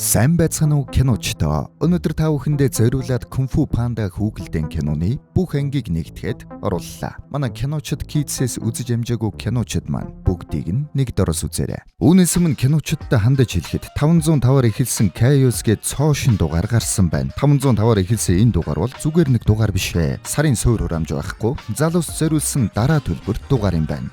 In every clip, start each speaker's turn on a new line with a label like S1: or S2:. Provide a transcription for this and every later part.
S1: Сайн байцгаана уу, киночдоо. Өнөөдөр та бүхэндээ зориулаад Kung Fu Panda хүүхэлдэйн киноны бүх ангийг нэгтгэхэд орууллаа. Манай киночд Kids-ээс үзэж амжаагүй киночд маань бүгдийг нь нэг дороос үзээрэй. Үүнээс өмнө киночдод хандаж хэлэхэд 505-аар эхэлсэн Chaos гээд цоо шинэ дугаар гарсан байна. 505-аар эхэлсэн энэ дугаар бол зүгээр нэг дугаар биш ээ. Сарын суур хураамж байхгүй. Залуус зориулсан дараа төлбөрт дугаар юм байна.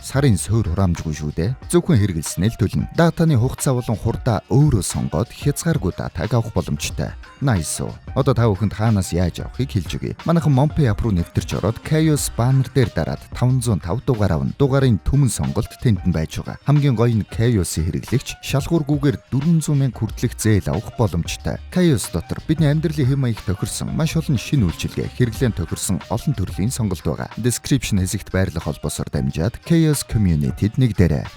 S1: Сарын суур хураамжгүй шүү дээ. Зөвхөн хэрэглэснээр л төлнө. Датаны хугацаа болон хурдаа өөрөө сонгоод хязгааргүй датаг авах боломжтой. Nice. Одоо та бүхэнд хаанаас яаж авахыг хэлж өгье. Манайхан Mompe app руу нэвтэрч ороод Chaos banner дээр дараад 505 дугаар авна. Дугаарын түмэн сонголт тэнд нь байж байгаа. Хамгийн гоё нь Chaos-ийн хэрэглэгч шалгуургүйгээр 400 мянга хүртэлх зээл авах боломжтой. Chaos дотор бидний амьдралын хэв маяг тохирсон маш олон шинэ үйлчилгээ, хэрэглээнд тохирсон олон төрлийн сонголт байгаа. Description хэсэгт байрлах холбоосоор дамжаад Chaos Community-д нэгдээрэй.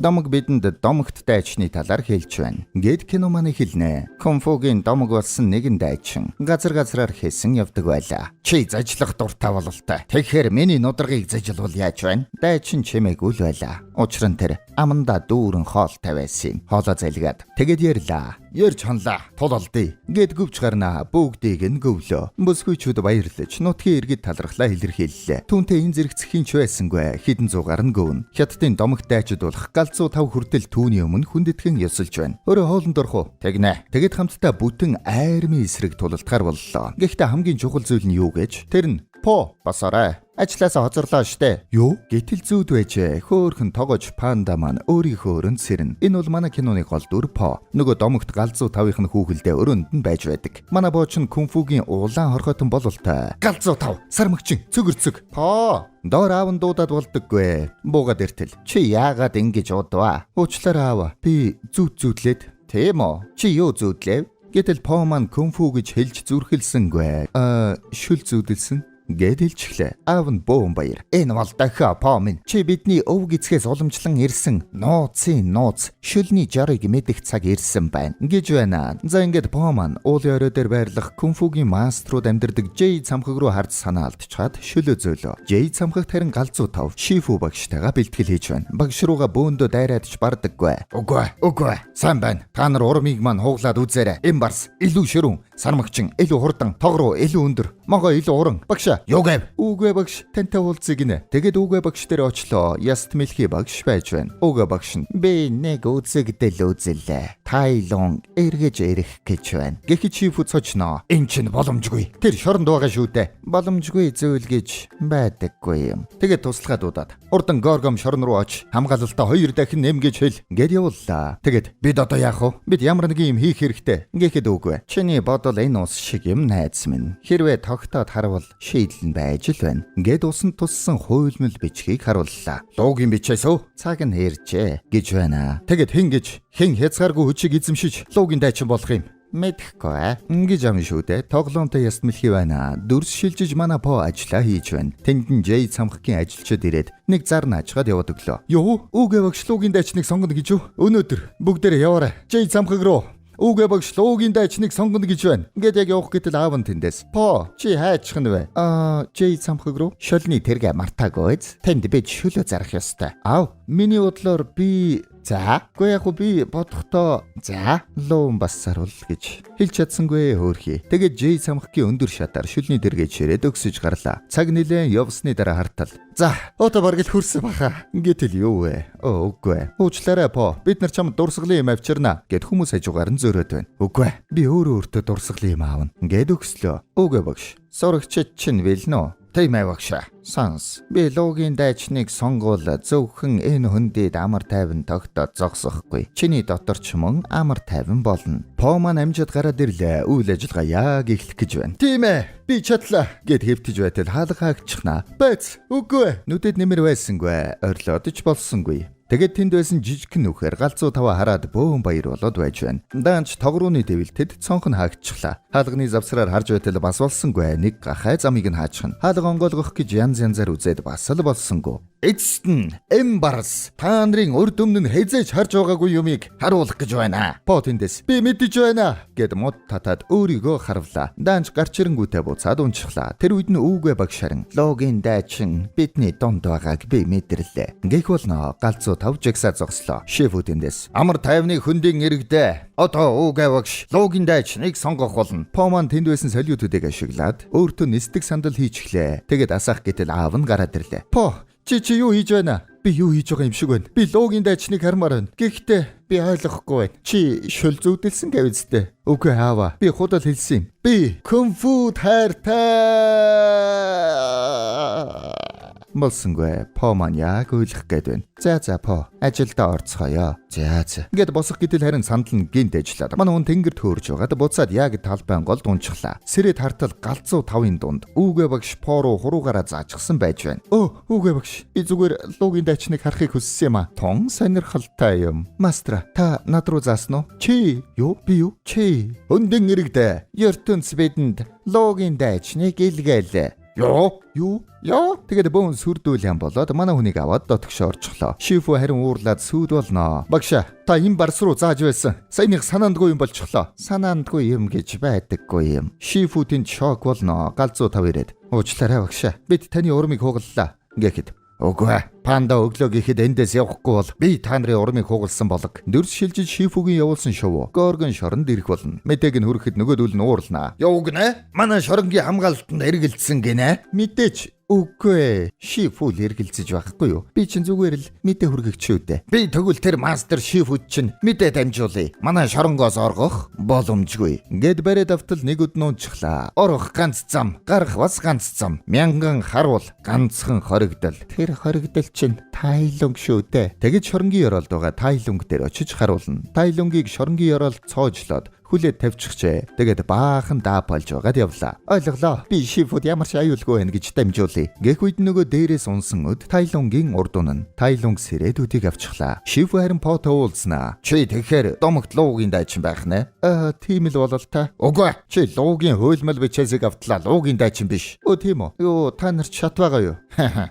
S1: Домог бидэнд домогт дайчны талаар хэлж байна. Гээд кино маань хэлнэ. Кунфугийн домог болсон нэгэн дайчин газар газраар хийсэн явдаг байлаа. Чи зажлах дуртай бололтой. Тэгэхээр миний нударгыг зажлвал яаж байна? Дайчин чимээгүй л байлаа. Учир нь тэр амандаа дүүрэн хоолтой байсан юм. Хоолоо залгаад тэгээд ярьлаа. Ярьж хонлаа. Тул олдъё. Гээд гүвч гарнаа. Бүгдийг нь гөвлөө. Бүсгүйчүүд баярлаж нутгийн иргэд талархлаа илэрхийллээ. Түүнтэй энэ зэрэгцэх хинч байсангүй. Хэдэн зуугаар нь гөвнө. Хятадын домогт дайчид болох галзуу тав хүртэл түүний өмнө хүндэтгэн ёсолж байна. Өөрөө хоолнд орох уу? Тэгнэ. Тэгэд хамтдаа бүтэн армийн эсрэг тулалдахаар боллоо. Гэхдээ хамгийн чухал зүйл нь юу гэж? Тэр нь По босоорой. Ажлаасаа хоцорлоо штэ. Юу? Гэтэл зүүд байжээ. Хөөхөн тогож панда маань өөрийнхөө өрөөнд сэрнэ. Энэ бол манай киноны гол дүр По. Нөгөө домогт галзуу тавынх нь хүүхэлдээ өрөөнд нь байж байдаг. Манай боо ч кунфугийн улаан хоргойтон бололтой. Галзуу тав. Сармагчин цөгөрцөг. По. Доор аав нь дуудаад болдоггүй. Буугаад иртэл. Чи яагаад ингэж удваа? Уучлаарай, аава. Би зүүд зүүдлээд. Тийм үү? Чи юу зүүдлээ? Гэтэл По маань кунфу гэж хэлж зүрхэлсэнгүй. Аа, шүл зүүдэлсэн гээд хэлчихлээ. Аав нь бөөн баяр. Энэ бол дохио, По минь. Чи бидний өвөг эцгээс уламжлан ирсэн нууцын нууц шүлний жарыг мэдэх цаг ирсэн байна гэж байна. За, ингээд По маань уулын орой дээр байрлах кунфугийн маструуд амьдардаг Жей цамхаг руу харж санаа алдчихад шөлөө зөөлөө. Жей цамхагт харин галзуу тав Шифу багштайгаа бэлтгэл хийж байна. Багш руугаа бөөндөө дайраад ч бардаггүй. Үгүй, үгүй. Сайн байна. Та нар урмыг маань хуглаад үзээрэй. Энэ барс илүү ширүүн, сармагчин илүү хурдан, тог руу илүү өндөр, могоо илүү уран. Багшаа, юу гэв? Үгүй, багш, тантай уулзъя гинэ. Тэгээд үгүй багш дээр очлоо. Яст мэлхий багш байж байна. Үгүй багш нь би нэг үзэгдэл үзэлээ. Тайлон эргэж ирэх гэж байна. Гэхэд Шифу цочноо. Энэ чинь боломжгүй. Тэр шоронд байгаа шүү дээ. Боломжгүй зүйл гэж байдаггүй юм. Тэгээд туслахаа дуудаад. Урдан Горгом шорон руу оч. Хамгаалалтаа хоёр дахин нэм гэж хэл. Гээд явууллаа. Тэгээд бид одоо яах вэ? Бид ямар нэгэн юм хийх хэрэгтэй. Гэхэд үгүй. Чиний бодол энэ ус шиг юм, найз минь. Хэрвээ тогтоод харвал шийдэл нь байж л байна. Гээд усанд туссан хуйлмал бичгийг харууллаа. Луугийн бичээс үү? Цаг нь иржээ гэж байна. Тэгээд хэн гэж хэн хязгааргүй хүчийг эзэмшиж луугийн дайчин болох юм? Мэдэхгүй. Ингэж ам шүү дээ. Тоглоомтой яст мэлхий байна. Дүрс шилжиж манай По ажиллаа хийж байна. Тэнд нь Жей цамхгийн ажилчид ирээд нэг зар наачгаад яваад өглөө. Юу? Үгүй, багш луугийн дайчныг сонгоно гэж юу? Өнөөдөр бүгдээрээ яваарай. Жей цамхаг руу. Үгүй, багш луугийн дайчныг сонгоно гэж байна. Ингээд яг явах гэтэл аав нь тэндээс. По, чи хайчих нь вэ? Аа, Жей цамхаг руу. Шөлний тэргээ мартаагүй биз? Тэнд бид шөлөө зарах ёстой. Аав, миний бодлоор би. За, үгүй яг би бодохдоо за луун бас сарвал гэж хэлж чадсангүй хөөрхий. Тэгээд Жей цамхгийн өндөр шатаар шүлний дэргээ чирээд өгсөж гарлаа. Цаг нилээн явсны дараа хартал. За, одоо бараг л хүрсэн баха. Гэтэл юу вэ? Өө, үгүй. Уучлаарай, По. Бид нар чамд дурсгалын юм авчирна гэд хүмүүс хажуугаар нь зөрөөд байна. Үгүй. Би өөрөө өөртөө дурсгалын юм аавна. Гэд өгслөө. Үгүй, багш. Сурагчид чинь бэлнэ үү? Тийм ээ, багшаа. Санс. Би луугийн дайчныг сонгуул зөвхөн энэ хөндөд амар тайван тогтоод зогсохгүй. Чиний дотор ч мөн амар тайван болно. По маань амжид гараад ирлээ. Үйл ажиллагаа яг эхлэх гэж байна. Тийм ээ. Би чадлаа гэд хэвтэж байтал хаалга хаагчихнаа. Байц. Үгүй. Нүдэд нэмэр байсангүй. Орилоод ч болсонгүй. Тэгээд тэнд байсан жижигхэн нүхээр галзуу таваа хараад бөөн баяр болоод байж байна. Даанч тогрууны дэвэлтэд цонх нь хаагдчихлаа. Хаалганы завсраар харж байтал бас болсонгүй. Нэг гахай замыг нь хаачихна. Хаалга онгойлгох гэж янз янзаар үзээд бас л болсонгүй. Эцэст нь Эмбарс та нарын урд өмнө нь хэзээ ч харж байгаагүй юмыг харуулах гэж байна. По тэндээс би мэдэж байна гэд мод татаад өөрийгөө харвлаа. Даанч гарч ирэнгүүтээ буцаад унчихлаа. Тэр үед нь үүгээ багш харин Луугийн дайчин бидний дунд байгааг би мэдэрлээ. Гэх болно галзуу тав жагсаа зогслоо. Шифу тэндээс амар тайвны хөндийн иргэдээ одоо үүгээ багш Луугийн дайчныг сонгох болно. По маань тэнд байсан солиотуудыг ашиглаад өөртөө нисдэг сандал хийчихлээ. Тэгээд асаах гэтэл аав нь гараад ирлээ. По чи юу хийж байна? Би юу хийж байгаа юм шиг байна. Би Луугийн дайчныг хармаар байна. Гэхдээ би ойлгохгүй байна. Чи шөл зүудэлсэн гэвэзтэй. Үгүй аава. Би худал хэлсэн юм. Би кунфу хайртай. Болсонгүй. По маань яг ойлгох гээд байна. За за По, ажилдаа орцгоё. За за. Ингээд босох гэтэл харин сандал нь гинт ажиллаад. Манай хүн тэнгэрт хөөрж байгаад буцаад яг талбайн голд унчихлаа. Сэрэд хартал галзуу тавын дунд үүгээ багш По руу хуруугаараа заажчихсан байж байна. Өө, үүгээ багш. Би зүгээр Луугийн дайчныг харахыг хүссэн юм а. Тун сонирхолтой юм. Мастера, та над руу заасан уу? Чи юу? Би юу? Чи. Хөндөн иргэдээ. Ертөнц бидэнд Луугийн дайчныг илгээлээ. Юу? Юу? Яа? Тэгээд бөөн сүрдүүл юм болоод манай хүнийг аваад дотгошоо орчихлоо. Шифу харин уурлаад сүд болноо. Багшаа, та энэ барс руу зааж байсан. Саяных санаандгүй юм болчихлоо. Санаандгүй юм гэж байдаггүй юм. Шифу тэнд шок болноо. Галзуу тав ирээд. Уучлаарай багшаа. Бид таны урмыг хугаллаа. Гэхэд үгүй. Панда өглөө гэхэд эндээс явахгүй бол би та нарын урмыг хугалсан болог. Дүрс шилжиж Шифугийн явуулсан шувуу. Горгон шоронд ирэх болно. Мэдээг нь хүрэхэд нөгөөдөл нь уурлнаа. Юу гинэ? Манай шоронгийн хамгаалтанд эргэлдсэн гинэ? Мэдээч үгүй. Шифу л эргэлзэж байхгүй юу? Би чинь зүгээр л мэдээ хүргэгч шүү дээ. Би тэгвэл тэр мастер Шифуд чинь мэдээ дамжуулъя. Манай шоронгоос оргох боломжгүй. Гэд бариад автал нэг өд нуунчихлаа. Орох ганц зам, гарах бас ганц зам. Мянган харуул, ганцхан хоригдол. Тэр хоригдол чинь Тайлунг шүү дээ. Тэгэж шоронгийн ёроолд байгаа Тайлунг дээр очиж харуулна. Тайлунгийг шоронгийн ёроолд цоожлоод хүлээд тавьчихжээ. Тэгээд баахан даапалж байгаад явлаа. Ойлголоо. Би Шифуд ямар ч аюулгүй байна гэж дамжуулъя. Гэх үед нөгөө дээрээс унсан өд Тайлунгийн урд унана. Тайлунг сэрээд өдийг авчихлаа. Шифу харин Пото уулзнаа. Чи тэгэхээр домогт Луугийн дайчин байх нэ? Аа, тийм л болол та. Үгүй. Чи Луугийн хуйлмал бичээсийг автлаа. Луугийн дайчин биш. Өө тийм үү? Юу та нар ч шат байгаа юу?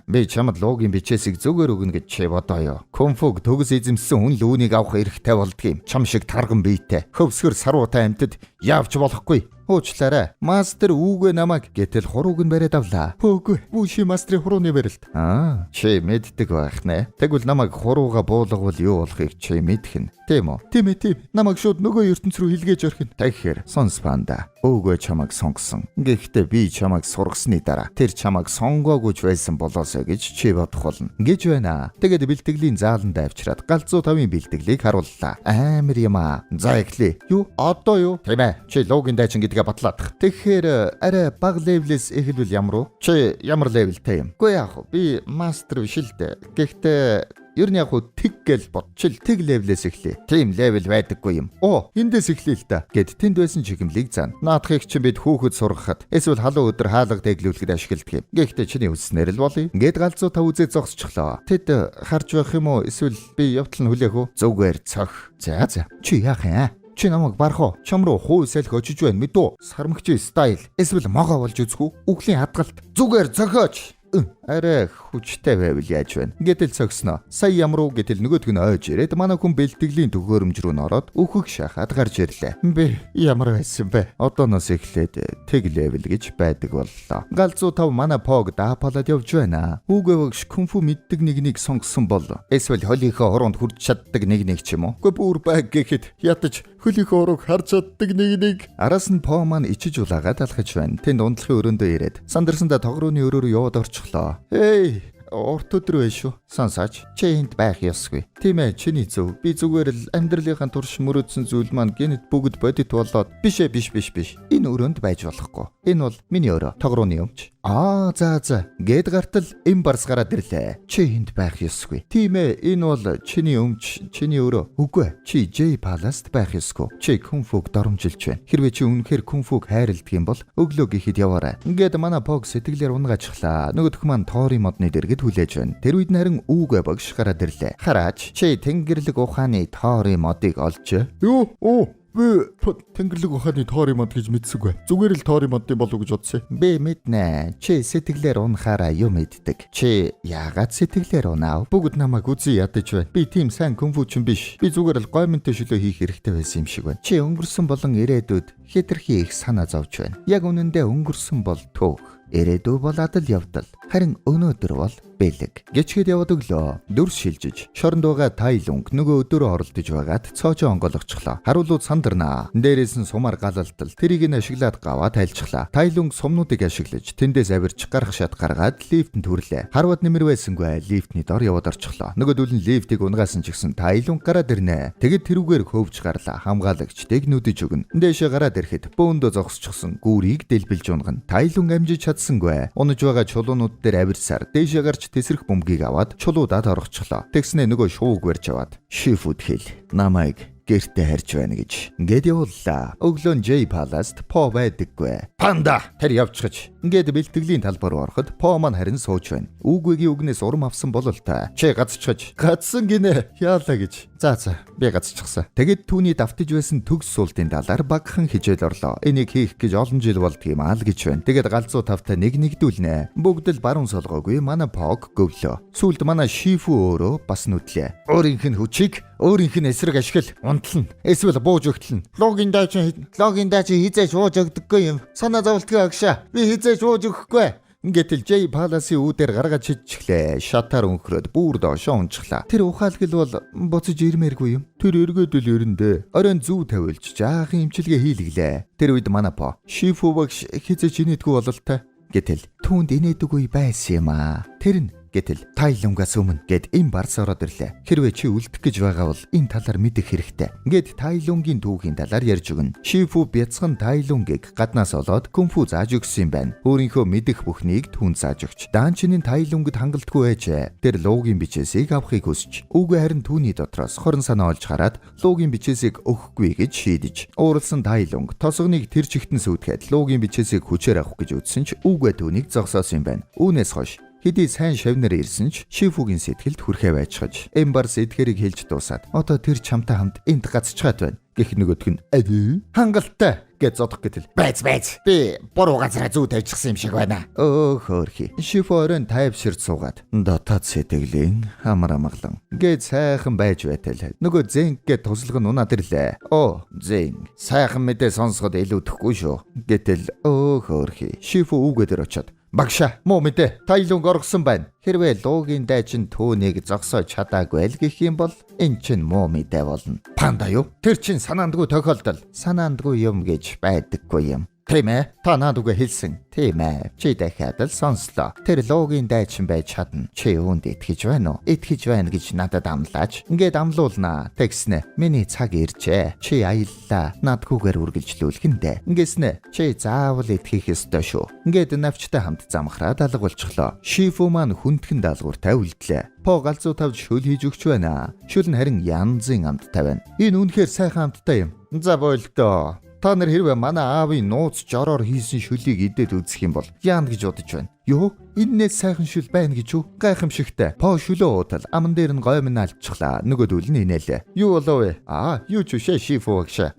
S1: Би чамд Луугийн бичээсийг зүгээр өгнө гэж чи бодоё. Кунфуг төгс эзэмссэн хүн л үүнийг авах эрхтэй болдгийм. Чам шиг тарган биетэй. Хөвсгөр саруутай амьтад явж болохгүй. Уучлаарай. Мастер үүгээ намайг гэтэл хурууг нь бариад авлаа. Хөөгүй. Вүши мастрын хурууны барилт. Аа, чи мэддэг байх нэ. Тэгвэл намайг хурууга буулгавал юу болохыг чи мэдхэн. Тийм үү? Тийм ээ, тийм. Намайг шууд нөгөө ертөнц рүү илгээж орхино. Тэгэхээр сонс панда. Үүгээ чамайг сонгосон. Гэхдээ би чамайг сургасны дараа тэр чамайг сонгоогүй ч байсан болоосой гэж чи бодох болно. Гэж байна. Тэгээд бэлтгэлийн зааланд авчираад галзуу тавын бэлтгэлийг харууллаа. Амар юм аа. За эхлэе. Юу? Одоо юу? Тийм ээ. Чи Луугийн дайчин гэдгээ батлаадах. Тэгэхээр арай бага level ээс эхэлвэл ямар уу? Чи ямар level тэй юм? Үгүй яах вэ? Би мастер биш л дээ. Гэхдээ ер нь яг хуу тэг гэл бодчил тэг level ээс эхлэе. Тийм level байдаггүй юм. Оо, эндээс эхлэе л та. Гэд тэнд байсан чихэмлийг заана. Наадхыг чинь бид хүүхэд сургахад эсвэл халуун өдөр хаалга дэглүүлэхэд ашигладаг юм. Гэхдээ чиний хүсснээр л болъё. Гэд галзуу тав үзээ зогсчихлоо. Тэд харж байх юм уу? Эсвэл би явтал нь хүлээх үү? Зүгээр цох. За за. Чи яах юм аа? Чи намайг барах уу? Чам руу хуу салхи очиж байна мэдүү? Сармагчийн style. Эсвэл могоо болж үзэх үү? Үхлийн хадгалт. Зүгээр цохиоч. Арай хүчтэй байвал яаж байна? Гэтэл цогсноо. Сая ямар уу гэтэл нөгөөдг нь ойж ирээд манай хүн бэлтгэлийн төхөөрөмж рүү н ороод үхэх шахаад гарч ирлээ. Би ямар байсан бэ? Одооноос эхлээд тэг level гэж байдаг боллоо. Галзуу тав манай Пог даапалаад явж байна. Үүгээ багш кунфу мэддэг нэгнийг сонгосон бол эсвэл холийнхоо хуруунд хүрч чаддаг нэг нэг ч юм уу? Үгүй бүр баг гэхэд ядаж хөлийнхөө урууг харж чаддаг нэг нэг. Араас нь По маань ичиж улаагаад алхаж байна. Тэнд унтлахын өрөөндөө ирээд сандарсандаа тогрооны өрөө рүү яваад орчихлоо. Эй, урт өдөр байх шүү. Сонсооч. Чи энд байх ёсгүй. Тийм ээ, чиний зөв. Би зүгээр л амьдралынхаа турш мөрөөдсөн зүйл маань гэнэт бүгд бодит болоод биш ээ, биш биш биш. Энэ өрөөнд байж болохгүй. Энэ бол миний өрөө. Тогрооны өмч. Аа, за за. Гэд гартал эм барс гараад ирлээ. Чи энд байх ёсгүй. Тийм ээ, энэ бол чиний өмч, чиний өрөө. Үгүй ээ, чи J Palace-т байх ёсгүй. Чи кунфуг доромжилж байна. Хэрвээ чи үнэхээр кунфуг хайрладаг юм бол өглөө гэхэд яваарай. Ингээд манай Пог сэтгэлээр унгаачихлаа. Нөгөөх маань тоорын модны дэргэд хүлээж байна. Тэр үед нь харин үүгээ багш гараад ирлээ. Хараач, чи тэнгэрлэг ухааны тоорын модыг олж. Юу? Оо.
S2: Би Тэнгэрлэг ухааны Тори мод гэж мэдсэнгүй. Зүгээр л Тори модын болов гэж бодсон.
S1: Би мэднэ. Чи сэтгэлээр унахаараа юм иддэг. Чи яагаад сэтгэлээр унав?
S2: Бүгд намайг үзий ядаж байна. Би тийм сайн кунфучин биш. Би зүгээр л гоймонтой шөлөө хийх хэрэгтэй байсан юм шиг байна.
S1: Чи өнгөрсөн болон ирээдүйд хэтэрхий их санаа зовж байна. Яг үнэндээ өнгөрсөн бол түүх. Ирээдүй бол адал явдал. Харин өнөөдөр бол бэлэг.
S2: Гэчгээд яваад өглөө.
S1: Дүрс шилжиж, шоронд байгаа Тайлунг нөгөө өдөрөө оролдож байгаад цоожоо онгойлгочихлоо. Харуулууд сандарнаа. Дээрээс нь сумаар галалтал. Тэрийг нь ашиглаад гаваа тайлчихлаа. Тайлунг сумнуудыг ашиглаж тэндээс авирч гарах шат гаргаад лифтэнд хүрлээ. Харвад нэмэр байсангүй лифтний дор яваад орчихлоо. Нөгөөдөл нь лифтийг унгаасан ч гэсэн Тайлунг гараад ирнэ. Тэгэд тэрүүгээр хөвж гарлаа. Хамгаалагчдыг нүдэж өгнө. Дээшээ гараад ирэхэд бөөндөө зогсчихсон гүүрийг дэлбэлж унгана. Тайлунг амжиж чадсангүй. Унаж байгаа чулуунууд дээр авирсаар дээшээ гарч тесрэх бөмбөгийг аваад чулуудад оргочихлоо. Тэгснээ нөгөө шувууг барьж аваад шифүүд хэл. Намайг гэртээ харж байна гэж. Ингээд явууллаа. Өглөө нь J Palace-т По байдаггүй.
S2: Панда тэр явчихж.
S1: Ингээд бэлтгэлийн талбар руу ороход По маань харин сууж байна. Үүгүйгийн үгнээс урам авсан бололтой.
S2: Чи гацчихж. Гацсан гинэ. Яалаа гэж. За би гацчихсан.
S1: Тэгэд түүний давтаж байсан төгс суултын талаар багахан хичээл орлоо. Энийг хийх гэж олон жил болдгийм аа л гэж байна. Тэгэд галзуу тавтай нэг нэгдүүлнэ. Бүгд л баруун солгоогүй манай Пог гөвлөө. Сүүлд манай Шифу өөрөө бас нүдлээ.
S2: Өөрийнх нь хүчийг өөрийнх нь эсрэг ашигла унтлана. Эсвэл бууж өгтлөн.
S3: Логийн дайчин хизээч ууж өгдөггүй юм. Санаа зовлтгүй агшаа. Би хизээч ууж өгөхгүй.
S1: Гэтэл J Palace-ийн үүдээр гаргаж чидчихлээ. Шатаар өнхрөөд бүр доошоо унчихлаа. Тэр ухаалгал бол буцаж ирмээргүй юм.
S2: Тэр эргээд л ирэн дээ.
S1: Оройн зүү тавилж жаахан имчилгээ хийлгэлээ. Тэр үед манай По Шифу багш хизээч инээдгүй бололтой. Гэтэл түүнд инээдэг үе байсан юм аа. Тэр нь гэтэл Тайлунгаас өмнө гэд им барс ороод ирлээ. Хэрвээ чи үлдэх гэж байгаа бол энэ талаар мэдэх хэрэгтэй. Гэд Тайлунгийн түүхийн талаар ярьж өгнө. Шифу бяцхан Тайлунгийг гаднаас олоод кунфу зааж өгсөн юм байна. Өөрийнхөө мэдэх бүхнийг түүнд зааж өгч. Даанчинын Тайлунгад хангалтгүй байжээ. Тэр луугийн бичээсийг авахыг хүсч. Үгүй харин түүний дотроос хорон санаа олж хараад луугийн бичээсийг өгөхгүй гэж шийдэж. Ууралсан Тайлунг тосгоныг тэр чигтэн сүйтгэхэд луугийн бичээсийг хүчээр авах гэж үзсэн ч үгүй түүнийг зогсоосон юм байна. Үүнээс хойш хэдий сайн шавнар ирсэн ч Шифугийн сэтгэлд хүрхээ байчхаж. Эмбарс эдгэрийг хэлж дуусаад одоо тэр чамтай хамт энд гацчгаад байна. Гэх нөгөөдг нь хангалттай гэж зодох гэтэл
S3: Байц. Би буруу газараа зүү тавьчихсан юм шиг байна.
S1: Өө хөөрхий. Шифу оройн тайвширч суугаад дотоод сэтгэлийн амар амгалан гээд сайхан байж байтал нөгөө зэнг гээд туслах нь унаад ирлээ. Оо зэн сайхан мэдээ сонсоход илүүдэхгүй шүү. Гэтэл өө хөөрхий. Шифу үгээ дээр очиод
S2: Багшаа муу мэдээ. Тайлунг оргосон байна.
S1: Хэрвээ луугийн дайчин түүнийг зогсоож чадаагүй л гэх юм бол эн чинь муу мэдээ болно.
S2: Панда юу? Тэр чинь санаандгүй тохиолдол.
S1: Санаандгүй юм гэж байдаггүй юм.
S2: Тийм ээ. Та наад үгээ хэлсэн.
S1: Тийм ээ. Чи дахиад л сонслоо. Тэр луугийн дайчин байж чадна. Чи үүнд итгэж байна уу? Итгэж байна гэж надад амлаач. Ингээд амлуулнаа. Тэгснэ. Миний цаг иржээ. Чи аяллаа. Надгүйгээр үргэлжлүүлэх нь дээ. Ингэснэ. Чи заавал итгэх ёстой шүү. Ингээд навчтай хамт замхраад алга болчихлоо. Шифу маань хүндхэн даалгавартай үлдлээ. По галзуу тавж шөл хийж өгч байна. Шөл нь харин янзын амттай байна.
S2: Энэ үнэхээр сайхан амттай юм. За болдоо. Та нар хэрвээ манай аавын нууц жороор хийсэн шөлийг идээд үзэх юм бол яана гэж бодож байна. Юу? Эннээс сайхан шүл байна гэж үү? Гайхамшигтай. По шөлөө уутал аман дээр нь гоймон алчихлаа. Нөгөөдөл нь инээлээ. Юу болов вэ? Аа, юу ч үшээ Шифу багшаа.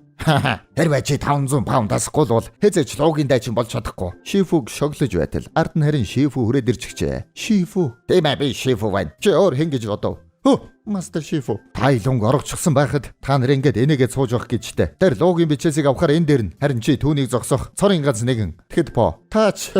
S3: Хэрвээ чи 500 паунд асахгүй бол хэзээ ч луугийн дайчин болж чадахгүй.
S1: Шифуг шоглож байтал ард нь харин Шифу хүрээд ирчихжээ. Шифу.
S3: Тийм ээ би Шифу байна.
S2: Чи өөр хэн гэж бодов? Хөө, Мастер Шифу. Тайлунг орогчихсан байхад та нар ингээд энийгээ сууж явах гэжтэй. Тэр луугийн бичээсийг авахар энэ дээр нь харин чи түүнийг зогсоох цорын ганц нэгэн. Тэгэхэд По таач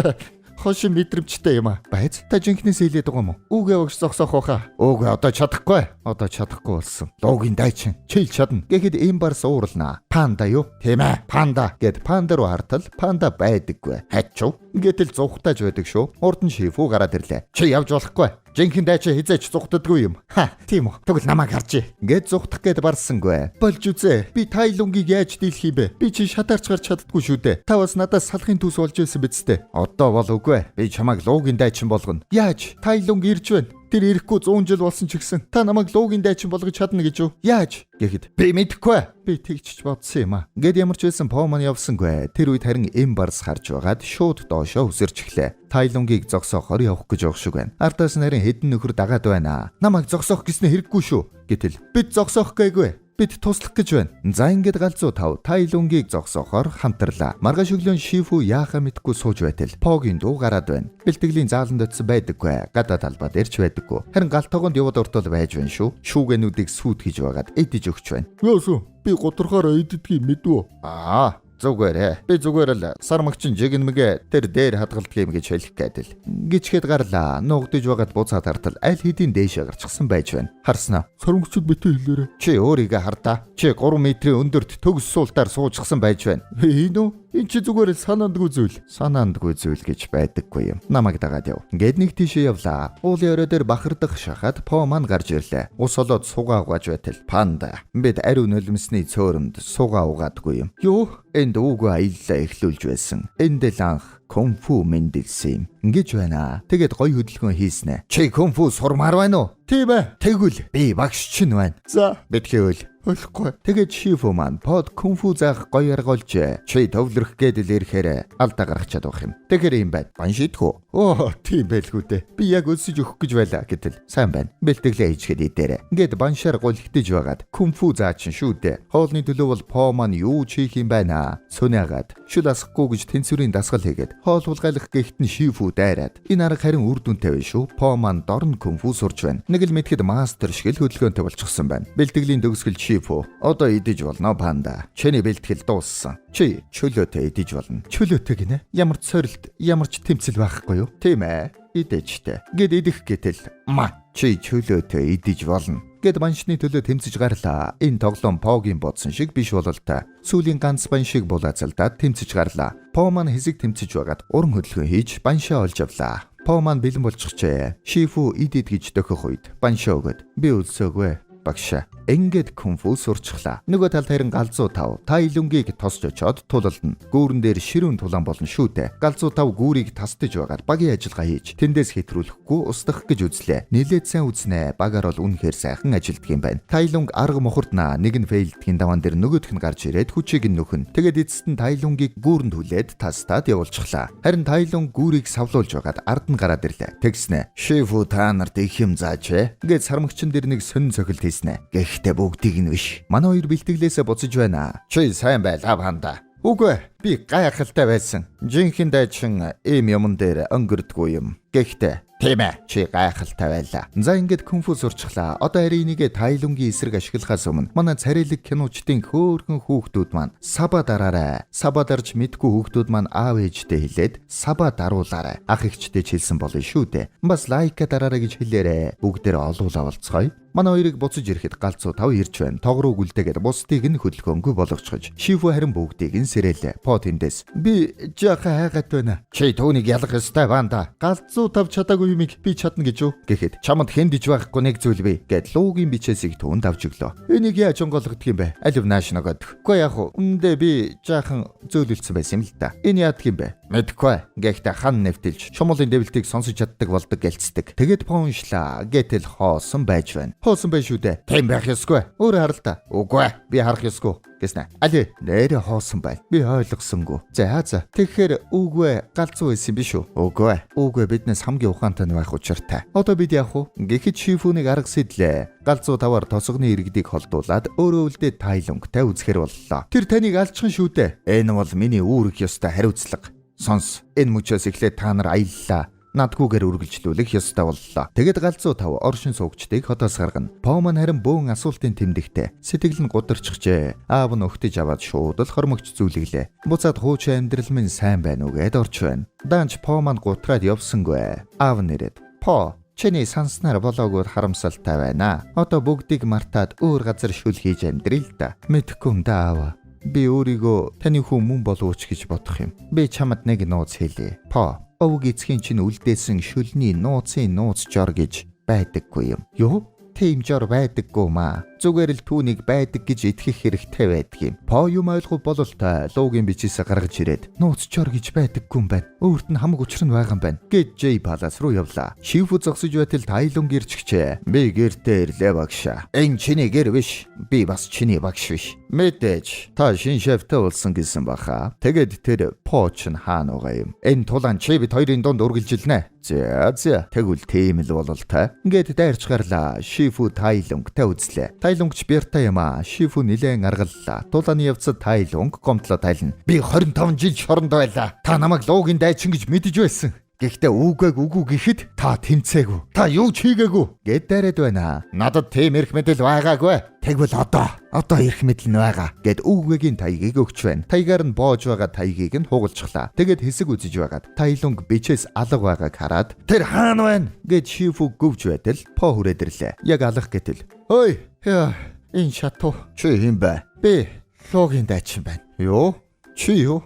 S2: хошин мэдрэмжтэй юм а. Байц та жинхнээс хэлээд байгаа юм уу? Үгээ багш зогсоох байхаа. Үгүй одоо чадахгүй. Одоо чадахгүй болсон. Луугийн дайчин чил чадна.
S1: Гэхэд им барс уурлнаа. Панда юу?
S3: Тийм ээ. Панда
S1: гэд панда руу хартал панда байдаггүй.
S3: Хачив.
S1: Гэтэл зугтааж байдаг шүү. Урд нь Шифу гараад ирлээ.
S2: Чи явж болохгүй. Жинхэнэ дайчин хизээч зугтдаггүй юм.
S3: Ха, тийм үү. Тэгвэл намайг харж.
S1: Ингээд зугтах гээд барсангүй.
S2: Болж үзээ. Би Тайлунгийг яаж дийлэх юм бэ? Би чи шатаарч гарч чаддгүй шүү дээ. Та бас надаас салахын төс болж байсан биз дээ.
S1: Одоо бол үгүй. Би чамайг луугийн дайчин болгоно.
S2: Яаж? Тайлунг ирж байна. Тэр ирэхгүй 100 жил болсон ч гэсэн та намайг луугийн дайчин болгож чадна гэж үү? Яаж?
S1: Гэхэд би мэдэхгүй.
S2: Би тэгчж бодсон юм а.
S1: Ингээд ямар ч байсан По маань явсангүй. Тэр үед харин эм барс харж байгаад шууд доошоо үсэрчихлээ. Тайлунгийг зогсоохоор явах гэж явах шиг байна. Ардаас нь харин хэдэн нөхөр дагаад байна.
S2: Намайг зогсоох гэснээ хэрэггүй шүү. Гэтэл бид зогсоох гээгүй. Бид туслах гэж байна. За ингээд галзуу тав Тайлунгийг зогсоохоор хамтарлаа. Маргааш өглөө Шифу яахаа мэдэхгүй сууж байтал Погийн дуу гараад байна. Бэлтгэлийн зааланд очсон байдаггүй. Гадаа талбай дээр ч байдаггүй. Харин гал тогоонд яваад ортол байж байна шүү. Шүүгэнүүдийг сүйтгэж байгаад идэж өгч байна.
S4: Яасан? Би гутрахаараа иддгийг мэдвэ.
S2: Аа, зүгээр ээ. Би зүгээр л сармагчин жигнэмгээ тэр дээр хадгалдаг юм гэж хэлэх гээд л. Гिचхэд гарлаа. Нуугдж байгаад буцаад хартал аль хэдийн дээшээ гарчихсан байж байна. Харснаа.
S4: Сармагчид битгий хэлээрэй.
S2: Чи өөрийгөө хардаа. Чи 3 метрийн өндөрт төгс суултаар суучихсан байж байна.
S4: Энэ үү? Энэ чи зүгээр л санаандгүй зүйл.
S2: Санаандгүй зүйл гэж байдаггүй юм. Намайг дагаад яв. Ингээд нэг тийшээ явлаа. Уулын орой дээр бахардах шахаад По маань гарч ирлээ. Ус олоод сугаа угааж байтал. Панда. Бид ариун нулимсны цөөрөмд сугаа угаадгүй юм. Юу? Энд үгүй аяллаа эхлүүлж байсан. Энд л анх кунфу мэндэлсэн юм. Ингэж байна. Тэгээд гоё хөдөлгөөн хийснэ. Чи кунфу сурмаар байна уу?
S4: Тийм ээ.
S2: Тэгвэл би багш чинь байна.
S4: За,
S2: Битгий үл.
S4: ойлгохгүй.
S2: Тэгээд Шифу маань под кунфу заах гоё арга олжээ. Чи төвлөрөх гээд л ирэхээр алдаа гаргачаад байх юм. Тэгэхээр юм байна. Бан шийдэх үү? Оо, тийм байлгүй дээ. Би яг өлсөж өгөх гэж байлаа гэтэл сайн байна. Бэлтгэлээ хийчихэд идээрэ. Ингээд баншаар гулигтэж байгаад кунфу заачин шүү дээ. Хоолны төлөө бол По маань юу ч хийх юм байна. Сүнээгаад шүл асахгүй гэж тэнцвэрийн дасгал хийгээд хоол хулгайлах гэхт нь Шифу дайраад. Энэ арга харин үр дүнтэй биш шүү. По маань дорн кунфу сурч байна. Нэг л мэдхэд мастер шиг л хөдөлгөөнтэй болчихсон байна. Бэлтгэлийн төгсгөл Шифу одоо идэж болно панда. Чиний бэлтгэл дууссан. Чи чөлөөтэй идэж болно. Чөлөөтэй гинэ? Ямар ч сорилт, ямар ч тэмцэл байхгүй юу? Тийм ээ. Идэжтэй. Гэт идэх гэтэл ма чи чөлөөтэй идэж болно. Гэт баншны төлөө тэмцэж гарлаа. Энэ тоглоом Погийн бодсон шиг биш бололтой. Сүүлийн ганц баншиг булаацалдаад тэмцэж гарлаа. По маань хэсэг тэмцэж байгаад уран хөдөлгөөн хийж баншаа олж авлаа. По маань бэлэн болчихжээ. Шифу идэд гэж дөхөх үед баншаа өгөөд би өлсөөгүй багшаа. Ингээд кунфу сурчглаа. Нөгөө талд харин галзуу тав Тайлунгийг тосч очоод тулалдана. Гүүрэн дээр ширүүн тулаан болно шүү дээ. Галзуу тав гүүрийг тасдаж байгаад багийн ажиллагаа хийж тэндээс хэтрүүлэхгүй устгах гэж үзлээ. Нилээд сайн үзнэ. Багаар бол үнэхээр сайхан ажилтг юм байна. Тайлунг арга мухарднаа. Нэг нь фейлдгийн даваан дээр нөгөөх нь гарч ирээд хүчийг нь нөхөн. Тэгээд эцэст нь Тайлунгийг гүүрэнд хүлээд тастаад явуулчихлаа. Харин Тайлунг гүүрийг савлуулж байгаад ард нь гараад ирлээ. Тэгснэ. Шифу та нарт их юм заажээ. Ингээд сармагчин дээр нэг сонин цохилт хийснэ. Гэхдээ бүгдийг нь биш. Манай хоёр бэлтгэлээсээ буцаж байна. Чи сайн байлаа панда. Үгүй би гайхалтай байсан. Жинхэнэ дайчин ийм юмн дээр өнгөрдгүү юм. Гэхдээ тийм ээ чи гайхалтай байлаа. За ингээд кунфу сурчглаа. Одоо харин энийгээ Тайлунгийн эсрэг ашиглахаас өмнө манай царайлаг киночдын хөөрхөн хүүхдүүд маань саба дараарай. Саба дарж мэдгүй хүүхдүүд маань аав ээжтэй хэлээд саба даруулаарай. Ах эгчтэй ч хэлсэн болно шүү дээ. Бас лайка дараарай гэж хэлээрэй. Бүгдээр олуулаа болцгоё. Манай хоёрыг буцаж ирэхэд галзуу тав ирж байна. Тог руу гүлдээгээд бусдыг нь хөдөлгөөнгүй болгочихож. Шифу харин бүгдийг нь сэрээлээ. По тэндээс би жаахан хайгаад байна. Чи түүнийг ялах ёстой банда. Галзуу тав чадаагүй юмыг би чадна гэж юу? Гэхэд чамд хэндэж байхгүй нэг зүйл бий гэд луугийн бичээсийг түүнд авч өглөө. Энийг яаж онгойлгодог юм бэ? Алив нааш нөгөөд. Үгүй яах вэ? Үндэ би жаахан зөөлөлдсөн байсан юм л да. Энэ яадаг юм бэ? Мэдэхгүй. Гэхдээ хан нэвтэлж шумуулын дэвлтийг сонсож чаддаг болдог гэлцдэг. Тэгээд по уншлаа. Гэтэл хоосон байж байна. Хоосон байх шүү дээ. Тийм байх ёсгүй. Өөрөө харал та. Үгүй. Би харах ёсгүй гэснэ. Али нэрээ хоосон байна. Би ойлгосонгүй. За за. Тэгэхээр үгүй галзуу байсан биш үү? Үгүй. Үгүй биднээс хамгийн ухаантай нь байх учиртай. Одоо бид яах вэ? Гэхэд Шифүнийг арга сэдлээ. Галзуу таваар тосгоны иргэдийг холдуулаад өөрөө үлдээ Тайлунгтай үзэхэр боллоо. Тэр таныг алчхан шүү дээ. Энэ бол миний үүрэг ёстой хариуцлага. Сонс. Энэ мөчөөс эхлээд та нар аяллаа надгүйгээр үргэлжлүүлэх ёстой боллоо. Тэгэд галзуу тав оршин суугчдыг хотоос гаргана. Поман харин бөөн асуултын тэмдэгтээ. Сэтгэл нь гударчихжээ. Аав нь өгтөж аваад шууд л хормогч зүйлэглээ. Буцаад хуучин амьдрал минь сайн байна уу гэд орч байна. Даанч Поман гутраад явсангүй. Аав нэрээд По чиний санснаар болоогүй харамсалтай байна. Одоо бүгдийг мартаад өөр газар шүл хийж амьдрий л да. Мэдэхгүй юм да аава. Би өөрийгөө таны хүн мөн болов уу ч гэж бодох юм. Би чамд нэг нууц хэлье. По овг эцгийн чинь үлдээсэн шүлний нууцын нууц жор гэж байдаггүй юм. Юу? Тийм жор байдаггүй маа. Зүгээр л түүнийг байдаг гэж итгэх хэрэгтэй байдаг юм. По юм ойлгов бололтой луугийн бичээсээ гаргаж ирээд нууц жор гэж байдаггүй юм байна. Өөрт нь хамаг учир нь байгаа юм байна. Гэт Жей Палас руу явлаа. Шифу зогсож байтал Тайлунг ирчихжээ. Би гэртээ ирлээ багшаа. Энэ чиний гэр биш. Би бас чиний багш биш. Мэдээж та шин шефтэй болсон гэсэн баха. Тэгээд тэр По ч нь хаана байгаа юм? Энэ тулаан чи бид хоёрын дунд үргэлжилнэ. За за тэгвэл тийм л бололтой. Ингээд дайрч гарлаа. Шифу Тайлунгтай үзлээ. Тайлунгч Берта юм аа. Шифу нилээн аргаллаа. Тулааны явцад Тайлунг гомдлоо тайлна.
S3: Би 25 жил шоронд байлаа. Та намайг луугийн дайчин гэж мэдэж байсан. Гэхдээ үгээг үгүй гэхэд та тэмцээгүй. Та юу ч хийгээгүй.
S2: Гэд дайраад байна.
S3: Надад тийм эрх мэдэл байгаагүй. Тэгвэл одоо эрх мэдэл нь байгаа.
S2: Гэд үгэгийн таягийг өгч байна. Таягаар нь боож байгаа таягийг нь хугалчихлаа. Тэгээд хэсэг үзэж байгаад Тайлунг бичээс алга байгааг хараад
S3: тэр хаана байна?
S2: Гэд Шифу гүвж байтал По хүрээд ирлээ. Яг алах гэтэл.
S3: Ой, яа, энэ шатуу.
S2: Чи хэн бэ?
S3: Би луугийн дайчин байна.
S2: Юу? Чи юу?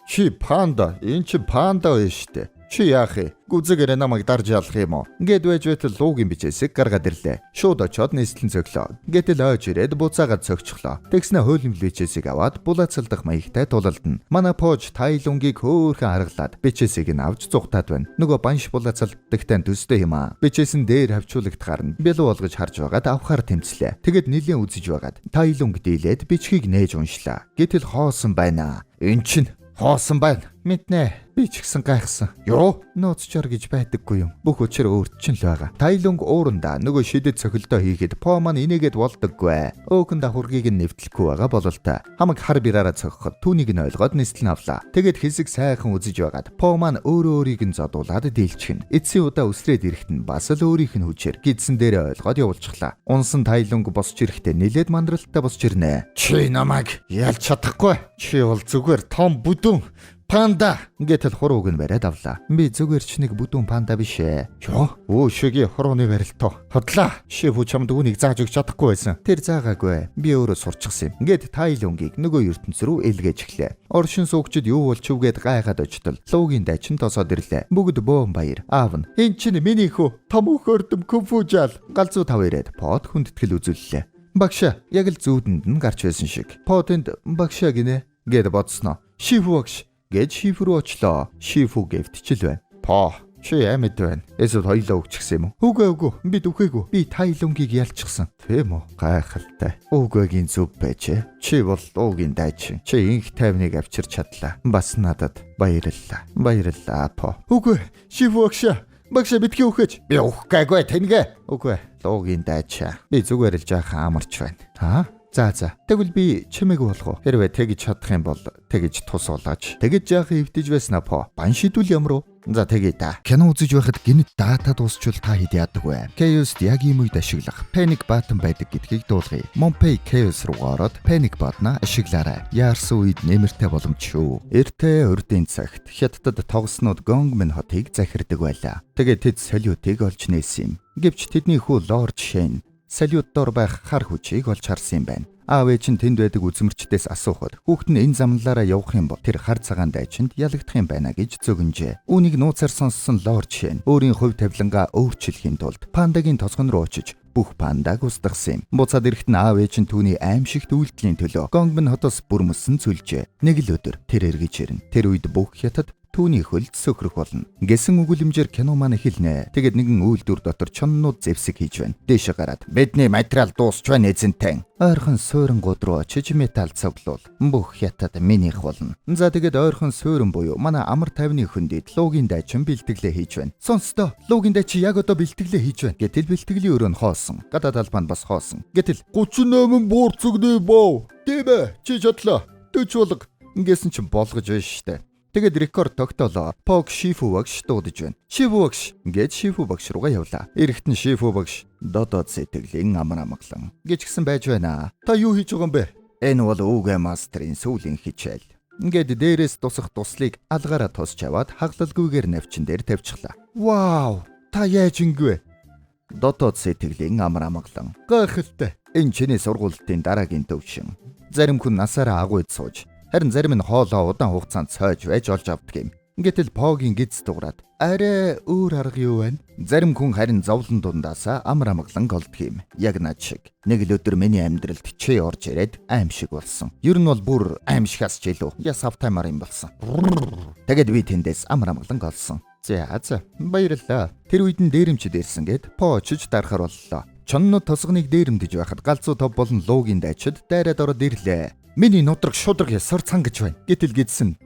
S2: Чи панда. Энэ чи панда биш үү? Чи яах вэ? Гүзэгээрээ намайг дарж ялах юм уу? Ингээд байж байтал луугийн бичээсийг гаргаад ирлээ. Шууд очоод нийслэн цоглоо. Гэтэл ойж ирээд буцаагаад цогцглоо. Тэгснэ хуулимл бичээсийг аваад булаацалдах маягтай тулалдана. Манай пож тайлунгийг хөөхөн харгалаад бичээсийг нь авч зугтаад байна. Нөгөө банш булаацалдагтай төстэй юм аа. Бичээс нь дээр хавчуулагдахаар нь бэлүү болгож харж байгаад авахар тэмцлээ. Тэгэд нэлийн үзэж байгаад тайлунг дийлээд бичгийг нээж уншлаа. Гэтэл хоосон байна.
S3: Эн чинь хоосон байна.
S2: Мэднэ. Би ч гэсэн гайхсан.
S3: Юу?
S2: Нууцчор гэж байдаггүй юм. Бүх учир өөрт чинь л байгаа. Тайлунг уурандаа нөгөө шидэд цохилдоо хийхэд По маань инээгээд болдоггүй. Өөхөн давхургийг нь нэвтлэхгүй байгаа бололтой. Хамаг хар бираараа цохиход түүнийг нь ойлгоод нислэн авлаа. Тэгээд хэсэг сайхан үзэж байгаад По маань өөрөө өөрийг нь зодуулаад дийлчихнэ. Эцсийн удаа өсрээд ирэхэд нь бас л өөрийнх нь хүчээр гидсэн дээрээ ойлгоод явуулчихлаа. Унсан Тайлунг босч ирэхдээ нилээд мандралтай босч ирнэ.
S3: Чи намайг ялж чадахгүй. Чи бол зүгээр том бүдүүн панда.
S2: Гэтэл хурууг нь бариад авлаа. Би зүгээр ч нэг бүдүүн панда биш ээ.
S3: Юу? Өө шигийн хурууны барилтоо. Худлаа. Шифу чамд үүнийг зааж өгч чадахгүй байсан.
S2: Тэр заагаагүй. Би өөрөө сурчсан юм. Гэт Тайлунгийг нөгөө ертөнц рүү элгээж эхлэв. Оршин суугчид юу болчихв гэд гайхаад очтол. Луугийн дайчин тосоод ирлээ. Бүгд бөөн баяр. Аав нь
S3: "Эн чинь миний хүү. Том өхөрдөм кунфужал."
S2: Галзуу тав ирээд под хүндэтгэл үзүүллээ. Багшаа яг л зүүдэнд нь гарч байсан шиг. Подэнд багшаа гинэ гэд бодсноо. Шифу багш гэж Шифу рүү очлоо. Шифу гэвтчил байна.
S3: По, чи амьд байна.
S2: Эсвэл хоёлоо өгчихсэн юм уу? Үгүй, би дүхээгүй. Би Тайлунгийг ялчихсан.
S3: Тийм үү? Гайхалтай.
S2: Үгүйгийн зүв байжээ. Чи бол уугийн дайчин. Чи инх тайвныг авчирч чадлаа. Бас надад баярлалаа. Баярлалаа, По.
S3: Үгүй, Шифу багшаа. Багшаа битгий үхэж. Би үхэх гээгүй тэнгээ.
S2: Үгүй, луугийн дайчаа. Би зүгээр л жаахан амарч байна. Та? За. Тэгвэл би чимээгүй болох уу? Хэрвээ тэгж чадах юм бол тэгж тус улаач. Тэгэж жаахан эвдэж байснаа По. Бан шидвэл ямар уу? За тэгье та. Кино үзэж байхад гинэт дата дуусчвал та хэд яадаг вэ? Chaos-д яг ийм үед ашиглах Panic button байдаг гэдгийг дуулгая. Monpay Chaos руу ороод Panic button-а ашиглаарай. Яарсан үед нэмэртэй боломж шүү. Эртээ урдын цагт Хятадд тогснууд Гонгмэн хотыг захирдаг байлаа. Тэгээд тэд салютыг олж нээсэн юм. Гэвч тэдний хүү Лорд Шен салют дор байх хар хүчийг олж харсан юм байна. Аав ээж нь тэнд байдаг үзмэрчдээс асуухад хүүхэд нь энэ замналаараа явах юм бол тэр хар цагаан дайчинд ялагдах юм байна гэж зөгнжээ. Үүнийг нууцаар сонссон Лорд Шен өөрийн хувь тавилангаа өөрчлөхийн тулд пандагийн тосгон руу очиж бүх пандаг устгасан юм. Буцаад ирэхэд нь аав ээж нь түүний аимшигт үйлдэлийн төлөө Гонгмэн хотоос бүрмөсөн цүлжээ. Нэг л өдөр тэр эргэж ирнэ. Тэр үед бүх Хятад түүний хөлд сөхрөх болно. Гэсэн өгүүлэмжээр кино маань эхэлнэ. Тэгээд нэгэн үйлдвэр дотор чоннууд зэвсэг хийж байна. Дээшээ гараад бидний материал дуусч байна эзэнтэй. Ойрхон суурин гуд руу очиж металл цоглуул. Бүх Хятад минийх болно. За тэгээд ойрхон суурин буюу манай амар тайвны хөндөд луугийн дайчин бэлтгэлээ хийж байна. Сонстоо луугийн дайчин яг одоо бэлтгэлээ хийж байна. Гэтэл бэлтгэлийн өрөө нь хоосон. Гадаа талбай нь бас хоосон. Гэтэл
S4: 38 буур цөгний бов.
S2: Тийм ээ. Чи чадлаа. 40 болго. Ингэсэн чинь болгож байна штэ. Тэгээд рекорд тогтоолоо. Пог Шифу багш дуудаж байна. Шифу багш гэж Шифу багш руугаа явлаа. Эрэхтэн Шифу багш додод сэтгэлийн амар амгалан гэж гисэн байж байна.
S4: Та юу хийж байгаа юм бэ?
S2: Энэ бол үгэ мастрын сүүлийн хичээл. Ингээд дээрээс тусах туслыг алгаараа тусч аваад хаглалгүйгээр навчин дээр тавьчихлаа.
S4: Вау! Та яаж ингэвэ?
S2: Дотоод сэтгэлийн амар амгалан.
S4: Гайхалтай.
S2: Энэ чиний сургуулийн дараагийн төвшин. Зарим хүн насаараа агуйд сууж, харин зарим нь хоолоо удаан хугацаанд сойж байж олж авдаг юм. Гэтэл Погийн гиз дуграад арай өөр арга юу вэ? Зарим хүн харин зовлон дундаасаа амар амгалан голдох юм. Яг над шиг. Нэг л өдөр миний амьдралд чи орж ирээд аимшиг болсон. Ер нь бол бүр аимшигаас ч илүү яс автаймаар юм болсон. Тэгээд би тэндээс амар амгалан голсон. За за баярлалаа. Тэр үед нь дээрэмчд ирсэн гэд По очиж дарахар боллоо. Чоннод тосгоныг дээрэмдэж байхад галзуу тов болон луугийн дайчид дайраад ороод ирлээ. Миний нудраг шудраг ясаар цангаж байна. Гэтэл гидсэн.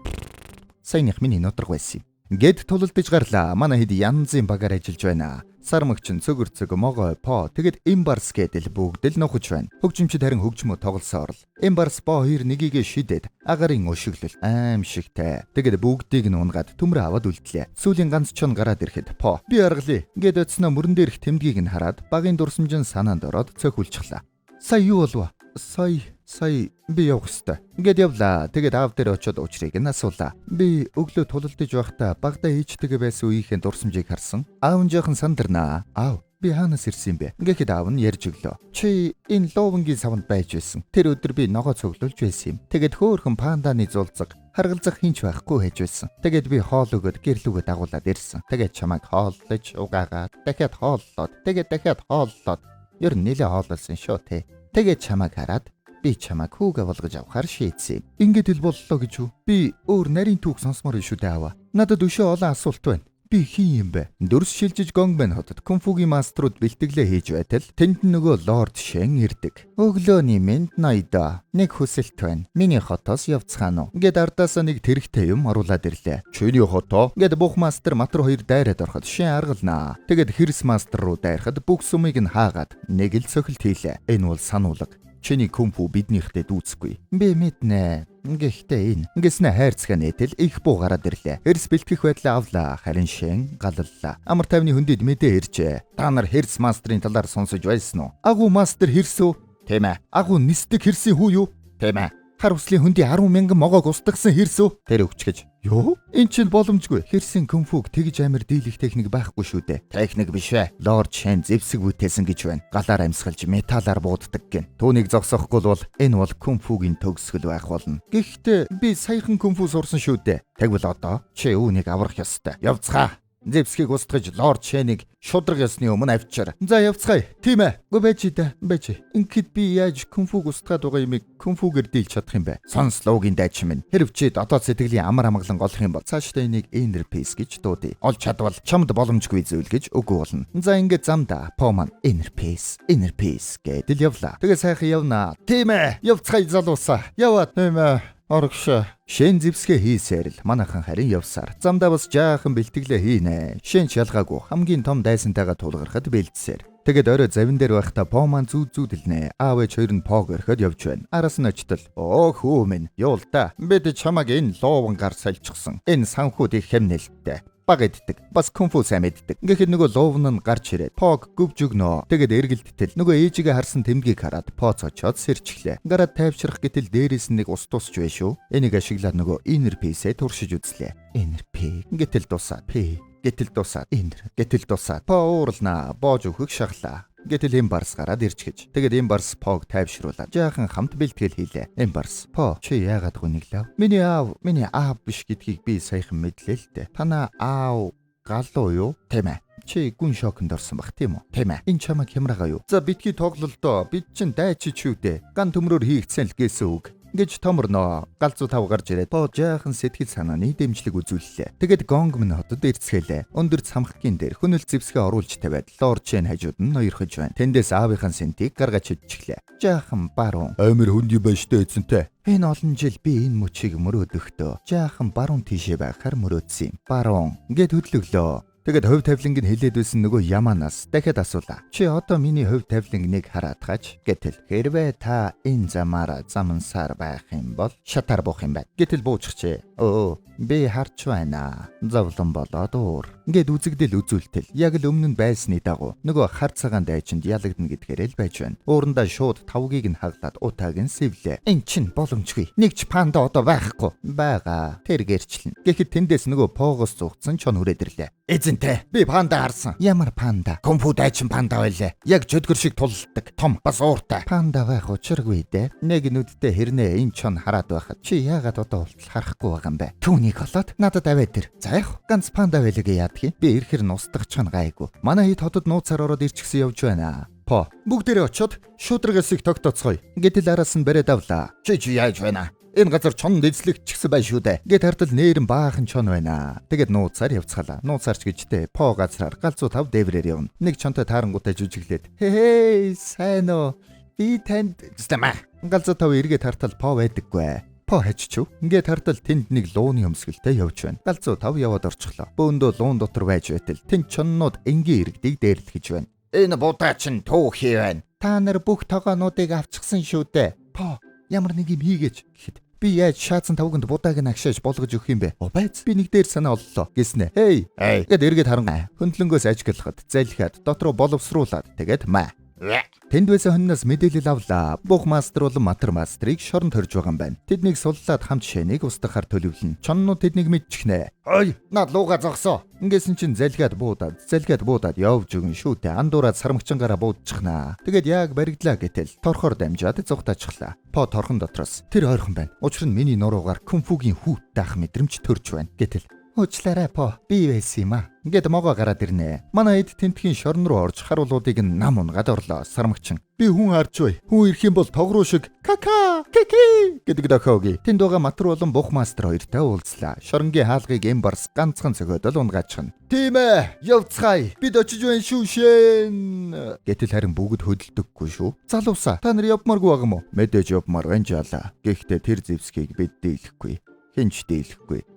S2: Саяных миний нудраг байсан юм. Гэд тулалдаж гарлаа. Манай хэд янзын багаар ажиллаж байна.
S1: Сармагчин, цөгөрцөг, могой, по тэгэд имбарс гэдэл бүгд л нухаж байна. Хөгжимчд харин хөгжмөө тоглосоор л. Имбарс бо хоёр нэгийгээ шидэд агарын өшиглөл аимшигтай. Тэгэд бүгдийг нь унгаад төмрөө аваад үлдлээ. Сүүлийн ганц чон гараад ирэхэд по би аргалъя. Ингээд очсноо мөрөн дээрх тэмдгийг нь хараад багын дурсамжин санаанд ороод цохиулчихлаа. Сая юу болов? Сая би явах ёстой. Ингээд явлаа. Тэгээд аав дээр очиод учрыг нь асуулаа. Би өглөө тулалдаж байхдаа багадаа ээжтэйгээ байсан үеийнхээ дурсамжийг харсан. Аав нь жоохон сандарнаа. Аав, би хаанаас ирсэн юм бэ? Ингээд аав нь ярьж өглөө. Чи энэ луувангийн савнд байж байсан. Тэр өдөр би ногоо цуглуулж байсан юм. Тэгээд хөөхөн панданы зулцаг харгалзах хинч байхгүй хийж байсан. Тэгээд би хоол өгөөд гэрлүүгээ дагуулад ирсэн. Тэгээд чамайг хооллож угаагаад дахиад хооллоод тэгээд дахиад хооллоод ер нь нэлээ хооллсон шүү те. Тэгээд чамайг хараад би чамайг хүүгээ болгож авахар шийдсэн юм. Ингээд ил боллоо гэж үү? Би өөр нарийн түүх сонсомоор шүү дээ аваа. Надад өшөө олон асуулт байна. Би хин юм бэ? Дүрс шилжиж Гонгмэн хотод кунфугийн маструуд бэлтгэлээ хийж байтал тэнд нөгөө лорд Шен ирдэг. Өглөөний мэнд ноёдоо. Нэг хүсэлт байна. Миний хотоос явцгаана уу? Ингээд ардаасаа нэг тэрэгтэй юм оруулаад ирлээ. Чиний хотоо? Ингээд бух мастер матар хоёр дайраад ороход Шен аргалнаа. Тэгээд хэрс мастер руу дайрахад бүх сумыг нь хаагаад нэг л цохилт хийлээ. Энэ бол сануулга. Чиний кунфу биднийхтэй дүүцэхгүй. Би мэднэ. Гэхдээ энэ ингэснэ хайрцаг нээтэл их буу гараад ирлээ. Хэрс бэлтгэх байдлаа авлаа. Харин шэн галаллаа. Амар тайвны хөндөд мэдээ иржээ. Та нар хэрс мастрын талаар сонсож байсан уу? Агуу мастер хэрс үү? Тийм ээ. Агуу нисдэг хэрсийн хүү юу? Тийм ээ. Хар услын хөндий 10 мянган могоог устгасан хэрс үү? Тэр өвчгөж. Юу? Эн чинь боломжгүй. Хэрсийн кунфуг тэгж амир дийлэх техник байхгүй шүү дээ. Техник биш ээ. Лорд Шен зэвсэг бүтээсэн гэж байна. Галаар амьсгалж металлаар бууддаг гин. Түүнийг зогсоохгүй бол энэ бол кунфугийн төгсгөл байх болно. Гэхдээ би саяхан кунфу сурсан шүү дээ. Тэгвэл одоо чи үүнийг аврах ёстой. Явцгаа. Зэвсгийг устгаж Лорд Шенийг шудраг ёсны өмнө авчир. За явцгаая. Тийм ээ. Гү байж дээ. Байж. Ингээд би яаж кунфуг устгаад байгаа юмыг кунфугээр дийлж чадах юм бэ? Сонс луугийн дайчин минь. Хэрв чи дотоод сэтгэлийн амар амгалан голох юм бол цаашдаа энийг inner peace гэж дуудъя. Олж чадвал чамд боломжгүй зүйл гэж үгүй болно. За ингээд замдаа по маань inner peace, inner peace гэдэл явлаа. Тэгээ сайхан явнаа. Тийм ээ. Явцгаая залуусаа. Яваа. Тийм ээ. Орогш. Шэн зэвсгээ хийсээр л манайхан харин явсаар. Замдаа бас жаахан бэлтгэлээ хийнэ. Шэн ч ялгаагүй хамгийн том дайсантайгаа тулгархад бэлдсээр. Тэгээд орой завин дээр байхдаа по маань зүүд зүүдэлнэ. Аав ээж хоёр нь пог орхиод явж байна. Араас нь очтол. Оо хүү минь. Юу л да. Бид чамайг энэ луувангаар сольчихсон. Энэ санхүүд их хэмнэлттэй. Баг иддэг. Бас кунфу сайн мэддэг. Ингээд нөгөө луувн нь гарч ирээд пог гүвж өгнө. Тэгээд эргэлдтэл нөгөө ээжигээ харсан тэмдгийг хараад по цочоод сэрчихлээ. Гараад тайвшрах гэтэл дээрээс нь нэг ус тусч бай шүү. Энийг ашиглаад нөгөө inner peace-ээ туршиж үзлээ. Inner P гэтэл дусаад P гэтэл дусаад inner гэтэл дусаад по уурлнаа. Боож өгөх шахлаа. Гэтэл Эмбарс гараад ирчихэж. Тэгээд Эмбарс Пог тайвшруулаад жаахан хамт бэлтгэл хийлээ. Эмбарс По чи яагаад гүниглав? Миний аав, миний аав биш гэдгийг би саяхан мэдлээ л дээ. Танаа аав галуу юу? Тийм ээ. Чи гүн шоконд орсон бах тийм үү? Тийм ээ. Энэ чамайг хямраага юу? За битгий тоглолдоо. Бид чин дайчиж шүү дээ. Ган төмрөөр хийгдсэн л гээсэн үг. Гэж томорноо. Галзуу тав гарч ирээд По жаахан сэтгэл санааны дэмжлэг үзүүллээ. Тэгээд Гонгмэн хотод ирцгээлээ. Өндөр цамхгийн дээр хөнөл зэвсгээ оруулж тавиад Лорд Чен хажууд нь ноёрхож байна. Тэндээс аавынхаа сэнтийг гаргаж идчихлээ. Жаахан баруун.
S4: Амир хүнд юм байна штэ эзэнтэй.
S1: Энэ олон жил би энэ мөчийг мөрөөдөхдөө жаахан баруун тийшээ байхаар мөрөөдсөн юм. Баруун гэд хөдлөглөө. Тэгээд хувь тавиланг нь хилээд байсан нөгөө Яманаас дахиад асуулаа. Чи одоо миний хувь тавиланг хараад хаач гэтэл хэрвээ та энэ замаараа замансаар байх юм бол шатаар буух юм байна. Гэтэл бууччихжээ. Өө би харч байна. Зовлон болоод уур. Ингээд үзэгдэл үзүүлтэл яг л өмнө нь байсны дагуу нөгөө хар цагаан дайчинд ялагдана гэдгээрээ л байж байна. Уурандаа шууд тавгийг нь хаглаад утааг нь сэвлээ. Эн чин боломжгүй. Нэг ч панда одоо байхгүй. Байгаа. Тэр гэрчлэн. Гэхэд тэндээс нөгөө поогоос зугтсан чон хүрээд ирлээ.
S3: Эзэнтэй би панда харсан.
S1: Ямар панда?
S3: Кунфу дайчин панда байлаа. Яг жөдгөр шиг тулалддаг. Том бас ууртай.
S1: Панда байх учиргүй дээ. Нэг нүдтэй хэрнээ энэ чон хараад байхад чи яагаад одоо болтол харахгүй байгаа юм бэ? Түүнийг олоод надад аваад ир. За яг ганц панда байлаа гээ яадаг юм? Би ирэхэр нь устгах нь гайгүй. Манай хэд хотод нууцаар ороод ирчихсэн явж байна.
S2: По бүгдээрээ очиод шудраг ёсыг тогтооцгоё.
S1: Гэтэл араас нь бариад авлаа.
S3: Чи яаж байна? Энэ газар чонд эзлэгдчихсэн байх шүү дээ.
S1: Гэт хартал нээрэн баахан чон байна. Тэгээд нууцаар явцгаалаа. Нууцаарч гэжтэй по газраар галзуу тав дээврээр явна. Нэг чонтой таарангуудаа жүжиглээд. Хээ сайн уу? Би танд
S3: Зүстэмэ.
S1: Галзуу тав эргээд хартал по байдаггүй. По хажичв. Ингээд хардал тэнд нэг лууны өмсгөлтэй явж байна. Галзуу тав яваад орчихлоо. Бөөндөө луун дотор байж байтал тэнд чоннууд энгийн иргэдийг дээрлэхэж байна.
S3: Энэ будаа чинь түүхий байна. Та нар бүх тогоонуудыг авчихсан шүү дээ.
S1: По ямар нэг юм хийгээч гэхэд би яаж шаацсан тавганд будааг нь агшааж болгож өгөх юм бэ? О байц би нэг дээр санаа оллоо гэснэ. Хей гэд эргээд харан хөндлөнгөөс ажиглахад залхиад дотроо боловсруулад тэгээд маа. Тэнд байсан хоньноос мэдээлэл авлаа. Бух мастер болон матер мастрыг шоронд хорж байгаа юм байна. Тэднийг суллаад хамт шэнийг устгахаар төлөвлөнө. Чоннууд тэднийг мэдчихнэ.
S3: Ой, над лууга зогсоо.
S1: Ингэсэн чинь залхиад буудаад, залхиад буудаад явж өгөн шүү дээ. Андуураад сармагчангаараа буудчихнаа. Тэгээд яг баригдлаа гэтэл торхоор дамжаад зугтаачихлаа. По торхон дотроос тэр ойрхон байна. Учир нь миний нуруугаар кунфугийн хүүт даах мэдрэмж төрж байна. Гэтэл уучлаарай По, би байсан юм аа. Ингээд могоо гараад ирнэ. Манай эд тентхийн шорон руу орж харуулуудыг нь нам унгаад орлоо. Сармагчин.
S2: Би хүн харж бай. Хүн ирэх юм бол тогруу шиг кака кики гэдэг дохиоги.
S1: Тэнд байгаа матар болон бух мастер хоёртой уулзлаа. Шоронгийн хаалгыг эм барс ганцхан цогиодол унгаачна.
S2: Тийм ээ. Явцгаая. Бид очиж байна шүү шэн.
S1: Гэтэл харин бүгд хөдөлдөггүй шүү. Залуусаа та нар явмааргүй байгаа юм уу? Мэдээж явмаар байна жаалаа. Гэхдээ тэр зэвсгийг бид дийлэхгүй. Хинч дийлэхгүй.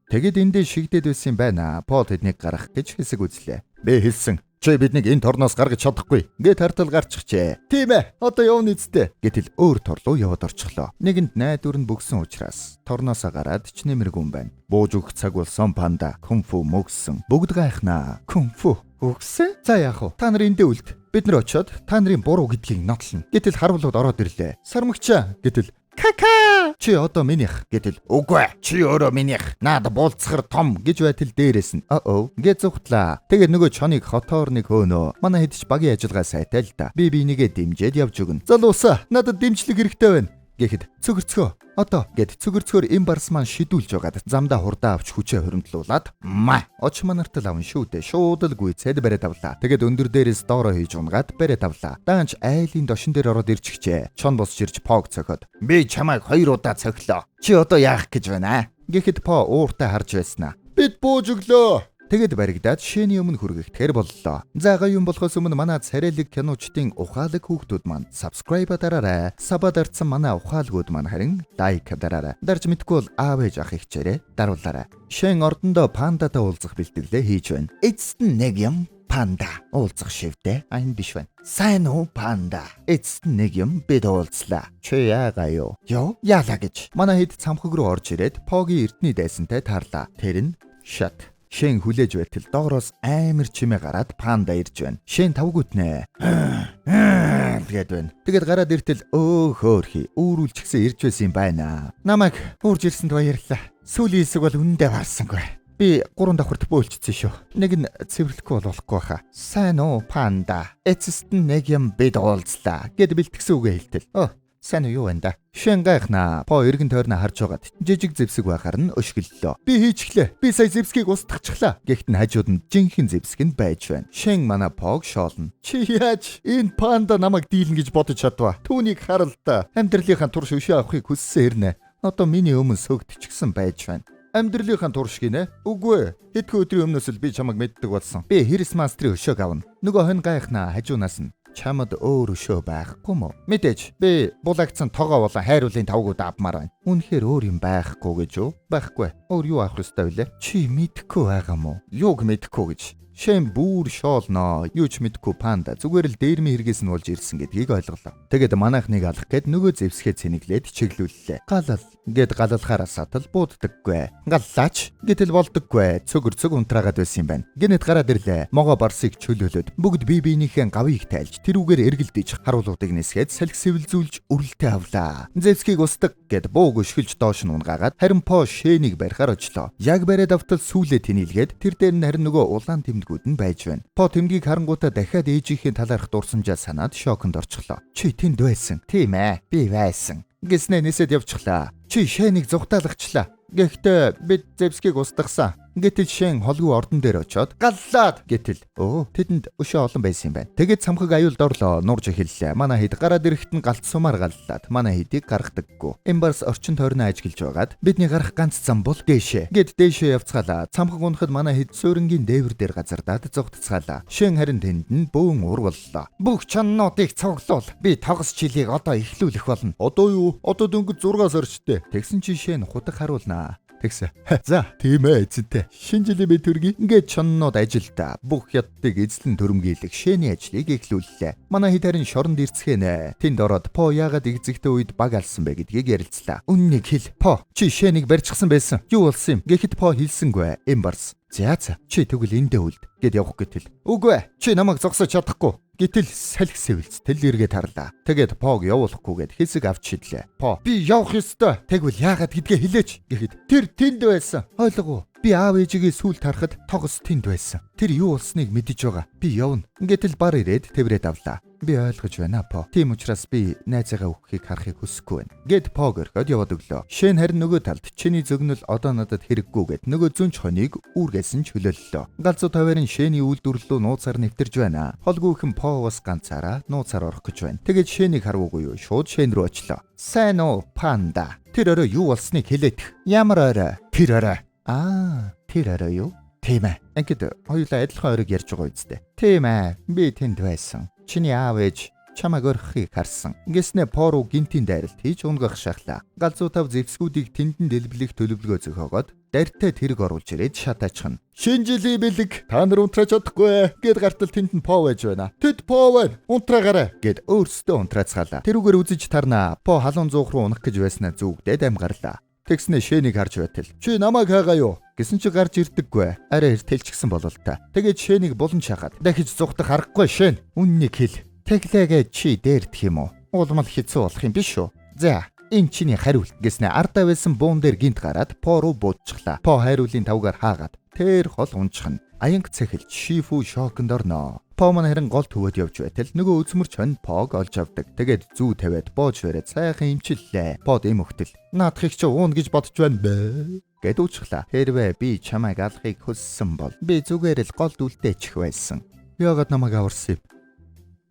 S1: Тэгэд эндээ шигдээд байсан юм байна. Пол тэднийг гаргах гэж хэсэг үзлээ. Би хэлсэн. Чи биднийг энэ торноос гаргаж чадахгүй. Ингээд тартал гарчихжээ.
S2: Тийм ээ. Одоо явна үсттэй.
S1: Гэтэл өөр тор руу яваад орчихлоо. Нэгэнд найдвар нь бөгсөн учраас торноосоо гараад ч нэмэргүй юм байна. Бууж өгөх цаг болсон панда кунфу мөгсөн. Бүгд гайхнаа. Кунфу өгсөн? За яах вэ? Та нар эндээ үлд. Бид нар очиод та нарын буруу гэдгийг нотлно. Гэтэл харуулууд ороод ирлээ. Сармагчаа гэтэл кака чи одоо минийх гэтэл
S3: үгүй чи өөрөө минийх. Наад буулцахар том
S1: гэж байтал дээрээс нь оо гэж зүхтлаа. Тэгээд нөгөө чоныг хотоор нэг хөөнөө. Манай хэд ч багийн ажиллагаа сайтай л да. Би бинийгээ дэмжиж явж өгнө.
S2: Залуусаа надад дэмжлэг хэрэгтэй байна.
S1: Гэхэд цөгөрцгөө одоо гэд цөгөрцгөөр эм барс маань шидүүлж байгаад замдаа хурдаа авч хүчээ хуримтлуулад маа оч манартал аван шүү дээ шууд л гүйцээд бариад авлаа. Тэгээд өндөр дээрээс доороо хийж унгаад бариад авлаа. Даанч айлын дошин дээр ороод ирчихжээ. Чон босч ирж пог цохиод
S3: би чамайг 2 удаа цохилоо. Чи одоо яах гэж байна?
S1: Гэхэд по ууртай харж байснаа.
S2: Бид бууж өглөө.
S1: Тэгэд баригдаад шээний өмнө хүргэхтэхэр боллоо. За гоё юм болохоос өмнө манай царайлаг киночдын ухаалаг хүүхдүүд маань subscribe дараарай. Саба дарцсан манай ухаалгууд маань харин лайк дараарай. Дарж мэдгүй бол аав ээж ах ихчээрээ даруулаарай. Шэн ордондоо пандатай уулзах бэлтгэлээ хийж байна.
S3: Эцэст нь нэг юм панда уулзах шивдэ.
S1: А энэ биш байна.
S3: Сайн уу панда? Эцэст нь нэг юм бид уулзлаа.
S1: Чи яагаа юу?
S3: Йоо яалаа гэж.
S1: Манай хэд цамхаг руу орж ирээд Погийн эрдний дайсантай таарлаа. Тэр нь шат. Шэн хүлээж байтал доороос амар чимээ гараад панда ирж байна. Шэн тавгүтнэ. Гээд байна. Тэгээд гараад иртэл өө хөөрхий үүрүүлчихсэн ирж байсан юм байна.
S3: Намайг уурж ирсэнд баярлалаа. Сүүлийн хэсэг бол үнэндээ барсангүй.
S1: Би 3 давхарт бөөлчихсэн шүү. Нэг нь цэвэрлэхгүй бол болохгүй хаа.
S3: Сайн уу панда? Эцэст нь нэг юм бид уулзлаа
S1: гэд бэлтгэсэн үгээ хэлтэл. Өө сайн уу юу байна да? Шэн гайхнаа. По эргэн тойрноо харж байгаад жижиг зэвсэг байхаар нь өшгөллөө.
S2: Би хийчихлээ. Би сая зэвсгийг устгахчлаа.
S1: Гэхдээ нь хажууд нь жинхэнэ зэвсэг нь байж байна. Шэн манай пог шоолно.
S2: Чи яаж энэ панда намайг дийлнэ гэж бодож чадваа. Түүнийг харал та. Амьдралынхаа турш өшөө авахыг хүссэн хэрнэ.
S1: Одоо миний өмнө сөгдчихсэн байж байна.
S2: Амьдралынхаа турш гинэ? Үгүй ээ. Хэдхэн өдрийн өмнөөс л би чамайг мэддэг болсон.
S1: Би Хэрс мастрын өшөөг авна. Нөгөө хонь гайхнаа хажуунаас нь чамд өөр өшөө байхгүй мó? Мэдээж би булагцсан тогоо болон хайруулын тавгууд авмаар байна. Үнэхээр өөр юм байхгүй гэж юу? Байхгүй. Өөр юу авах ёстой вүлээ? Чи мэдэхгүй байгаа мó? Юуг мэдэхгүй гэж? Шэн бүр шоолноо. Юу ч мэдэхгүй панда зүгээр л дээрмийн хэрэгээс нь болж ирсэн гэдгийг ойлголоо. Тэгээд манайхныг алах гээд нөгөө зэвсгээ цэнэглээд чиглүүллээ. Галал гэд галалхаараа сатал бууддаггүй. Галлаач гэтэл болдоггүй. Цөгөр цөг унтраагаад байсан юм байна. Гэнэт гараад ирлээ. Могоо барсыг чөлөөлөд бүгд бие биенийхээ гавыг тайлж тэрүүгээр эргэлдэж харуулуудыг нисгээд салхи сэвэлзүүлж үрэлтээ авлаа. Зэвсгийг устдаг гэд бууг өшгөлж доош нь унгаагаад харин по шэнийг барихаар очлоо. Яг бариад автал сүүлээ тэнийлгээд тэр дээр нь харин нөгөө улаан тэмдгүүд нь байж байна. По тэмдгийг харангуутаа дахиад ээжийнхээ талаарх дурсамжаа санаад шоконд орчихлоо. Чи тэнд байсан.
S3: Тийм ээ. Би байсан.
S1: Гэснээ нисэд явчихлаа. Чи шэнийг зугтаалгачлаа. Гэхдээ бид зэвсгийг устгасан. Гэтэл Шэн холгүй ордон дээр очоод галлаад гэтэл тэдэнд өшөө олон байсан юм байна. Тэгээд цамхаг аюулд орлоо, нурж эхэллээ. Манай хэд гараад ирэхэд нь галт сумаар галлаад манай хэдийг гаргадаггүй. Эмбарс орчин тойрноо ажиглаж байгаад бидний гарах ганц зам бол дээшээ. Гэт дээшээ явцгаалаа. Цамхаг унахад манай хэд суурингийн дээвэр дээр газардаад зугтцгаалаа. Шэн харин тэнд нь бөөн ур боллоо. Бүх чоннуудыг цуглуул. Би тогс жилийг одоо эхлүүлэх болно.
S4: Одоо юу? Одоо дөнгөж 6 сар штэ.
S1: Тэгсэн чи Шэн хутаг харуулнаа. Тэгсэн.
S4: За, тийм эзэнтэй. Шинэ жилийн мэд төргий.
S1: Ингээд чоннууд ажилдаа бүх хятадыг эзлэн төрөмгийлэх Шэний ажлыг эхлүүллээ. Манай хэд харин шоронд ирцгээнэ. Тэнд ороод По яагаад эгзэгтэй үед баг алсан бэ гэдгийг ярилцлаа. Үннийг хэл. По, чи Шэнийг барьчихсан байсан. Юу болсон юм? Гэхэд По хэлсэнгүй. Эмбарс. За, чи тэгвэл эндээ үлд гэд явах гэтэл. Үгүй ээ, чи намайг зогсож чадахгүй. Гэтэл салхи сэвэлцтэл эргээд харлаа. Тэгээд Пог явуулахгүйгээд хэсэг авч шидлээ. По, би явах ёстой. Тэгвэл яагаад гэдгээ хэлээч гэхэд тэр тэнд байсан. Ойлгов уу? Би аав ээжигээ сүлд харахад тогс тэнд байсан. Тэр юу болсныг мэдэж байгаа. Би явна. Гэтэл бар ирээд тэврээд авлаа. Би ойлгож байна По. Тийм учраас би найзаагаа өгөхийг харахыг хүсэхгүй байна. Гэт Пог орхиод яваад өглөө. Шэн харин нөгөө талд чиний зөгнөл одоо надад хэрэггүй гэд нөгөө зүнч хоныг үүргээс нь чөлөөллөө. Галзуу тавиарын Шэний үйлдвэр рүү нууцаар нэвтэрж байна. Холгүйхэн По бас ганцаараа нууцаар орох гэж байна. Тэгээд Шэнийг харвуугүй юу? Шууд Шэн рүү очлоо. Сайн уу, панда. Тэр орой юу болсныг хэлээдэх. Ямар орой? Тэр орой. Аа, тэр орой юу? Тийм ээ. Ингээд хоёулаа адилхан оройг ярьж байгаа үсттэй. Тийм ээ. Би тэнд байсан. Чиний аав ээж чамайг орхихыг харсан. Ингэснэ По руу гинтийн дайралт хийж унгах шахлаа. Галзуу тав зэвсгүүдийг тэндэн дэлбэлэх төлөвлөгөө зохиогоод дарьтай тэрэг оруулж ирээд шатаачихна.
S4: Шинэ жилийн бэлэг та нар унтраач чадахгүй гэд гартал тэнд нь По байж байна. Тэд По байна. Унтраагаарай
S1: гэд өөрсдөө унтраацгаалаа. Тэрүүгээр үзэж тарнаа. По халуун зуух руу унах гэж байснаа зүгдээд ам гарлаа. Тэгснэ Шэнийг харж байтал.
S4: Чи намайг хайгаа юу?
S1: Гэсэн чи гарч ирдэггүй. Арай эртэлчихсэн болол та. Тэгээд Шэнийг булан шахаад дахиж зугтах аргагүй Шэн. Үннийг хэл. Тэглээгээ чи дээрдэх юм уу? Улмал хэцүү болох юм биш үү? За, энэ чиний хариулт гэснэ ардаа байсан буун дээр гинт гараад По руу буудчихлаа. По хайруулын тавгаар хаагаад тэр хол унчихна. Аянг цахилж Шифу шоконд орноо. По маань харин гол төвөд явж байтал нөгөө үзмэрч хонь Пог олж авдаг. Тэгээд зүү тавиад боож бариад сайхан имчиллээ. Под эм өгтөл. Наадахыг чи уун гэж бодож байна бэ? Гэд уучлаа. Хэрвээ би чамайг алахыг хүссэн бол би зүгээр л голд үлдээчих байсан. Яагаад намайг аварсан юм?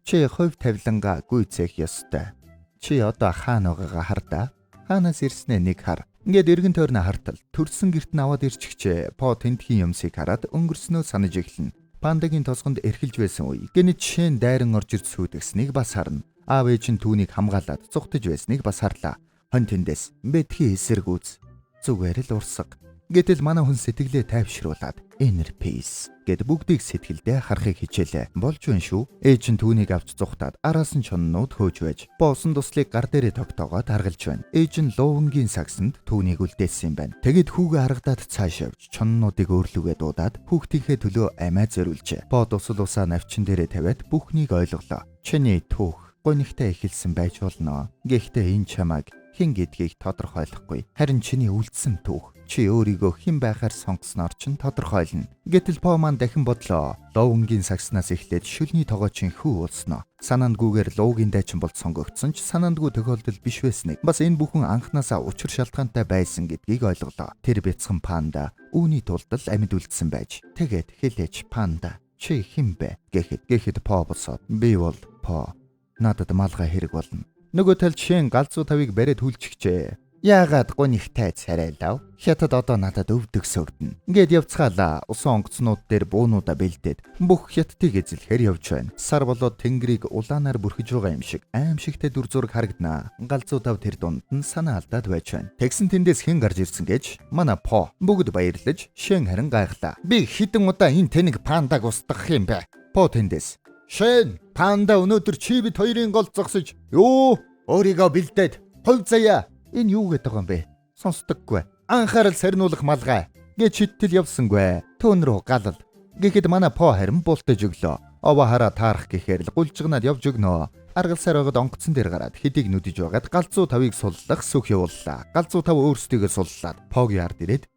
S1: Чи хувь тавилангаа гүйцээх ёстой. Чи одоо хаана байгаагаа хардаа. Хаанаас ирснээ нэг хар. Ингээд эргэн тойрноо хартал төрсөн герт нь аваад ирчихжээ. По тентхийн юмсыг хараад өнгөрснөө санаж эхэлнэ. Пандагийн тосгонд эрхэлж байсан үе гэнэт Шэн дайран орж ирж сүйдгэснийг бас харна. Аав ээж нь түүнийг хамгаалаад зугтаж байсныг бас харлаа. Хон тэндээс бэтхий эсэргүүц. Зүгээр л урсга. Гэтэл манай хүн сэтгэлээ тайвшруулад inner peace гэд бүгдийг сэтгэлдээ харахыг хичээлээ. Болж байна шүү. Ээж нь түүнийг авч зугтаад араас нь чоннууд хөөж байж боосон туслыг гар дээрээ тогтоогоод харгалж байна. Ээж нь луувангийн сагсанд түүнийг үлдээсэн юм байна. Тэгэд хүүгээ харагдаад цааш явж чоннуудыг өөрлөгөө дуудаад хүүхдийнхээ төлөө амиа зориулжээ. Бо тусал усаа навчин дээрээ тавиад бүхнийг ойлголоо. Чиний түүх гонигтай эхэлсэн байж болно. Гэхдээ энэ чамайг хэн гэдгийг тодорхойлохгүй. Харин чиний үлдсэн түүх чи өөрийгөө хэн байхаар сонгосноор чинь тодорхойлно. Гэтэл По маань дахин бодлоо. Луувангийн сагснаас эхлээд шүлний тогоочин хүү болсноо. Санаандгүйгээр луугийн дайчин болж сонгогдсон ч санаандгүй тохиолдол биш байсныг бас энэ бүхэн анханасаа учир шалтгаантай байсан гэдгийг ойлголоо. Тэр бяцхан панда үүний тулд л амьд үлдсэн байж. Тэгээд хэлээч панда чи хэн бэ гэхэд По босоод би бол По. Надад малгай хэрэг болно. Нөгөө талд Шэн галзуу тавыг бариад хүлчихжээ. Яагаад гунигтай царайлав? Хятад одоо надад өвдөг сөгдөнө. Ингээд явцгаалаа. Усан онгоцнууд дээр буунуудаа бэлдээд бүх хятадыг эзлэхээр явж байна. Сар болоод тэнгэрийг улаанаар бүрхэж байгаа юм шиг аимшигтай дүр зураг харагданаа. Галзуу тав тэр дунд нь санаа алдаад байж байна. Тэгсэн тэндээс хэн гарч ирсэн гэж манай По бүгд баярлаж Шэн харин гайхлаа. Би хэдэн удаа энэ тэнэг пандаг устгах юм бэ? По тэндээс
S4: Шэн, панда өнөөдөр чи бид хоёрын гол зогсож юу? Өөрийгөө бэлдээд хувь заяа.
S1: Энэ юу гэдэг юм бэ? Сонсдоггүй. Анхаарал сарниулах малгай гэж шидтэл явсангүй. Түүн рүү галал. Гэхэд манай По харин бултаж өглөө. Овоо хараа таарах гэхээр л гулжигнаад явж өгнө. Аргалсаар байгаад онгоцон дээр гараад хэдийг нүдэж байгаад галзуу тавыг суллах сүх явууллаа. Галзуу тав өөрсдийгөө суллаад Погийн ард ирээд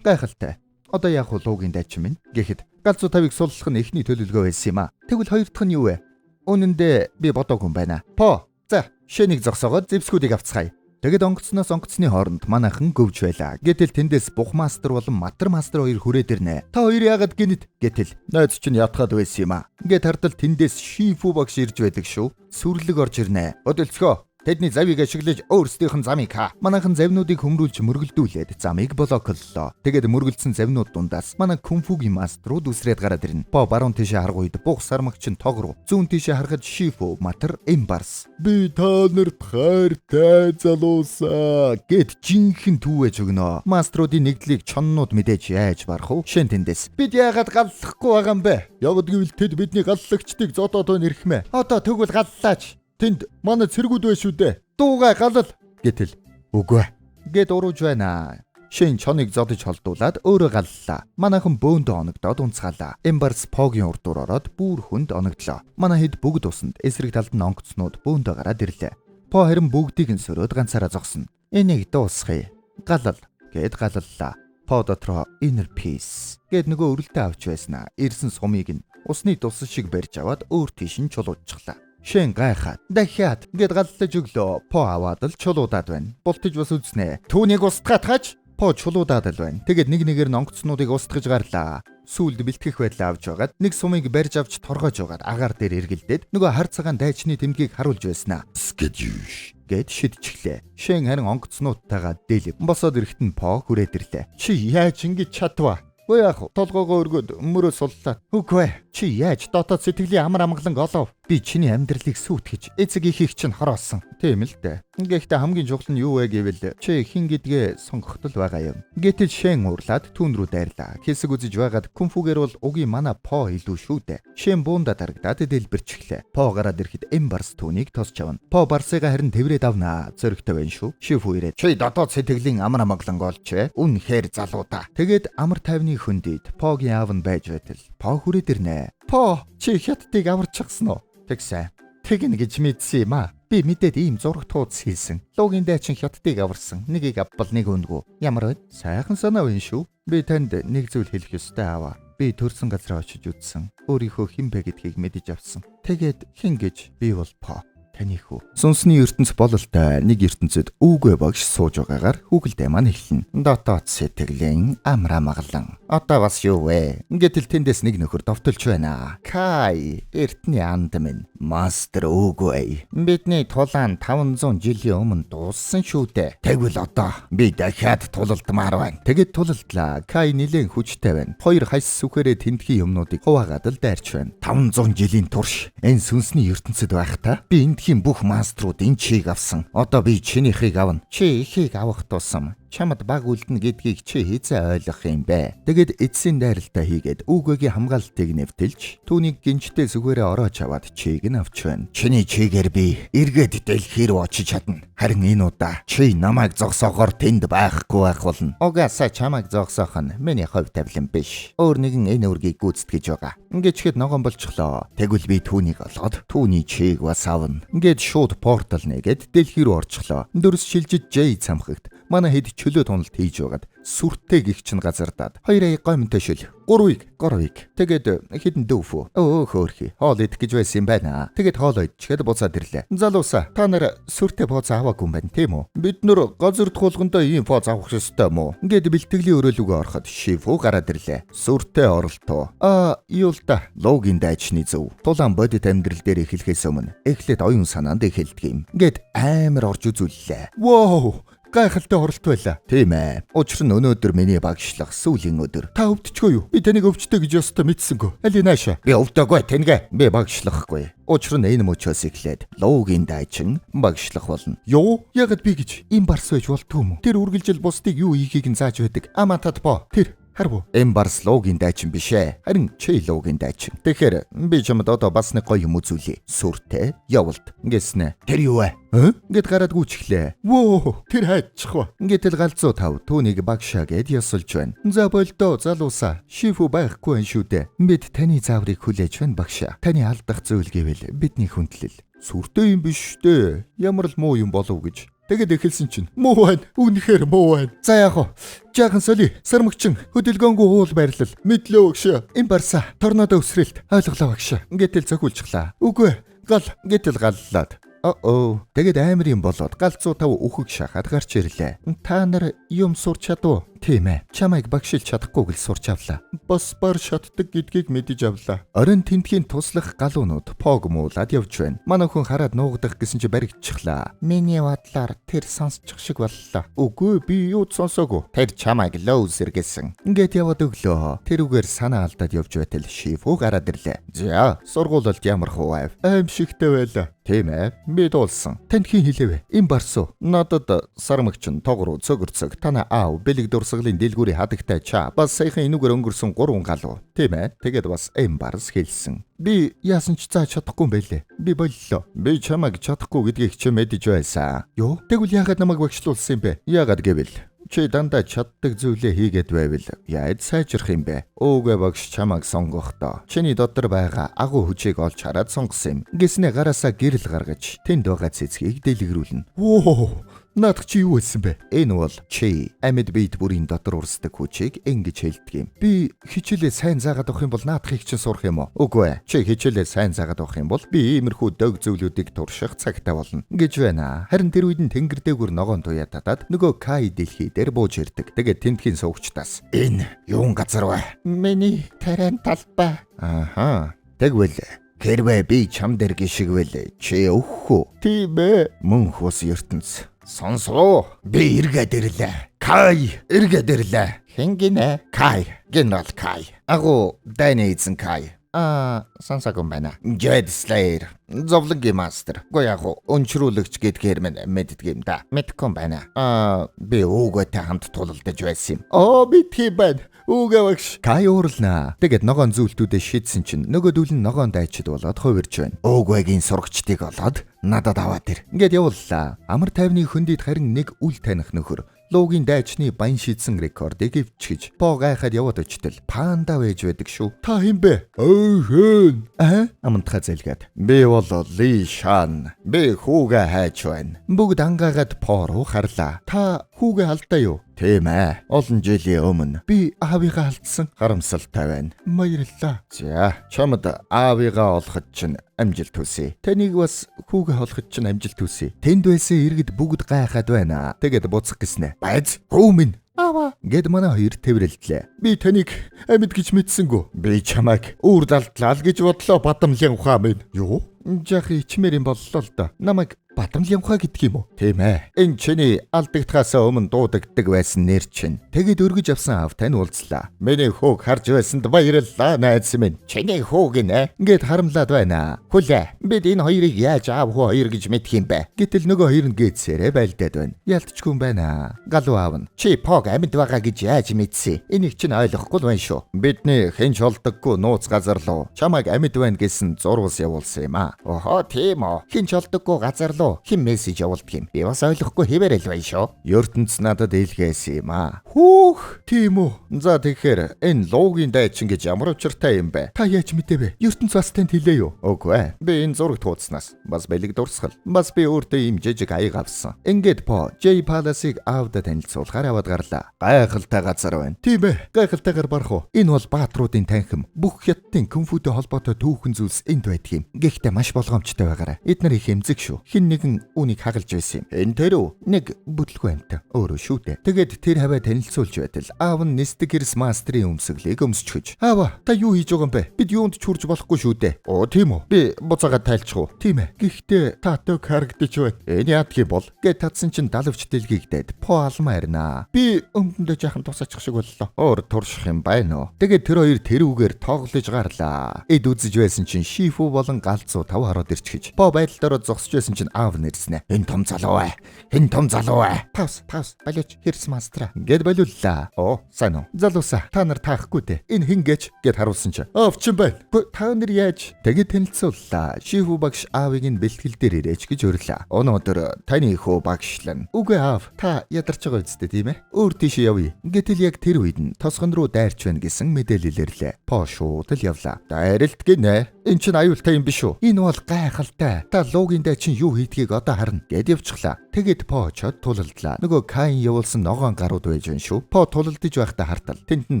S1: гайхалтай. Одоо яах вэ луугийн дайчин минь гэхэд галзуу тавыг суллах нь эхний төлөвлөгөө байсан юм а. Тэгвэл хоёр дахь нь юу вэ? Үнэн дээр би бодоогүй юм байна. По, за, Шэнийг зогсоогоод зэвсгүүдийг авцгаая. Тэгэд онгоцноос онгоцны хооронд манайхан гөвж байлаа. Гэтэл тэндээс Бух мастер болон Матар мастер хоёр хүрээд ирнэ. Та хоёр яагаад гинэт? Гэтэл найз чинь ятгаад байсан юм а. Ингээд хардал тэндээс Шифу багш ирж байдаг шүү. Сүрлэг орж ирнэ. Өдөлцгөө. Тэдний завийг ашиглаж өөрсдийнх нь замыг хаа. Манайхан завнуудыг хөмрүүлж мөргөлдүүлээд замыг блокллоо. Тэгээд мөргөлдсөн завнууд дундаас манай кунфугийн маструуд үсрээд гараад ирнэ. По баруун тишээ харах үед бух сармагч нь тог руу, зүүн тишээ харахад Шифу, Матар, Эмбарс.
S2: Би та нарт хайртай залуусаа
S1: гэд жинхэнэ түүвэж өгнө. Маструудын нэгдлийг чоннууд мэдээж яаж барах вэ? Шэн тэндээс.
S4: Бид яагаад галлахгүй байгаа юм бэ?
S2: Ягд гэвэл тэд бидний галлагчдыг зодоод байна ирхмээ.
S4: Одоо тэгвэл галлаач.
S2: Тэнд манай цэргүүд байна шүү дээ. Дуугай галал
S1: гэтэл үгүй гэд урууж байна. Шин чоныг зодож холдуулаад өөрөө галлаа. Манайхан бөөндөө оногдоод унцгаалаа. Эмбарс Погийн урдуур ороод бүр хүнд оногдлоо. Манай хэд бүгд усанд эсрэг талд нь онгоцнууд бөөндөө гараад ирлээ. По харин бүгдийг нь сөрөөд ганцаараа зогсно. Энийг дуусгая. Галал гэд галаллаа. По дотроо inner peace гэд нөгөө өрөлтөө авч байснаа. Ирсэн сумыг нь усны тус шиг барьж аваад өөр тийш нь чулуужчихлаа. Шэн гайхаад дахиад гэд галлаж өглөө. По аваад л чулуудаад байна. Бултаж бас үзнэ.
S4: Түүнийг устгаад хач.
S1: По чулуудаад л байна. Тэгээд нэг нэгээр нь онгоцнуудыг устгаж гарлаа. Сүүлд бэлтгэх байдлаа авч байгаад нэг сумыг барьж авч торгоож байгаад агаар дээр эргэлдээд нөгөө хар цагаан дайчны тэмдгийг харуулж байснаа.
S2: Скэдюш
S1: гэд шидчихлээ. Шэн харин онгоцнуудтайгаа дэлив. Босоод ирэхэд нь По хүрээд ирлээ.
S4: Чи яаж ингэж чадваа? Үгүй яах вэ? Толгоогоо өргөөд мөрөө суллаа.
S1: Үгүй ээ. Чи яаж дотоод сэтгэлийн амар амгалан олов? Би чиний амьдралыг сүйтгэж эцэг эхийг чинь хороосон. Тийм л дээ. Гэхдээ хамгийн чухал нь юу вэ гэвэл чи хэн гэдгээ сонгоход л байгаа юм. Гэтэл Шэн уурлаад түүн рүү дайрлаа. Хэсэг үзэж байгаад кунфугэр бол угийн манай По илүү шүү дээ. Шэн буунда дарагдаад дэлбэрчихлээ. По гараад ирэхэд Эм Барс түүнийг тосч авна. По Барсыга харин тэврээд авнаа. Зөрөгтэй байна шүү. Шифу ирээд
S3: чи дотоод сэтгэлийн амар амгалан олжээ. Үнэхээр залуудаа.
S1: Тэгээд амар тайвны хөндөд Погийн аав нь байж байтал По хүрээд ирнэ.
S4: По чи хятадыг аварчихсан уу?
S1: Тэгсэн. Тэгнэ гэж мэдсэн юм аа. Би мэдээд ийм зураг тууц хийсэн. Луугийн дайчин хятадыг аварсан. Нэгийг авбал нэг үнгүү. Ямар вэ? Сайхан санаа байна шүү. Би танд нэг зүйл хэлэх ёстой аваа. Би төрсэн газараа очиж үзсэн. Өөрийнхөө хэн бэ гэдгийг мэдэж авсан. Тэгээд хэн гэж би бол По. Таны хүү. Сүнсний ертөнц бололтой нэг ертөнцид үгүй багш сууж байгаагаар хүүхэлдэй маань эхэлнэ. Дотоод сэтгэлийн амар амгалан. Одоо бас юу вэ? Гэтэл тэндээс нэг нөхөр довтолж байна. Кай, эртний анд минь. Мастер үгүй. Бидний тулаан 500 жилийн өмнө дууссан шүү дээ. Тэгвэл одоо би дахиад тулалдмаар байна. Тэгэд тулалдлаа. Кай нилээн хүчтэй байна. Хоёр хас сүхээрээ тентхийн юмнуудыг хуваагаад л дайрч байна. 500 жилийн турш энэ сүнсний ертөнцид байхдаа би эндхийн бүх маструудын чийг авсан. Одоо би чинийхийг авна. Чи ихийг авах тусам чамд баг үлдэнэ гэдгийг чи хэзээ ойлгох юм бэ? Тэгээд эцсийн дайралтаа хийгээд үгэгийн хамгаалалтыг нэвтэлж түүнийг гинжтэй сүгээрээ ороож аваад чийг нь авч байна. Чиний чигээр би эргээд дэлхий рүү очиж чадна. Харин энэ удаа чи намайг зогсоохоор тэнд байхгүй байх болно. Угаасаа чамайг зогсоох нь миний хувь тавилан биш. Өөр нэгэн энэ үргийг гүйцэтгэж байгаа. Ингээд ногоон болчихлоо. Тэгвэл би түүнийг олгоод түүний чийг бас авна. Ингээд шууд портал нэгээд дэлхий рүү орчихлоо. Дөрс шилжиж Жей цамхагт манай хэд чөлөө туналт хийж байгаад сүртэй гих чинь газардаад хоёр аяг гомтой шил. Гурвыг, гурвыг. Тэгээд хідэн дөвфөө. Өө хөөрхий. Хоол идэх гэж байсан юм байна. Тэгээд хоол идчихэд буцаад ирлээ. Залуусаа та нар сүртэй бууз аваагүй юм байна тийм үү?
S4: Бид нар газар туулгандаа ийм бууз авах ёстой юм уу?
S1: Ингээд бэлтгэлийн өрөөлүүгөө ороход Шифу гараад ирлээ. Сүртэй оролтоо. Аа, юу л да. Луугийн дайчны зөв. Тулаан бодит амьдрал дээр эхлэхээс өмнө эхлээд оюун санаанд эхэлдэг юм. Ингээд амар орж үзүүллээ.
S4: Вау! Гайхалтай оролт байлаа.
S1: Тийм ээ. Учир нь өнөөдөр миний багшлах сүүлийн өдөр.
S4: Та өвдчихөө юу? Би таныг өвчтөй гэж ёстой мэдсэнгүү. Али нааша.
S1: Би өвдөөгүй тэнгэ. Би багшлахгүй. Учир нь энэ мөчөөс эхлээд луугийн дайчин багшлах болно.
S4: Юу? Ягд би гэж им барс байж болтгүй юм уу? Тэр үргэлжил бусдыг юу хийхийг нь зааж байдаг. Аматад бо. Тэр харв.
S1: Эм барс луугийн дайчин биш ээ. Харин чи луугийн дайчин. Тэгэхээр би чамд одоо бас нэг гоё юм үзүүлье. Сүртэй явалт гэснэ. Тэр юу вэ? Ингээд гараад гүйчихлээ.
S4: Вөө, тэр хайчих ва.
S1: Ингээд л галзуу тав түүнийг багшаа гэд ёсолж байна. За болдоо залуусаа. Шифу байхгүй байх шүү дээ. Бид таны зааврыг хүлээж байна багшаа. Таны алдах зүйл гэвэл бидний хүндлэл.
S4: Сүртэй юм биш дээ. Ямар л муу юм болов гэж. Тэгээд эхэлсэн чинь муу байна. Үнэхээр муу байна.
S1: За яах вэ? Жаахан соли, сармагчин, хөдөлгөөнгүй уул байрлал.
S4: Мэдлээ багшаа.
S1: Эм барса, торнадо өсрэлт. Ойлголоо багшаа. Гэтэл цохиулчихлаа.
S4: Үгүй. Гал.
S1: Гэтэл галлаад.
S4: Оо. Тэгээд амар юм болоод галзуу тав үхэг шахаад гарч ирлээ. Та нар юм сурч чадв? Тийм ээ. Чамайг багшилж чадахгүй гэл сурч авлаа.
S2: Бас бар шатдаг гэдгийг мэдэж авлаа.
S4: Оройн тентхийн туслах галуунууд Пог муулаад явж байна. Манай хүн хараад нуугдах гэсэн чи баригдчихлаа.
S2: Миний бодлоор тэр сонсчих шиг боллоо. Үгүй би юу ч сонсоогүй. Тэр чамайг loser гэсэн.
S4: Ингээд яваад өглөө. Тэрүүгээр санаа алдаад явж байтал Шифу гараад ирлээ. За, сургуулалд ямар хуу байв?
S2: Аимшигтэй байлаа.
S4: Тийм ээ. Би дуулсан. Танд хэн хэлэв? Им барсуу. Надад сармагчин, тогруу, цөгөрцөг, танаа аав, бэлэг дурсгалын дэлгүүрийн хадагтай чаа. Бас саяхан энүүгээр өнгөрсөн 3 галуу. Тийм ээ. Тэгээд бас им барс хэлсэн.
S2: Би яасан ч зааж чадахгүй юм байлээ. Би боллоо.
S4: Би чамайг чадахгүй гэдгийг чи мэдэж байсан.
S2: Юу? Тэгвэл яагаад намайг багшлуулсан юм бэ?
S4: Яагаад гэвэл чи дандаа чаддаг зүйлээ хийгээд байвал яаж сайжрах юм бэ? Өөгээ багш чамайг сонгохдоо чиний дотор байгаа агуу хүчийг олж хараад сонгосон юм. Гэснээ гараасаа гэрэл гаргаж тэнд байгаа цэцгийг дэлгэрүүлнэ.
S2: Воо! Наадах чи юу байсан бэ?
S4: Энэ бол чи амьд биед бүрийн дотор урсдаг хүчийг ингэж хэлдэг юм.
S2: Би хичээлээ сайн заагаад авах юм бол наадахыг чинь сурах юм уу?
S4: Үгүй ээ. Чи хичээлээ сайн заагаад авах юм бол би иймэрхүү дөг зүйлүүдийг турших цагтай болно гэж байна. Харин тэр үед нь тэнгэр дээгүр ногоон туяа татаад нөгөө Кай дэлхий дээр бууж ирдэг. Тэгээд тентхийн суугчдаас энэ юун газар вэ?
S2: Миний тариан талбай.
S4: Аха. Тэгвэл хэрвээ би чам дээр гიშгвэл чи өөхөх үү?
S2: Тийм ээ.
S4: Мөнх ус ертөнц. Сонсоо. Би эргээд ирлээ. Кай эргээд ирлээ.
S2: Хэн гинэ?
S4: Кай, генерал Кай. Агуу дайны эзэн Кай.
S2: Аа, сонсоогүй юм байна.
S4: Jade Slayer, зовлонгийн мастер. Гэхдээ яг өнчрүүлэгч гэдгээр минь мэддэг юм да.
S2: Мэдгүй юм байна.
S4: Аа, би өвгөөтэй хамт тулалдаж байсан юм.
S2: Оо, мэдх юм байна. Үгээ багш.
S4: Кай уурлнаа. Тэгээд ногоон зүйлтүүдээ шидсэн чинь нөгөөдөл нь ногоон дайчид болоод хувирч байна. Өвгөөгийн сурагчдыг олоод надад аваад ир. Ингээд явууллаа. Амар тайвны хөндөд харин нэг үл таних нөхөр Луугийн дайчны баян шидсэн рекордыг эвчгэж По гайхаад яваад очтол панда байж байдаг шүү.
S2: Та хэн бэ? Ой хэн?
S4: Аа, амтхаа зэлгээд. Би бол Ли Шан. Би хүүгээ хайж байна. Бүгд ангаагаад По руу харлаа.
S2: Та хүүгээ алдаа юу?
S4: Тийм ээ. Олон жилийн өмнө
S2: би аавыгаа алдсан.
S4: Харамсалтай байна.
S2: Баярлалаа.
S4: За, чамд аавыгаа олоход чинь амжилт хүсье. Таныг бас хүүгээ олоход чинь амжилт хүсье. Тэнд байсан иргэд бүгд гайхаад байна. Тэгээд буцах гэснэ. Байз, хүү минь.
S2: Аава.
S4: Гэд манай хоёр тэврэлтлээ.
S2: Би таныг амьд гэж мэдсэнгүү.
S4: Би чамайг үүр далдлаа л гэж бодлоо Бадамлын ухаан минь.
S2: Юу? Жах ичмээр юм боллоо л доо. Намайг Бадамлын ухаан гэдэг юм уу?
S4: Тийм ээ. Энэ чиний алдагдахаас өмнө дуудагддаг байсан нэр чинь. Тэгэд өргөж авсан аавтай нь уулзлаа. Миний хүүг харж байсанд баярлалаа найз минь. Чиний хүүг гинэ. Ингээд харамлаад байна. Хүлээ. Бид энэ хоёрыг яаж аав хүү хоёр гэж мэдх юм бэ? Гэтэл нөгөө хоёр нь гээдсээрээ байлдаад байна. Ялтчгүй юм байна. Галуу аав нь. Чи Пог амьд байгаа гэж яаж мэдсэн? Энийг чинь ойлгохгүй л байна шүү. Бидний хэн ч олдоггүй нууц газар руу чамайг амьд байна гэсэн зурвас явуулсан юм аа. Охоо тийм үү. Хэн ч олдоггүй газар руу хэн мессеж явуулдаг юм? Би бас ойлгохгүй хэвээрэл байна шүү. Ертөнц надад илгээсэн юм аа.
S2: Хүүх, тийм үү.
S4: За тэгэхээр энэ луугийн дайчин гэж ямар учиртай юм бэ?
S2: Та яаж мэдэв вэ? Ертөнц бас танд хэлээ юу?
S4: Үгүй ээ. Би энэ зурагт хуудаснаас бас бэлэг дурсгал. Бас би өөртөө ийм жижиг аяг авсан. Ингээд По J Palace-ыг аавда танилцуулахаар аваад гарлаа. Гайхалтай газар байна.
S2: Тийм ээ. Гайхалтайгаар барах уу?
S4: Энэ бол баатруудын танхим. Бүх хятадын кунфутэй холбоотой түүхэн зүйлс энд байдаг юм. Гэхдээ маш болгоомжтой байгаарай. Эднэр их эмзэг шүү. Хэн нэгэн үүнийг хагалж байсан юм. Энэ тэр үү? Нэг бүтлгүй амт. Өөрөө шүү дээ. Тэгээд тэр хаваа танилцуулж байтал аав нь Нестик Гэрс мастрын өмсөглийг өмсчихөж.
S2: Аава, та юу хийж байгаа юм бэ? Бид юунд ч хүрж болохгүй шүү дээ.
S4: Оо тийм үү? Би буцаагаад тайлчих уу?
S2: Тийм ээ. Гэхдээ та төг харагдаж байна.
S4: Энэ яадах юм бол гэд татсан чинь далавч дэлгийгдээд По алмаа ирнэ.
S2: Би өмдөндөө жаахан тусаачих шиг боллоо.
S4: Өөр турших юм байна уу? Тэгээд тэр хоёр тэрүүгээр тоглож гарлаа. Эд үзэж байсан чинь Шифу болон галзуу тав хараад ирчихэж. По байдал дээр зогсож байсан чинь аав нэрснэ. Энэ том залуу ээ. Энэ том залуу ээ.
S2: Паус, паус. Болооч хэрс мастра.
S4: Гэд болиуллаа. Оо, сайн уу?
S2: Залуусаа, та нар таахгүй дээ. Энэ хэн гэж
S4: гэд харуулсан чинь.
S2: Аавчин байна. Та нар яаж?
S4: Тэгээд танилцууллаа. Шифу багш аавыг нь бэлтгэл дээр ирээч гэж өрлөө. Өнөөдөр таны хөө багшлан.
S2: Үгүй аав, та ядарч байгаа үсттэй тийм ээ?
S4: Өөр тийш явъя. Гэтэл яг тэр үед нь тосгон руу дайрч байна гэсэн мэдээлэл ирлээ. По шууд л явлаа. Дайралт гинэ. Эн чинь аюултай юм биш үү? Энэ бол гайхалтай. Та луугийн дай чинь юу хийдгийг одоо харна гэд явчихлаа. Тэгээд По очоод тулалдлаа. Нөгөө Кайн явуулсан ногоон гарууд байж байна шүү. По тулалдаж байхдаа хартал. Тэнд нь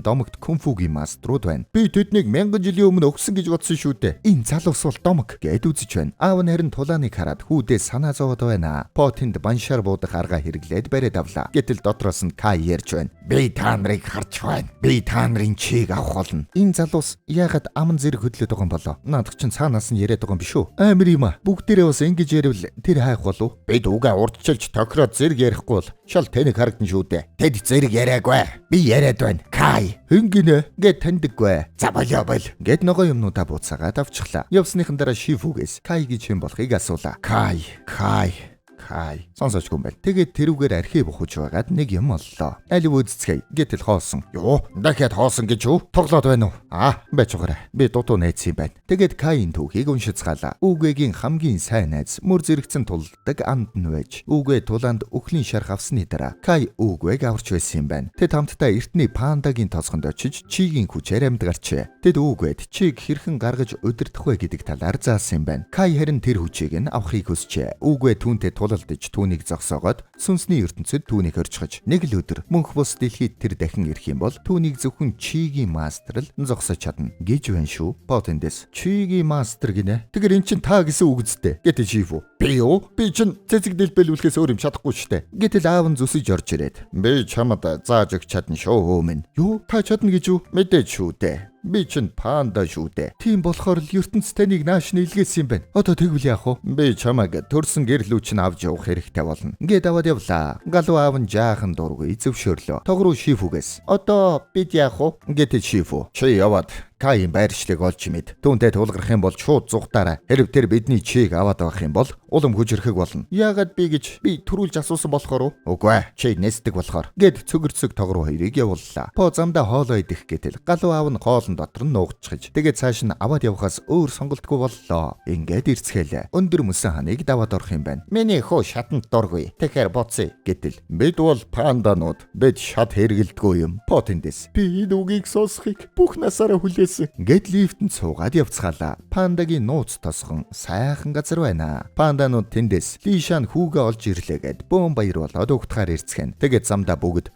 S4: домогт кунфугийн маструуд байна. Би тэднийг мянган жилийн өмнө өгсөн гэж бодсон шүү дээ. Энэ залуус бол домог гэд үзэж байна. Аав нь харин тулааныг хараад хүүдээ санаа зовоод байна. По тэнд баншаар буудах арга хэрэглээд бариад авлаа. Гэтэл дотроос нь Кай ярьж байна.
S3: Би та нарыг харж байна. Би та нарын чийг авах болно.
S4: Энэ залуус яагаад аман зэрэг хөдлөд байгаа юм болоо? Наадах чинь цаанаас нь яриад байгаа юм биш үү? Амар юм а. Бүгдээрээ бас ингэж ярил тэр хайх болов?
S3: Бид үгээ урдчилж тохироод зэрэг ярихгүй бол шал тэнэг харагдан шүү дээ. Тэд зэрэг яриаггүй. Би яриад байна. Кай.
S4: Хөнгөнэ гэд таньдаггүй.
S3: За болио бол.
S4: Гэд ногоо юмнуудаа буцаагаад авчихлаа. Явсныхан дараа Шифүгээс Кай гэж хэн болохыг асуулаа.
S3: Кай, Кай. Кай.
S4: Сонсоочгүй юм байна. Тэгээд тэрүүгээр архив ухаж байгаад нэг юм оллоо. Аль үзцгээе. Гэтэл хоосон.
S3: Юу? Дахиад хоосон гэж юу?
S4: Тоглоод байна уу? Аа, байж байгаарай. Би дутуу найз юм байна. Тэгээд Каийн түүхийг уншицгаалаа. Үгэгийн хамгийн сайн найз мөр зэрэгцэн тулдаг анд нь байж. Үгэ тулаанд өхлийн шарх авсны дараа Кай үгээг аварч байсан юм байна. Тэд хамтдаа эртний пандагийн тосгонд очиж чигийн хүчээр амьд гарчээ. Тэд үгээд чиг хэрхэн гаргаж удирдах вэ гэдэг талаар заасан юм байна. Кай харин тэр хүчийг нь авахыг хүсжээ. Үгэ түүнтэй тулалдаж түүнийг зогсоогоод сүнсний ертөнцид түүнийг хорчихож нэг л өдөр мөнх бус дэлхийд тэр дахин ирэх юм бол түүнийг зөвхөн чигийн мастер л зогсож чадна гэж байна шүү. Потендэс чигийн мастер гинэ.
S2: Тэгэхээр эн чин та гэсэн үг үсттэй. Гэтэл Шифу.
S3: Би юу?
S2: Би чин цэцэг дэлбэлүүлэхээс өөр юм чадахгүй штэ.
S4: Гэтэл аав нь зүсэж орж ирээд
S3: би чамд зааж өгч чадна шүү хөө минь.
S2: Юу? Та чадна гэж юу?
S3: Мэдээж шүү дээ. Би чин панда шүү дээ.
S2: Тийм болохоор л ертөнц таныг нааш нийлгээсэн юм байна. Одоо тэгвэл яах вэ?
S3: Би чамайг төрсөн гэрлүү чинь авч явах хэрэгтэй болно.
S4: Ингээд аваад явлаа. Галуу аав нь жаахан дургүй зөвшөөрлөө. Тогруу Шифүгээс.
S3: Одоо бид яах вэ?
S4: Гэтэл Шифү.
S3: Чи яваад Каийн байршлыг олж мэд. Түүнтэй тулгарх юм бол шууд зугатаарай. Хэрв тэр бидний чийг аваад байх юм бол улам хүчрхэг болно.
S2: Яагаад би гэж би төрүүлж асуусан болохоор уу?
S3: Үгүй ээ. Чи нээсдэг болохоор.
S4: Гэт цөгөрцөг тогруу хоёрыг явууллаа. По замдаа хоолоо идэх гэтэл галуу аав нь хоолн дотор нь нуугдчихж. Тэгээд цааш нь аваад явхаас өөр сонголтгүй боллоо. Ингээд ирцгээлээ. Өндөр мөсөн ханыг даваад орох юм байна.
S3: Миний хөө шатанд дургүй. Тэгэхээр буцъя. Гэтэл бид бол панданууд. Бид шат хэрэгэлдэггүй юм.
S2: По тэндээс би энэ үгийг сонсохыг бүх насаараа хүлээсэн.
S4: Гэт лифтэнд суугаад явцгаалаа. Пандагийн нууц тосгон сайхан газар байна. Панданууд тэндээс Лишан хүүгээ олж ирлээ гэд бөөн баяр болоод угтахаар ирцгэн. Тэгээд замдаа бүгд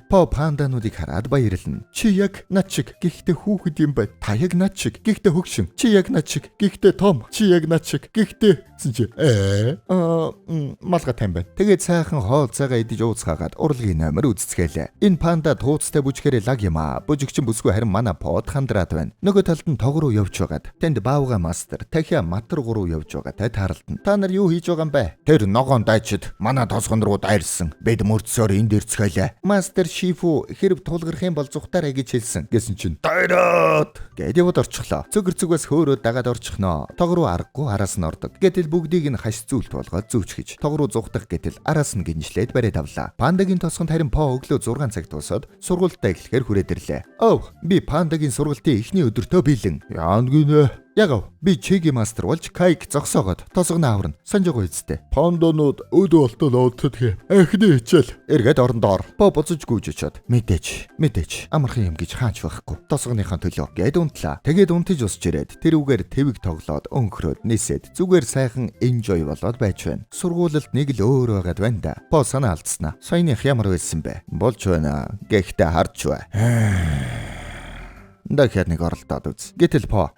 S4: По пандануудыг хараад баярлна.
S2: Чи яг над шиг гэхдээ хүүхэд юм байна. Та яг над шиг гэхдээ хөгшин. Чи яг над шиг гэхдээ том. Чи яг над шиг гэхдээ зэн чи малгай тань байна.
S4: Тэгээд сайхан хоол цагаа идэж ууцгаагаад урлагийн номер үзцгээлээ. Энэ панда тууцтай бүжгээрээ лаг юм аа. Бүжигчин бүсгүй харин манай под хандраад байна. Нөгөө талд нь тог руу явж байгаад тэнд баавга мастер дахиа матар гуруу явж байгаатай тааралдана. Та нар юу хийж байгаа юм бэ?
S3: Тэр ногоон дайчид манай тосгон руу дайрсан. Бид мөрдсөөр энд ирцгээлээ.
S4: Мастер Шифу хэрв тулгарх юм бол зүхтаарай гэж хэлсэн.
S2: Гэсэн чинь
S3: дайраад
S4: гэд яваад орчихлоо. Цөгөрцөгөөс хөөрөөд дагаад орчихноо. Тог руу аргагүй араас нь ордог. Гэтэл бүгдийг нь хаш зүйлт болгоод зүүчгэж. Тог руу зүхтах гэтэл араас нь гинжлээд бариад авлаа. Пандагийн тосгонд харин По өглөө 6 цаг тусаад сургуультаа эхлэхээр хүрээд ирлээ. Ов би пандагийн сургалтын эхний өдөртөө бэлэн.
S2: Яана гинэ.
S4: Ягав би чиги мастер болж Кайг зогсоогоод тосгоно аварна. Санжаагүй үсттэй.
S2: Панданууд өд болтол ууддаг. Анхны хичээл.
S4: Эргээд орондоо ор. По буцаж гүйж очоод мэдээч амархан юм гэж хаач байхгүй. Тосгоныхаа төлөө гэд унтлаа. Тэгээд унтаж усч ирээд тэр үгээр твиг тоглоод өнхрөөд нисээд зүгээр сайхан enjoy болоод байж байна. Сургуулилд нэг л өөр байгаад байна да. По санаа алдснаа. Саяных ямар байсан бэ?
S3: Болж байна. Гэхдээ харж бай.
S4: Дахиад нэг оролдоод үз. Гэтэл По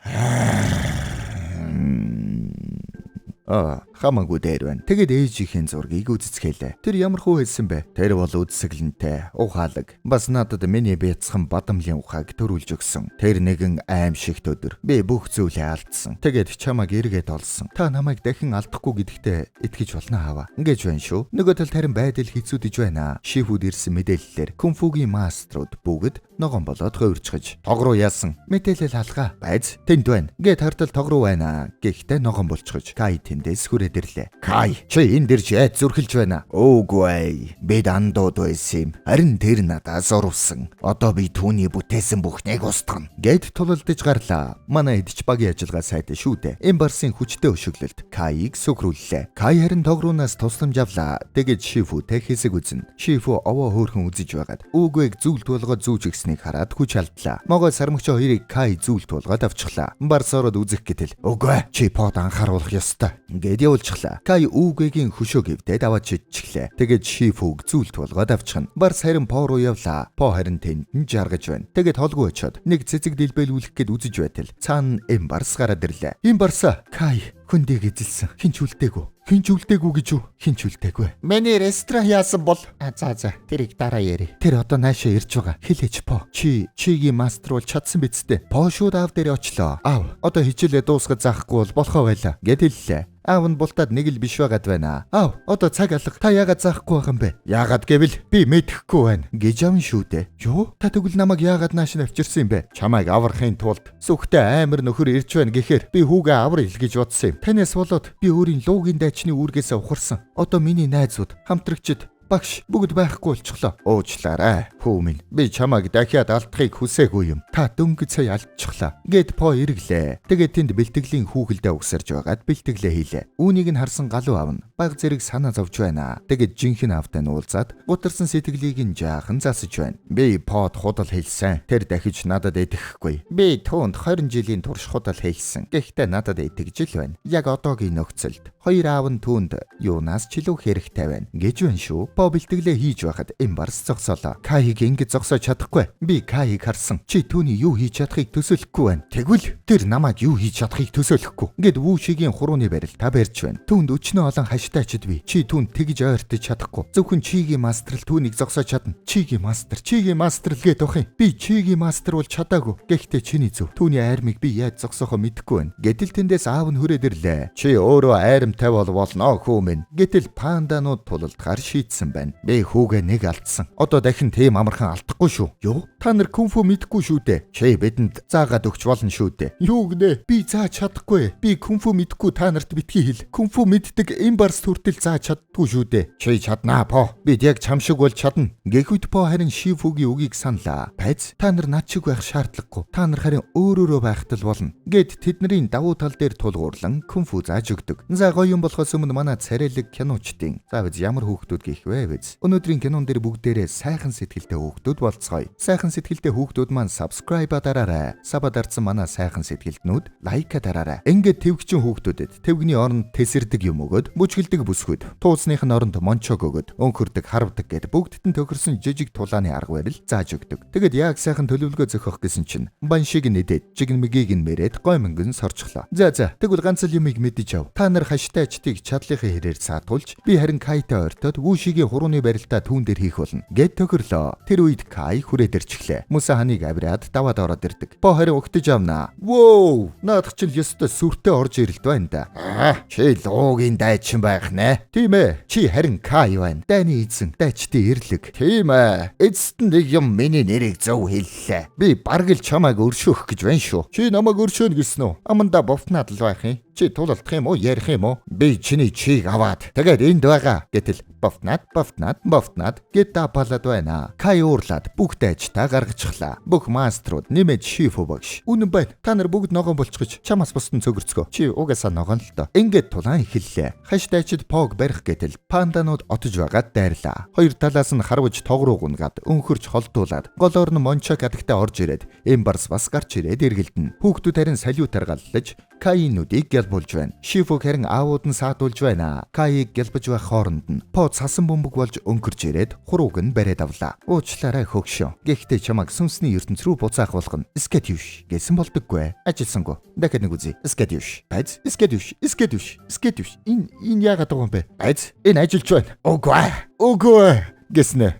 S4: хамаагүй дээр байна. Тэгээд ээжийнхээ зургийг үзэцгээлээ. Тэр ямар хүү хэлсэн бэ?
S3: Тэр бол үзэсгэлэнтэй, ухаалаг. Бас надад миний бяцхан бадамлын ухааг төрүүлж өгсөн. Тэр нэгэн аимшигт өдөр. Би бүх зүйлээ алдсан.
S4: Тэгээд чамайг эргээд олсон. Та намайг дахин алдахгүй гэдэгтээ итгэж болно хаава. Ингэж байна шүү. Нөгөө талд харин байдал хэцүүдэж байна. Шифүүд ирсэн мэдээллээр кунфугийн маструуд бүгд ногоон болоод хувирчихж.
S3: Тог руу яасан?
S4: Мэдээлэл халгаа. Байз тэнд байна. Ингээд хартал тог руу байна. Гэхдээ ногоон болчихож. Кай тэндээс хүрээд ирлээ.
S3: Кай, чи энд ирж айд зүрхэлж байна. Үгүй. Бид андууд байсан юм. Харин тэр надаас урвсан. Одоо би түүний бүтээсэн бүхнийг устгана.
S4: Гэт тулалдаж гарлаа. Манай эдч багийн ажиллагаа сайтай шүү дээ. Эмбарсын хүчтэй өшөглөлд Кайыг сүхрүүллээ. Кай харин тог руунаас тусламж авлаа. Тэгээд Шифүтэй хэсэг үзнэ. Шифү овоо хөөрхөн үзэж байгаад үгүйг зүйлт болгоод зүүж өгснийг
S1: байсныг хараад хүч алдлаа. Могой сармагч хоёрыг Кай зүйл тулгаад авчихлаа. Барс ороод үзэх гэтэл үгүй чи Под анхааруулах ёстой гээд явуулчихлаа. Кай Үгэгийн хөшөөг эвдээд аваад шидчихлээ. Тэгээд Шифуг зүйл тулгаад авчихна. Барс харин По руу явлаа. По харин тэнд нь жаргаж байна. Тэгээд холгүй очоод нэг цэцэг дэлбэлүүлэх гээд үзэж байтал цаана Эмбарс гараад ирлээ. Эмбарса Кай хөндийг эзэлсэн. Хинч үлдээгүй. Хинч үлдээгүй гэж юу? Хинч үлдээгүй.
S2: Миний ресторан яасан бол? А за за тэрийг дараа яри.
S1: Тэр одоо наашаа ирж байгаа. Хэлээч По. Чи чигийн мастер бол чадсан биз дээ. По шууд аав дээр очлоо. Аав одоо хичээлээ дуусгаж заахгүй бол болохоо байла гэд хэллээ. Аав нь бултаад нэг л биш байгаад байна. Аав одоо цаг алга. Та яагаад заахгүй байгаа юм бэ? Яагаад гэвэл би мэдэхгүй байна гэж аав нь шүү дээ. Юу? Та тэгвэл намайг яагаад нааш нь авчирсан юм бэ? Чамайг аврахын тулд сүхтэй амар нөхөр ирж байна гэхээр би хүүгээ авар ил гэж бодсон юм. Танаас болоод би өөрийн луугийн дайчны үүргээсээ ухарсан. Одоо миний найзууд, хамтрагчид, багш бүгд байхгүй болчихлоо. Уучлаарай хүү минь. Би чамайг дахиад алдахыг хүсээгүй юм. Та дөнгөж сая алдчихлаа. Гэт По эргэлээ. Тэгээд тэнд бэлтгэлийн хүүхэлдээ угсарч байгаад бэлтгэлээ хийлээ. Үүнийг нь харсан галуу аав нь баг зэрэг санаа зовж байна. Тэгээд жинхэнэ аавтай нь уулзаад гутарсан сэтгэлийг нь жаахан засаж байна. Би Под худал хэлсэн. Тэр дахиж надад итгэхгүй. Би түүнд 20 жилийн турш худал хэлсэн. Гэхдээ надад итгэж л байна. Яг одоогийн нөхцөлд хоёр аав нь түүнд юунаас ч илүү хэрэгтэй байна гэж байна шүү. По бэлтгэлээ хийж байхад Эмбарс зогсоолоо. Кайг ингэж зогсоож чадахгүй. Би Кайг харсан. Чи түүний юу хийж чадахыг төсөөлөхгүй байна. Тэгвэл тэр намайг юу хийж чадахыг төсөөлөхгүй. Ингээд Вүшигийн хурууны барилта барьж байна. Түүнд өчнөө олон хаштайчд би. Чи түүнд тэгж ойртож чадахгүй. Зөвхөн чигийн мастер л түүнийг зогсоож чадна. Чигийн мастер, чигийн мастер л гээд байх юм. Би чигийн мастер бол чадаагүй. Гэхдээ чиний зөв. Түүний айрмыг би яаж зогсоохоо мэдэхгүй байна. Гэтэл тэндээс аав нь хүрээд ирлээ. Чи өөрөө айрамтай бол болно хүү минь. Гэтэл панданууд тулалдахаар шийдсэн байна. Би хүүгээ нэг алдсан. Одоо дахин тийм амархан алдахгүй шүү. Юу? Та нар кунфу мэдэхгүй шүү дээ. Чи бидэнд заагаад өгч болно шүү дээ. Юу гинэ? Би зааж чадахгүй. Би кунфу мэдэхгүй та нарт битгий хэл. Кунфу мэддэг Эмбарс хүртэл зааж чаддгүй шүү дээ. Чи чаднаа По. Бид яг чам шиг бол чадна. Гэхүйт По харин Шифугийн үгийг саналаа. Пайз та нар над шиг байх шаардлагагүй. Та нар харин өөрөөрөө байхад л болно. Гэт тэдний давуу тал дээр тулгуурлан кунфу зааж өгдөг. За гоё юм болохоос өмнө манай царайлаг киночдын. За биз ямар хүүхдүүд гэх вэ биз? Өнөөдрийн кинон дээр бүгдээрээ сайхан сэтгэлтэй хүүхдүүд болцгоё. Сайхан сэтгэлтэй хүүхдүүд маань subscribe дараарай. Саба дарсан манай сайхан сэтгэлтнүүд лайк дараарай. Ингээд тэвгчин хүүхдүүдэд тэвгний оронд тэсэрдэг юм өгөөд, бүжгэлдэг бүсгүйд, тууцных нь оронд мончог өгөөд, өнхөрдөг, харвдаг гэд бүгдд нь тохирсон жижиг тулааны арга барил зааж өгдөг. Тэгэд яг сайхан төлөвлөгөө зохиох гэсэн чинь баншиг нь эдээд, жигнмэгийг нь мэрэд гоймонгон сорчихлоо. За за тэгвэл ганц л юмыг мэдэж ав. Та нар хаштай ачтыг чадлынхаа хэрээр саатуулж, би харин Кайтай ойртоод Вүшигийн хурууны барилтаа түүн дээр хийх болно. Гэт тохирлоо. Тэр үед Кай хүрээд ирчихлээ. Муса ханыг авираад даваад ороод ирдэг. По харин угтаж авнаа. Вөө! Наадах чинь ёстой сүртэй орж ирэлт байна да. Аа, чи луугийн дайчин байх нэ. Тийм ээ. Чи харин Кай байна. Дайны эзэн, дайчдын эрлэг. Тийм ээ. Эцэст нь нэг юм миний нэрийг зөв хэллээ. Би бараг л чамайг өршөөх гэж байна шүү. Чи намайг өршөөнө гэсэн үү? Аманда бовтнаад л байх юм. Чи тулалдах юм уу, ярих юм уу? Би чиний чийг аваад тэгээд энд байгаа гэтэл бовтнаад бовтнаад бовтнаад гэд дапалаад байна. Кай уурлаад бүх дайчдаа гаргачихлаа. Бүх маструуд нэмээд Шифу багш. Үнэн байна. Та нар бүгд ногоон болчихож чамаас бусдын цөгөрцгөө. Чи угаасаа ногоон л доо. Ингээд тулаан эхэллээ. Хаш дайчид Пог барих гэтэл панданууд отож байгаад дайрлаа. Хоёр талаас нь харваж тог руу гунгаад өнхөрч холдуулаад голоор нь мончок адагтай орж ирээд Эмбарс бас гарч ирээд эргэлдэнэ. Хүүхдүүд харин салютаар галлаж Каинуудыг гялбуулж байна. Шифуг харин аавууд нь саатуулж байна. Каиг гялбаж байх хооронд нь По цасан бөмбөг болж өнкөрч ирээд хурууг нь бариад авлаа. Уучлаарай хөгшөө. Гэхдээ чамайг сүнсний ертөнц рүү буцаах болгоно. Скетюш гэсэн болдоггүй. Ажилсангүй. Дахиад нэг үзье. Скетюш. Байз. Скетюш. Скетюш. Скетюш. Энэ яагаад байгаа юм бэ? Байз. Энэ ажиллаж байна. Үгүй. Үгүй гэснэ.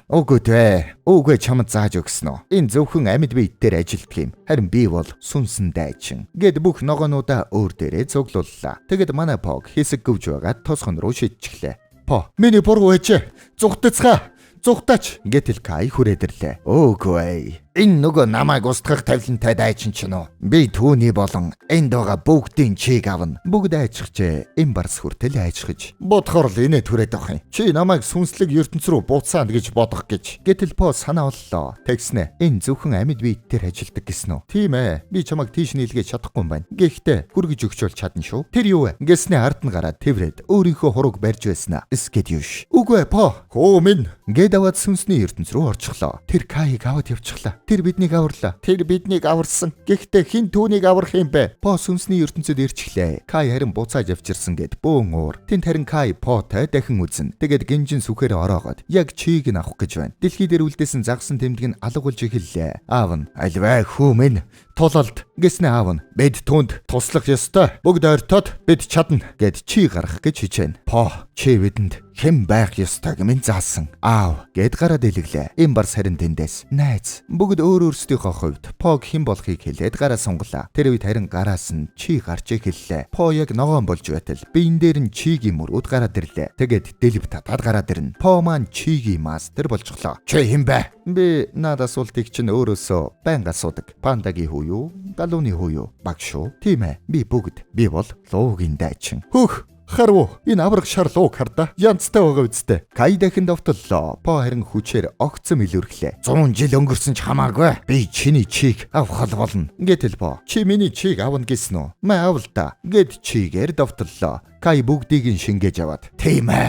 S1: Үгүй дээ. Үгүй чамд зааж өгсөн үү? Энэ зөвхөн амьд биет дээр ажилтдаг юм. Харин би бол сүнсэн дайчин. Гэт бүх ногоонуудаа өөр дээрээ цуглууллаа. Тэгэд манай Пог хэсэг гөвж байгаад тосгон руу шидчихлээ. По, миний буруу ээжээ. Зүгтцгаа. Зүгтаач. Гэтэл Кай хүрээд ирлээ. Үгүй.
S3: Энэ нөгөө намайг устгах тавилантай дайчин чинь үү? Би түүний болон энд байгаа бүгдийн чийг авна.
S1: Бүгд айчхжээ. Энэ барс хүртэл айчхаж.
S2: Бодохоор л инээ түрээд авах юм. Чи намайг сүнслэг ертөнц рүү буцаана гэж бодох гэж.
S1: Гэтэл По санаа оллоо. Тэгснэ. Энэ зөвхөн амьд биет дээр ажилдаг гэсэн үү? Тийм ээ. Би чамайг тийш нийлгээж чадахгүй юм байна. Гэхдээ хүргэж өгч бол чадна шүү. Тэр юу вэ? Гэснээ ард нь гараад тэврээд өөрийнхөө хурууг барьж байснаа. Эскэд юш. Үгүй По.
S2: Хөө минь.
S1: Гэд аваад сүнсний ертөнц рүү орчихлоо. Тэр Кайг аваад явчихлаа. Тэр биднийг аварлаа.
S2: Тэр биднийг аварсан. Гэхдээ хэн түүнийг аврах юм бэ?
S1: По сүнсний ертөнцөд ирчихлээ. Кай харин буцааж авчирсан гэд бөөн уур. Тэнд харин Кай Потой дахин үзнэ. Тэгээд гинжин сүхээр ороогоод яг чийг нь авах гэж байна. Дэлхий дээр үлдээсэн загсан тэмдэг нь алга болж эхэллээ. Аав нь
S3: "Альваа хүү минь тулалд"
S1: гэснэ аав нь
S2: "Бид түүнд туслах ёстой. Бүгд ойртоод бид чадна"
S1: гэд чи гарах гэж хичээнэ.
S3: По чи бидэнд хэн байх ёстойг минь заасан.
S1: Аав гэд гараад илэглээ. Энэ бар сарин тэндээс. Найз бүгд өөр өөрсдийнхөө хувьд Пог хэн болохыг хэлээд гараа сунгалаа. Тэр үед харин гараас нь чи гарч эхэллээ. По яг ногоон болж байтал биен дээр нь чигийн мөрүүд гараад ирлээ. Тэгээд дэлб татаад гараад ирнэ. По маань чигийн мастер болчихлоо.
S3: Чи хэн бэ?
S1: Би над асуултыг чинь өөрөөсөө байнга асуудаг. Пандагийн хүү юу? Галууны хүү юу? Багш уу? Тийм ээ. Би бүгд. Би бол луугийн дайчин.
S2: Хөөх. Харуу энэ авраг шар лууг хардаа. Янзтай байгаа үсттэй.
S1: Кай дахин довтлоо. По харин хүчээр огцом илүүрхлээ.
S3: 100 жил өнгөрсөн ч хамаагүй. Би чиний чийг авах болно.
S1: Гэтэл По чи миний чийг авна гэсэн үү? Мэ авал та. Гэт чигээр довтлоо. Кай бүгдийг нь шингээж аваад.
S3: Тийм ээ.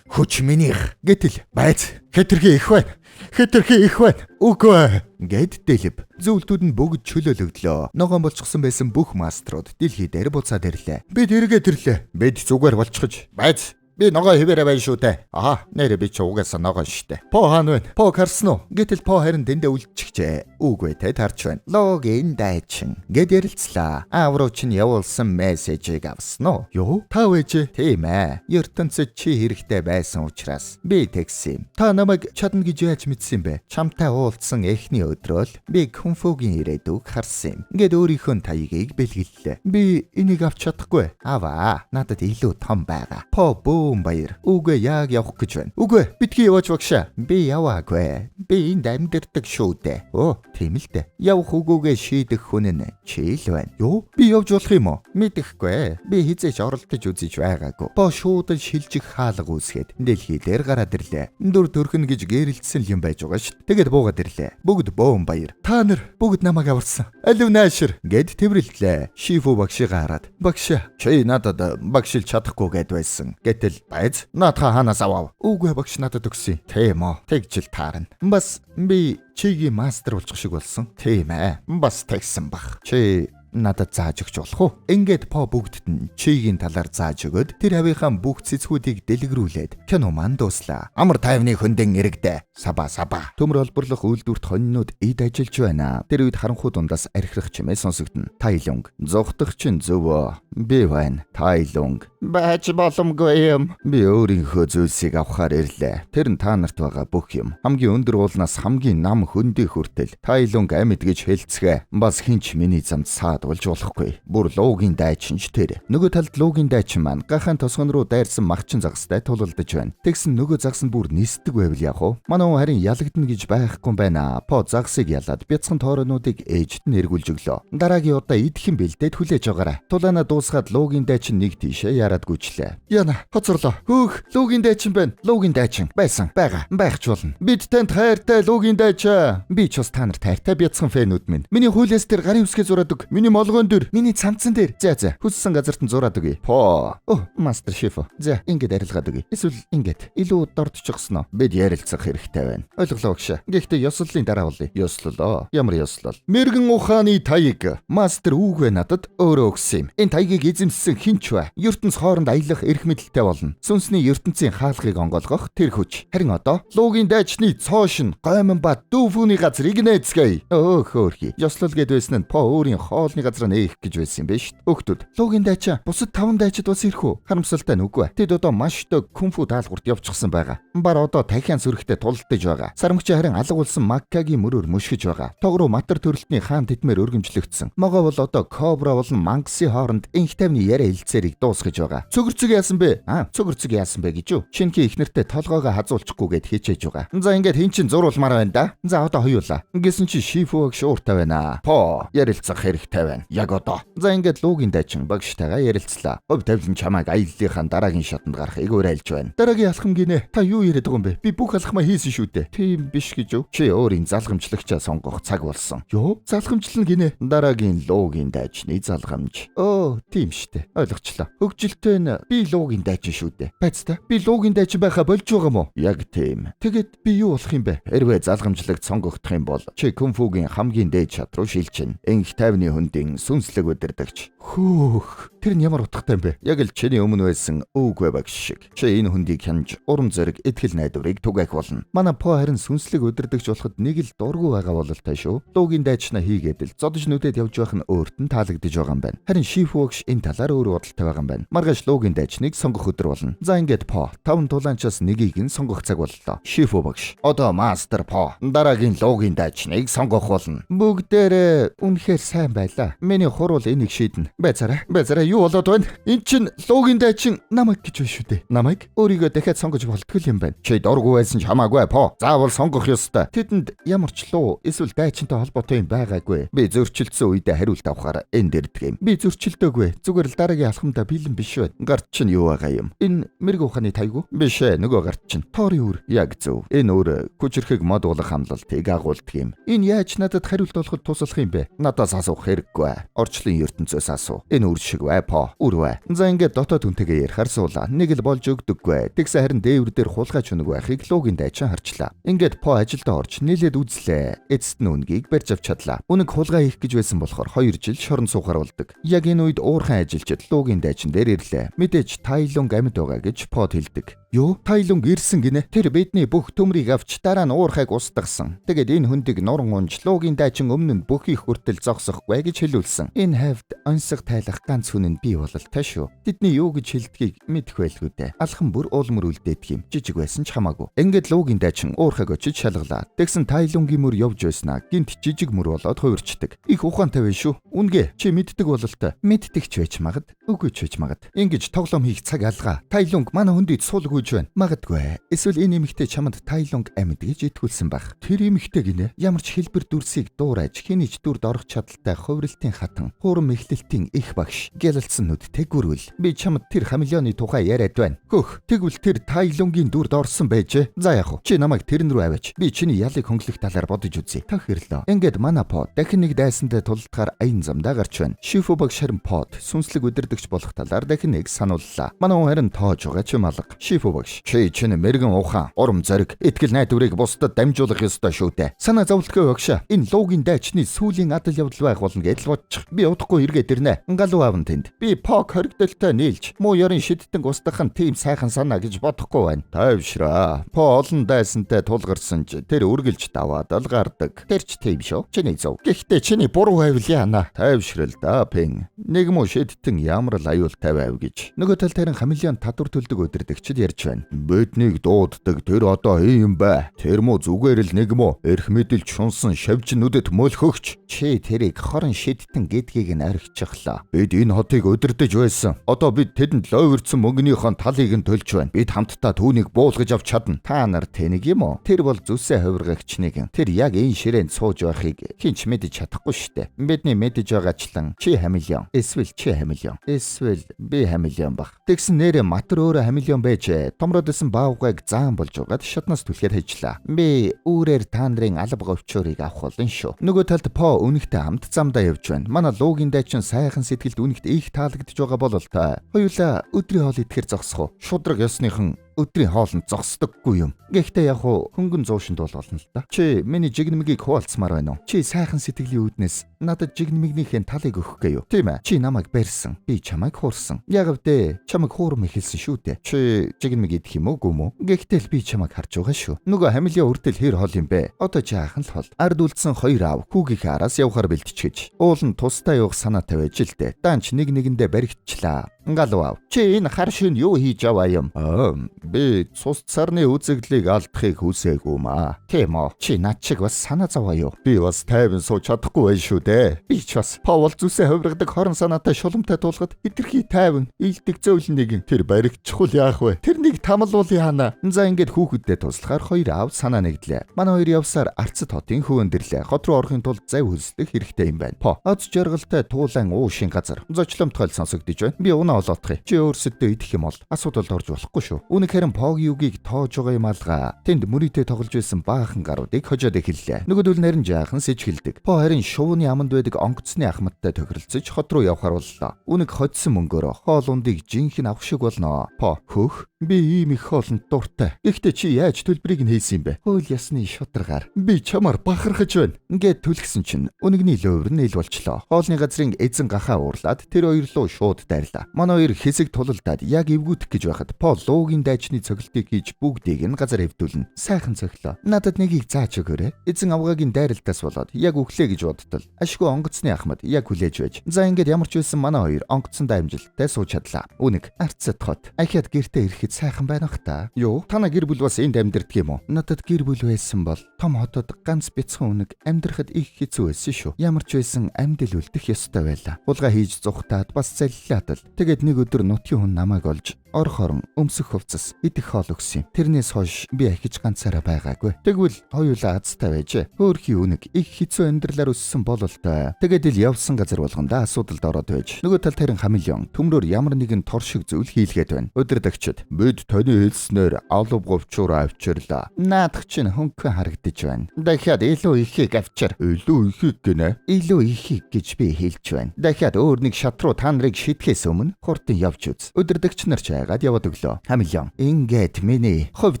S3: Хүч минийх.
S1: Гэтэл
S2: байц хэтэрхий их байна. Хэтэрхий их байна. Үгүй
S1: гэд дэлб. Зөвлөлтүүд нь бүгд чөлөөлөгдлөө. Ногоон болчихсон байсан бүх маструуд дэлхий дээр буцаад ирлээ.
S2: Бид эргээд ирлээ. Бид зүгээр болчихож. Байц би ногоо хэвээрээ байна шүү дээ. Аа, нэрээ би чи угаасаа ногоон штэ. По хаана вэ?
S1: По харсан уу? Гэтэл По харин тэндээ үлдчихжээ. Үгүй те тарч байна. Логийн дайчин гэд ярилцлаа. Аав руу чинь явуулсан мессежийг авсан уу?
S2: Юу? Та вэжээ?
S1: Тийм ээ. ертөнцид чи хэрэгтэй байсан учраас би тэгсэн юм. Та намайг чадна гэж яаж мэдсэн юм бэ? Чамтай уулзсан эхний өдрөө л би кунфугийн ирээдүг харсан юм. Гэд өөрийнхөө таягийг бэлгэллээ. Би энийг авч чадахгүй. Аваа. Надад илүү том байгаа. По бөөн баяр. Үгүй яг явах гэж байна.
S2: Үгүй битгий яваач багшаа.
S1: Би яваагүй. Би энд амьдардаг шүү дээ. Өө, тийм л дээ. Явах үгүйгээ шийдэх хүн нь чи л байна.
S2: Юу? Би явж болох юм уу?
S1: Мэдэхгүй. Би хизээч оролдож үзэж байгаагүй. По шууд л шилжих хаалга үүсгээд дэлхий дээр гараад ирлээ. Дүр төрхөн гэж гэрэлтсэн юм байж байгаа шүү. Тэгээд буугаад ирлээ. Бүгд бөөн баяр.
S2: Та нар бүгд намайг аварсан. Алив наашир
S1: гэд тэврэлтлээ. Шифу багшигаа хараад
S2: багшаа
S3: чи надад багшилж чадахгүй гэд байсан. Гэтэл байз наадхаа хаанаас авав?
S2: Үгүй багш надад өгсөн.
S3: Тийм үү. Тэгжил таарна.
S1: Бас би чигийн мастер болчих шиг болсон.
S3: Тийм ээ. Бас тэгсэн бах.
S1: Чи надад зааж өгч болох уу? Ингээд По бүгдд нь чигийн талаар зааж өгөөд тэр хавийнхаа бүх цэцгүүдийг дэлгэрүүлээд кино маань дууслаа.
S3: Амар тайвны хөндөн ирэгдэ. Саба саба.
S1: Төмөр олборлох үйлдвэрт хонинууд эд ажиллаж байна. Тэр үед харанхуй дундаас архирах чимээ сонсогдоно. Тайлунг. Зугтах чинь зөв. Би байна. Тайлунг.
S2: Байж боломгүй юм.
S1: Би өөрийнхөө зүйлсийг авахар ирлээ. Тэр нь та нарт байгаа бүх юм. Хамгийн өндөр уулнаас хамгийн нам хөндий хүртэл Тайлунг амьд гэж хэлцгээ. Бас хинч миний замд саадулж болохгүй. Бүр луугийн дайчин ч тэр. Нөгөө талд луугийн дайчин маань гахаан тосгон руу дайрсан махчин загастай тулалдаж байна. Тэгсэн нөгөө загас нь бүр нисдэг байвал яах вэ? Манай хүн харин ялагдана гэж байхгүй байна. По загсыг ялаад бяцхан тоорнуудыг ээжд нь эргүүлж өглөө. Дараагийн удаа идэх юм бэлдээд хүлээж аваарай. Тулаанаа дуусгаад луугийн дайчин нэг тийшээ яраад гүйчлээ.
S2: Яна, хоцорлоо. Хөөх, луугийн дайчин байна.
S1: Луугийн дайчин байсан, байгаа, байх ч болно.
S2: Бид танд хайртай луугийн дайчаа.
S1: Би ч бас та нарт хайртай бяцхан фэнүүд минь. Миний хуулиас дээр гарын үсгээ зураад өг.
S2: Миний молгоон дээр,
S1: миний цамцан дээр. За за, хүссэн газарт нь зураад өгье.
S2: По.
S1: Оо, мастер шеф. За, ингээд арилгаад өгье. Эсвэл ингээд илүү дордчихсон уу?
S3: Бид ярилцах хэрэгтэй байна.
S1: Ойлголоо багшаа. Гэхдээ ёслолын дараа болъё.
S3: Ёслолоо. Ямар ёслол?
S2: Мэргэн ухааны таяг.
S1: Мастер үгүй надад өөрөө өгсөн юм. Энэ таягийг эзэмссэн хинч ба ертөнц хооронд аялах эрх мэдэлтэй болно. Сүнсний ертөнцийн хаалгыг онгойлгох тэр хүч. Харин одоо
S2: луугийн дайчны цоошин гоймон ба дүүфүүний газрыг нээцгээе.
S1: Өө хөөрхий. Ёслол гэд байсан нь По өөрийн хоолны
S2: дайчны газар нээх гэж байсан юм байна шүү дээ. Өгтөд. Луугийн дайчин бусад 5 дайчид бас ирэх үү? Харамсалтай нь үгүй. Тэд одоо маш дөг кунфу даалгаварт явчихсан байгаа. Бар одоо тахиан сүрхтэй тулалдаж байгаа. Сармагч харин алга болсон Маккагийн мөрөөр мөшгөж байгаа. Тогруу матар төрөлтний хаан тэтмээр өргөмжлөгдсөн. Могоо бол одоо Кобра болон Мангасын хооронд инх тайвны яриа хэлцээрийг дуусгаж байгаа. Цөгөрцөг яасан бэ? Цөгөрцөг яасан бэ гэж юу? Шинэхий их нэртэй толгоогоо хазуулчихгүйгээд хичээж байгаа. За ингээд хин чин зуруулмаар байна да. За одоо хоёулаа. Ингэсэн чи Шифу багш ууртай байна. По ярилцах хэрэгтэй байна. Яг одоо. За ингээд луугийн дайчин багштайгаа ярилцлаа. Говь тавилан чамайг аяллахаа дараагийн шатанд гарахыг уриалж байна. Дараагийн алхам гинэ. Та юу яриад байгаа юм бэ? Би бүх алхмаа хийсэн шүү дээ. Тийм биш гэж юу? Чи өөрийн залгамжлагчаа сонгох цаг болсон. Юу? Залгамжлал гинэ. Дараагийн луугийн дайчны залгамж. Өө, тийм штэ. Ойлгочлоо. Хөгжилтэй нь би луугийн дайчин шүү дээ. Байц та. Би луугийн дайчин байхаа болж байгаа мó? Яг тийм. Тэгэд би юу болох юм бэ? Хэрвээ залгамжлагч сонгогдох юм бол чи кунфугийн хамгийн дээд шат руу шилжинэ. Инх тайвны хөндийн сүнслэг удирдагч. Хөөх. Тэр нь ямар утгатай юм бэ? Яг л чиний өмнө байсан өвгөө багш шиг. Чи энэ хөндийг хянаж урам зориг, итгэл найдварыг түгээх болно. Манай По харин сүнслэг удирдагч болоход нэг л дургүй байгаа бололтой шүү. Луугийн дайчнаа хийгээд л зодож нүдэд явж байх нь өөрт нь таалагдж байгаа юм байна. Харин Шифу багш энэ талаар өөр бодолтой байгаа юм байна. Маргааш луугийн дайчныг сонгох өдөр болно. За ингээд По 5 тулаанчаас нэгийг нь сонгох цаг боллоо. Шифу багш одоо мастер По дараагийн луугийн дайчныг сонгох болно. Бүгдээрээ үнэхээр сайн байлаа. Миний хурал энийг шийднэ. Байцаарай. Байцаарай юу болоод байна? Эн чин луугийн дайчин намайг гэж байна шүү дээ. Намайг өөрийгөө дахиад сонгож болтгол юм байна. Чи дургүй байсан ч хамаагүй По. Заавал сонгох ёстой. Тэдэнд ямар ч луу эсвэл дайчинтай холбоотой юм байгаагүй. Би зөрчилдсөн үедээ хариулт авахаар энд ирдэг юм. Би зөрчилдөөгүй. Зүгээр л дараагийн алхамдаа бэлэн биш байна. Гарт чинь юу байгаа юм? Энэ мэрэг ухааны тайгуу? Биш ээ, нөгөө гарт чинь. Торын үр. Яг зөв. Энэ үр хүчрхэг мод уулах хамлалтыг агуулдаг юм. Энэ яаж надад хариулт олоход туслах юм бэ? Надаас асуух хэрэггүй. Орчлон ертөнцөөс асуу. Энэ үр шиг бай По. Үр бай. За ингээд дотоод хүнтэйгээ ярихаар суулаа. Нэг л болж өгдөггүй. Тэгсэн харин дээвэр дээр хулгайч үнэг байхыг луугийн дайчин харчлаа. Ингээд По ажилдаа орж нилээд үзлээ. Эцэст нь үнгийг барьж авч чадлаа. Үнэг хулгай хийх гэж байсан болохоор 2 жил шорон суухаар болдог. Яг энэ үед уурхан ажилчид луугийн дайчин дээр ирлээ. Мэдээж Тайлунг амьд байгаа гэж Под хэлдэг. Юу? Тайлунг ирсэн гинэ. Тэр бидний бүх төмрийг авч дараа нь уурхайг устгасан. Тэгээд энэ хөндийг нуран унж луугийн дайчин өмнө нь бүх их хүртэл зогсохгүй гэж хэлүүлсэн. Энэ хавьд онсог тайлах ганц хүн нь би бололтой шүү. Тэдний юу гэж хэлдгийг мэдэх байлгүй дээ. Алхан бүр уулмөр үлдээдэг юм. Жижиг байсан ч хамаагүй. Ингээд луугийн дайчин уурхайг очиж шалгалаа. Тэгсэн Тайлунгийн мөр явж байснаа гинт жижиг мөр болоод хувирчдаг. Их ухаантай байх шүү. Үнгээ чи мэддэг бололтой. Мэддэг ч байж магад, үгүй ч байж магад. Ингэж тоглоом хийх цаг алгаа. Тайлунг манай хөндийд суулгүй байна. Магадгүй. Эсвэл энэ эмэгтэй чамд Тайлунг амьд гэж итгүүлсэн байх. Тэр эмэгтэй гинэ ямар ч хэлбэр дүрсийг дуурайж хэний ч дүрд орох чадaltaй хувиралтын хатан, хуурам эхлэлтийн их багш, гялалцсан нүдтэй гүрвэл. Би чамд тэр хамелеоны тухай яриад байна. Хөөх, тэгвэл тэр Тайлунгийн дүрд орсон байжээ. За яах вэ? Чи намайг тэрэн рүү аваач. Би чиний ялыг хөнгөлөх талаар бодож үзье. Тохирлоо. Ингээд манай Под дахин нэг дайсантай тулалдахаар аян замдаа гарч байна. Шифу багш харин Под сүнслэг удирдагч болох талаар дахин нэг санууллаа. Манай хүн харин тоож байгаа ч юм алга. Шифу багш чи чинь мэрэгэн ухаан, урам зориг, итгэл найдварыг бусдад дамжуулах ёстой шүү дээ. Санаа зовлтгүй багшаа. Энэ луугийн дайчны сүүлийн адал явдал байх болно гэж л бодчих. Би удахгүй эргээд ирнэ. Галуу аав нь тэнд. Би Пог хоригдолтой нийлж муу ёрын шидтэн устгах нь тийм сайхан санаа гэж бодохгүй байна. Тайвшраа. По олон дайсантай тулгарсан ч тэр үргэлж даваад л гардаг. Тэр ч тийм шүү. Чиний зөв. Гэхдээ чиний буруу байвал яана. Тайвшрал да, Пин. Нэг муу шидтэн ямар л аюултай байв гэж. Нөгөө талд харин хамелеон татвар төлдөг удирдагчид ярьж байна. Биднийг дууддаг тэр одоо юм бай. Тэр муу зүгээр л нэг муу эрх мэдэлд шунсан шавж нүдэт мөлхөгч. Чи тэрийг хорон шидтэн гэдгийг нь орхичихлоо. Бид энэ хотыг удирдах байсан. Одоо бид тэдэнд лойвэрдсэн мөнгөнийхөө талыг нь төлж байна. Бид хамтдаа түүнийг буулгаж авч чадна. Та нар тэнэг юм уу? Тэр бол зүсээ хувиргагч нэгэн. Тэр яг энэ ширээнд сууж байхыг хэн ч мэдэж чадахгүй штэ. Бидний мэдэж байгаачлан чи хамелеон, эсвэл чи хамелеон, эсвэл би хамелеон бах. Тэгсэн нэрээ матар өөрөө хамелеон байжээ. Томроод исэн баавгайг заан болж угаад шатнаас түлхээр хайжлаа. Би үүрээр та нарын алба говьчуурыг авах болно шүү. Нөгөө талд По үнэгтэй хамт замдаа явж байна. Манай луугийн дайчин сайхан сэтгэлд үнэгт их таалагдж байгаа бололтой. Хоёулаа өдрийн хоол идэхээр зогсох уу? Шудраг ёсныхан Өдрийн хоолнд зогсдоггүй юм. Гэхдээ яг уу хөнгөн зуушинд бол болно л да. Чи миний жигнэмгийг хуваалцмаар байна уу? Чи сайхан сэтгэлийн үүднээс надад жигнэмгийнхээ талыг өгөх гээ юу? Тийм ээ. Чи намайг барьсан. Би чамайг хуурсан. Яг вдэ чамайг хуурам эхэлсэн шүү дээ. Чи жигнэмэг идэх юм уу гүм үү? Гэхдээ л би чамайг харж байгаа шүү. Нөгөө хамилын үрдэл хэр хол юм бэ? Одоо жаахан л хол. Ард үлдсэн хоёр аав хүүгийнхээ араас явхаар бэлтчихэж. Уул нь тусдаа явах санаатай байж л дээ. Даанч нэг нэгэндээ баригдчлаа. Галуу аав. Чи энэ хар шин юу хийж аваа юм? Аа, би цус царны үзэгдлийг алдахыг хүсээгүй маа. Тийм үү? Чи над чиг бас санаа зовоо юу? Би бас тайван сууж чадахгүй байх шүү дээ. Би ч бас Павел зүсээ хувиргадаг хорон санаатай шуламтай туулахад хитрхи тайван илдэг зөөлөн нэгэн тэр баригдчихвал яах вэ? Тэрнийг тамлуул яана. За ингээд хүүхэддээ туслахаар хоёр аав санаа нэгдлээ. Манай хоёр явсаар Арцад хотын хөвөн дэрлээ. Хот руу орохын тулд зав хөлсдөх хэрэгтэй юм байна. По. Оц жаргалтай туулан уушийн газар. Зочломтгойл сонсогдож байна. Би унаа олоодох юм. Чи өөрсөддөө идэх юм бол асуудалд орж болохгүй шүү. Үнэг харин Погийн үгийг тоож байгаа юм алгаа. Тэнд мөрийтэй тоглож байсан баахан гаруудыг хожоод эхэллээ. Нөгөөдөл нь харин жаахан сэжгэлдэг. По харин шувууны аманд байдаг онгоцны ахмадтай тохиролцож хот руу явхаар боллоо. Үнэг хоцсон мөнгөөрөө хоол ундыг жинхэнэ авах шиг болно. По хөөх би ийм их хоолнд дуртай. Гэхдээ чи яаж төлбөрийг нь хийсэн юм бэ? Хууль ёсны шударгаар. Би чамаар бахархаж байна. Ингээд түлхсэн чинь үнэгний лөөвөр нь ил болчлоо. Хоолны газрын эзэн гахаа уурлаад тэр хоёр руу шууд дайрлаа. Манай хоёр хэсэг тулалдаад яг эвгүүтэх гэж байхад По луугийн дайчны цогцолтыг хийж бүгдийг нь газар эвдүүлнэ. Сайхан цоглоо. Надад нэгийг зааж өгөөрэй. Эзэн авгаагийн дайралтаас болоод яг өглөө гэж бодтол. Ашгүй онгоцны ахмад яг хүлээж байж. За ингээд ямар ч байсан манай хоёр онгоцонд амжилттай сууж чадлаа. Үнэг Арцад хот. Ахиад гэртээ ирэхэд сайхан байна ах та. Юу? Танаа гэр бүл бас энд амьдардаг юм уу? Надад гэр бүл байсан бол том хотод ганц бяцхан үнэг амьдрахад их хэцүү байсан шүү. Ямар ч байсан амьдл үлдэх ёстой байлаа. Хулгай хийж зүхтаад бас заллаад л. Тэгээд нэг өдөр нутгийн хүн намайг олж орхон өмсөх хувцас идэх хоол өгсөн юм. Тэрнээс хойш би ахиж ганцаараа байгаагүй. Тэгвэл хоёулаа азтай байжээ. Хөөрхий үнэг их хэцүү амьдралаар өссөн бололтой. Тэгээд ил явсан газар болгондоо асуудалд ороод байж. Нөгөө талд харин хамелеон төмрөөр ямар нэгэн тор шиг зүйл хийлгээд байна. Өдөрдөгчд бид таны хэлснээр алав говчуур авчирлаа. Наадах чинь хөнгөн харагдаж байна. Дахиад илүү ихийг авчир. Илүү ихийг гинэ. Илүү ихийг гэж би хэлж байна. Дахиад өөр нэг шат руу та нарыг шидэхээс өмнө хурдан явж үз. Өдөрдөгч нар ч айгаад яваад өглөө. Хамелеон ингээд миний хувь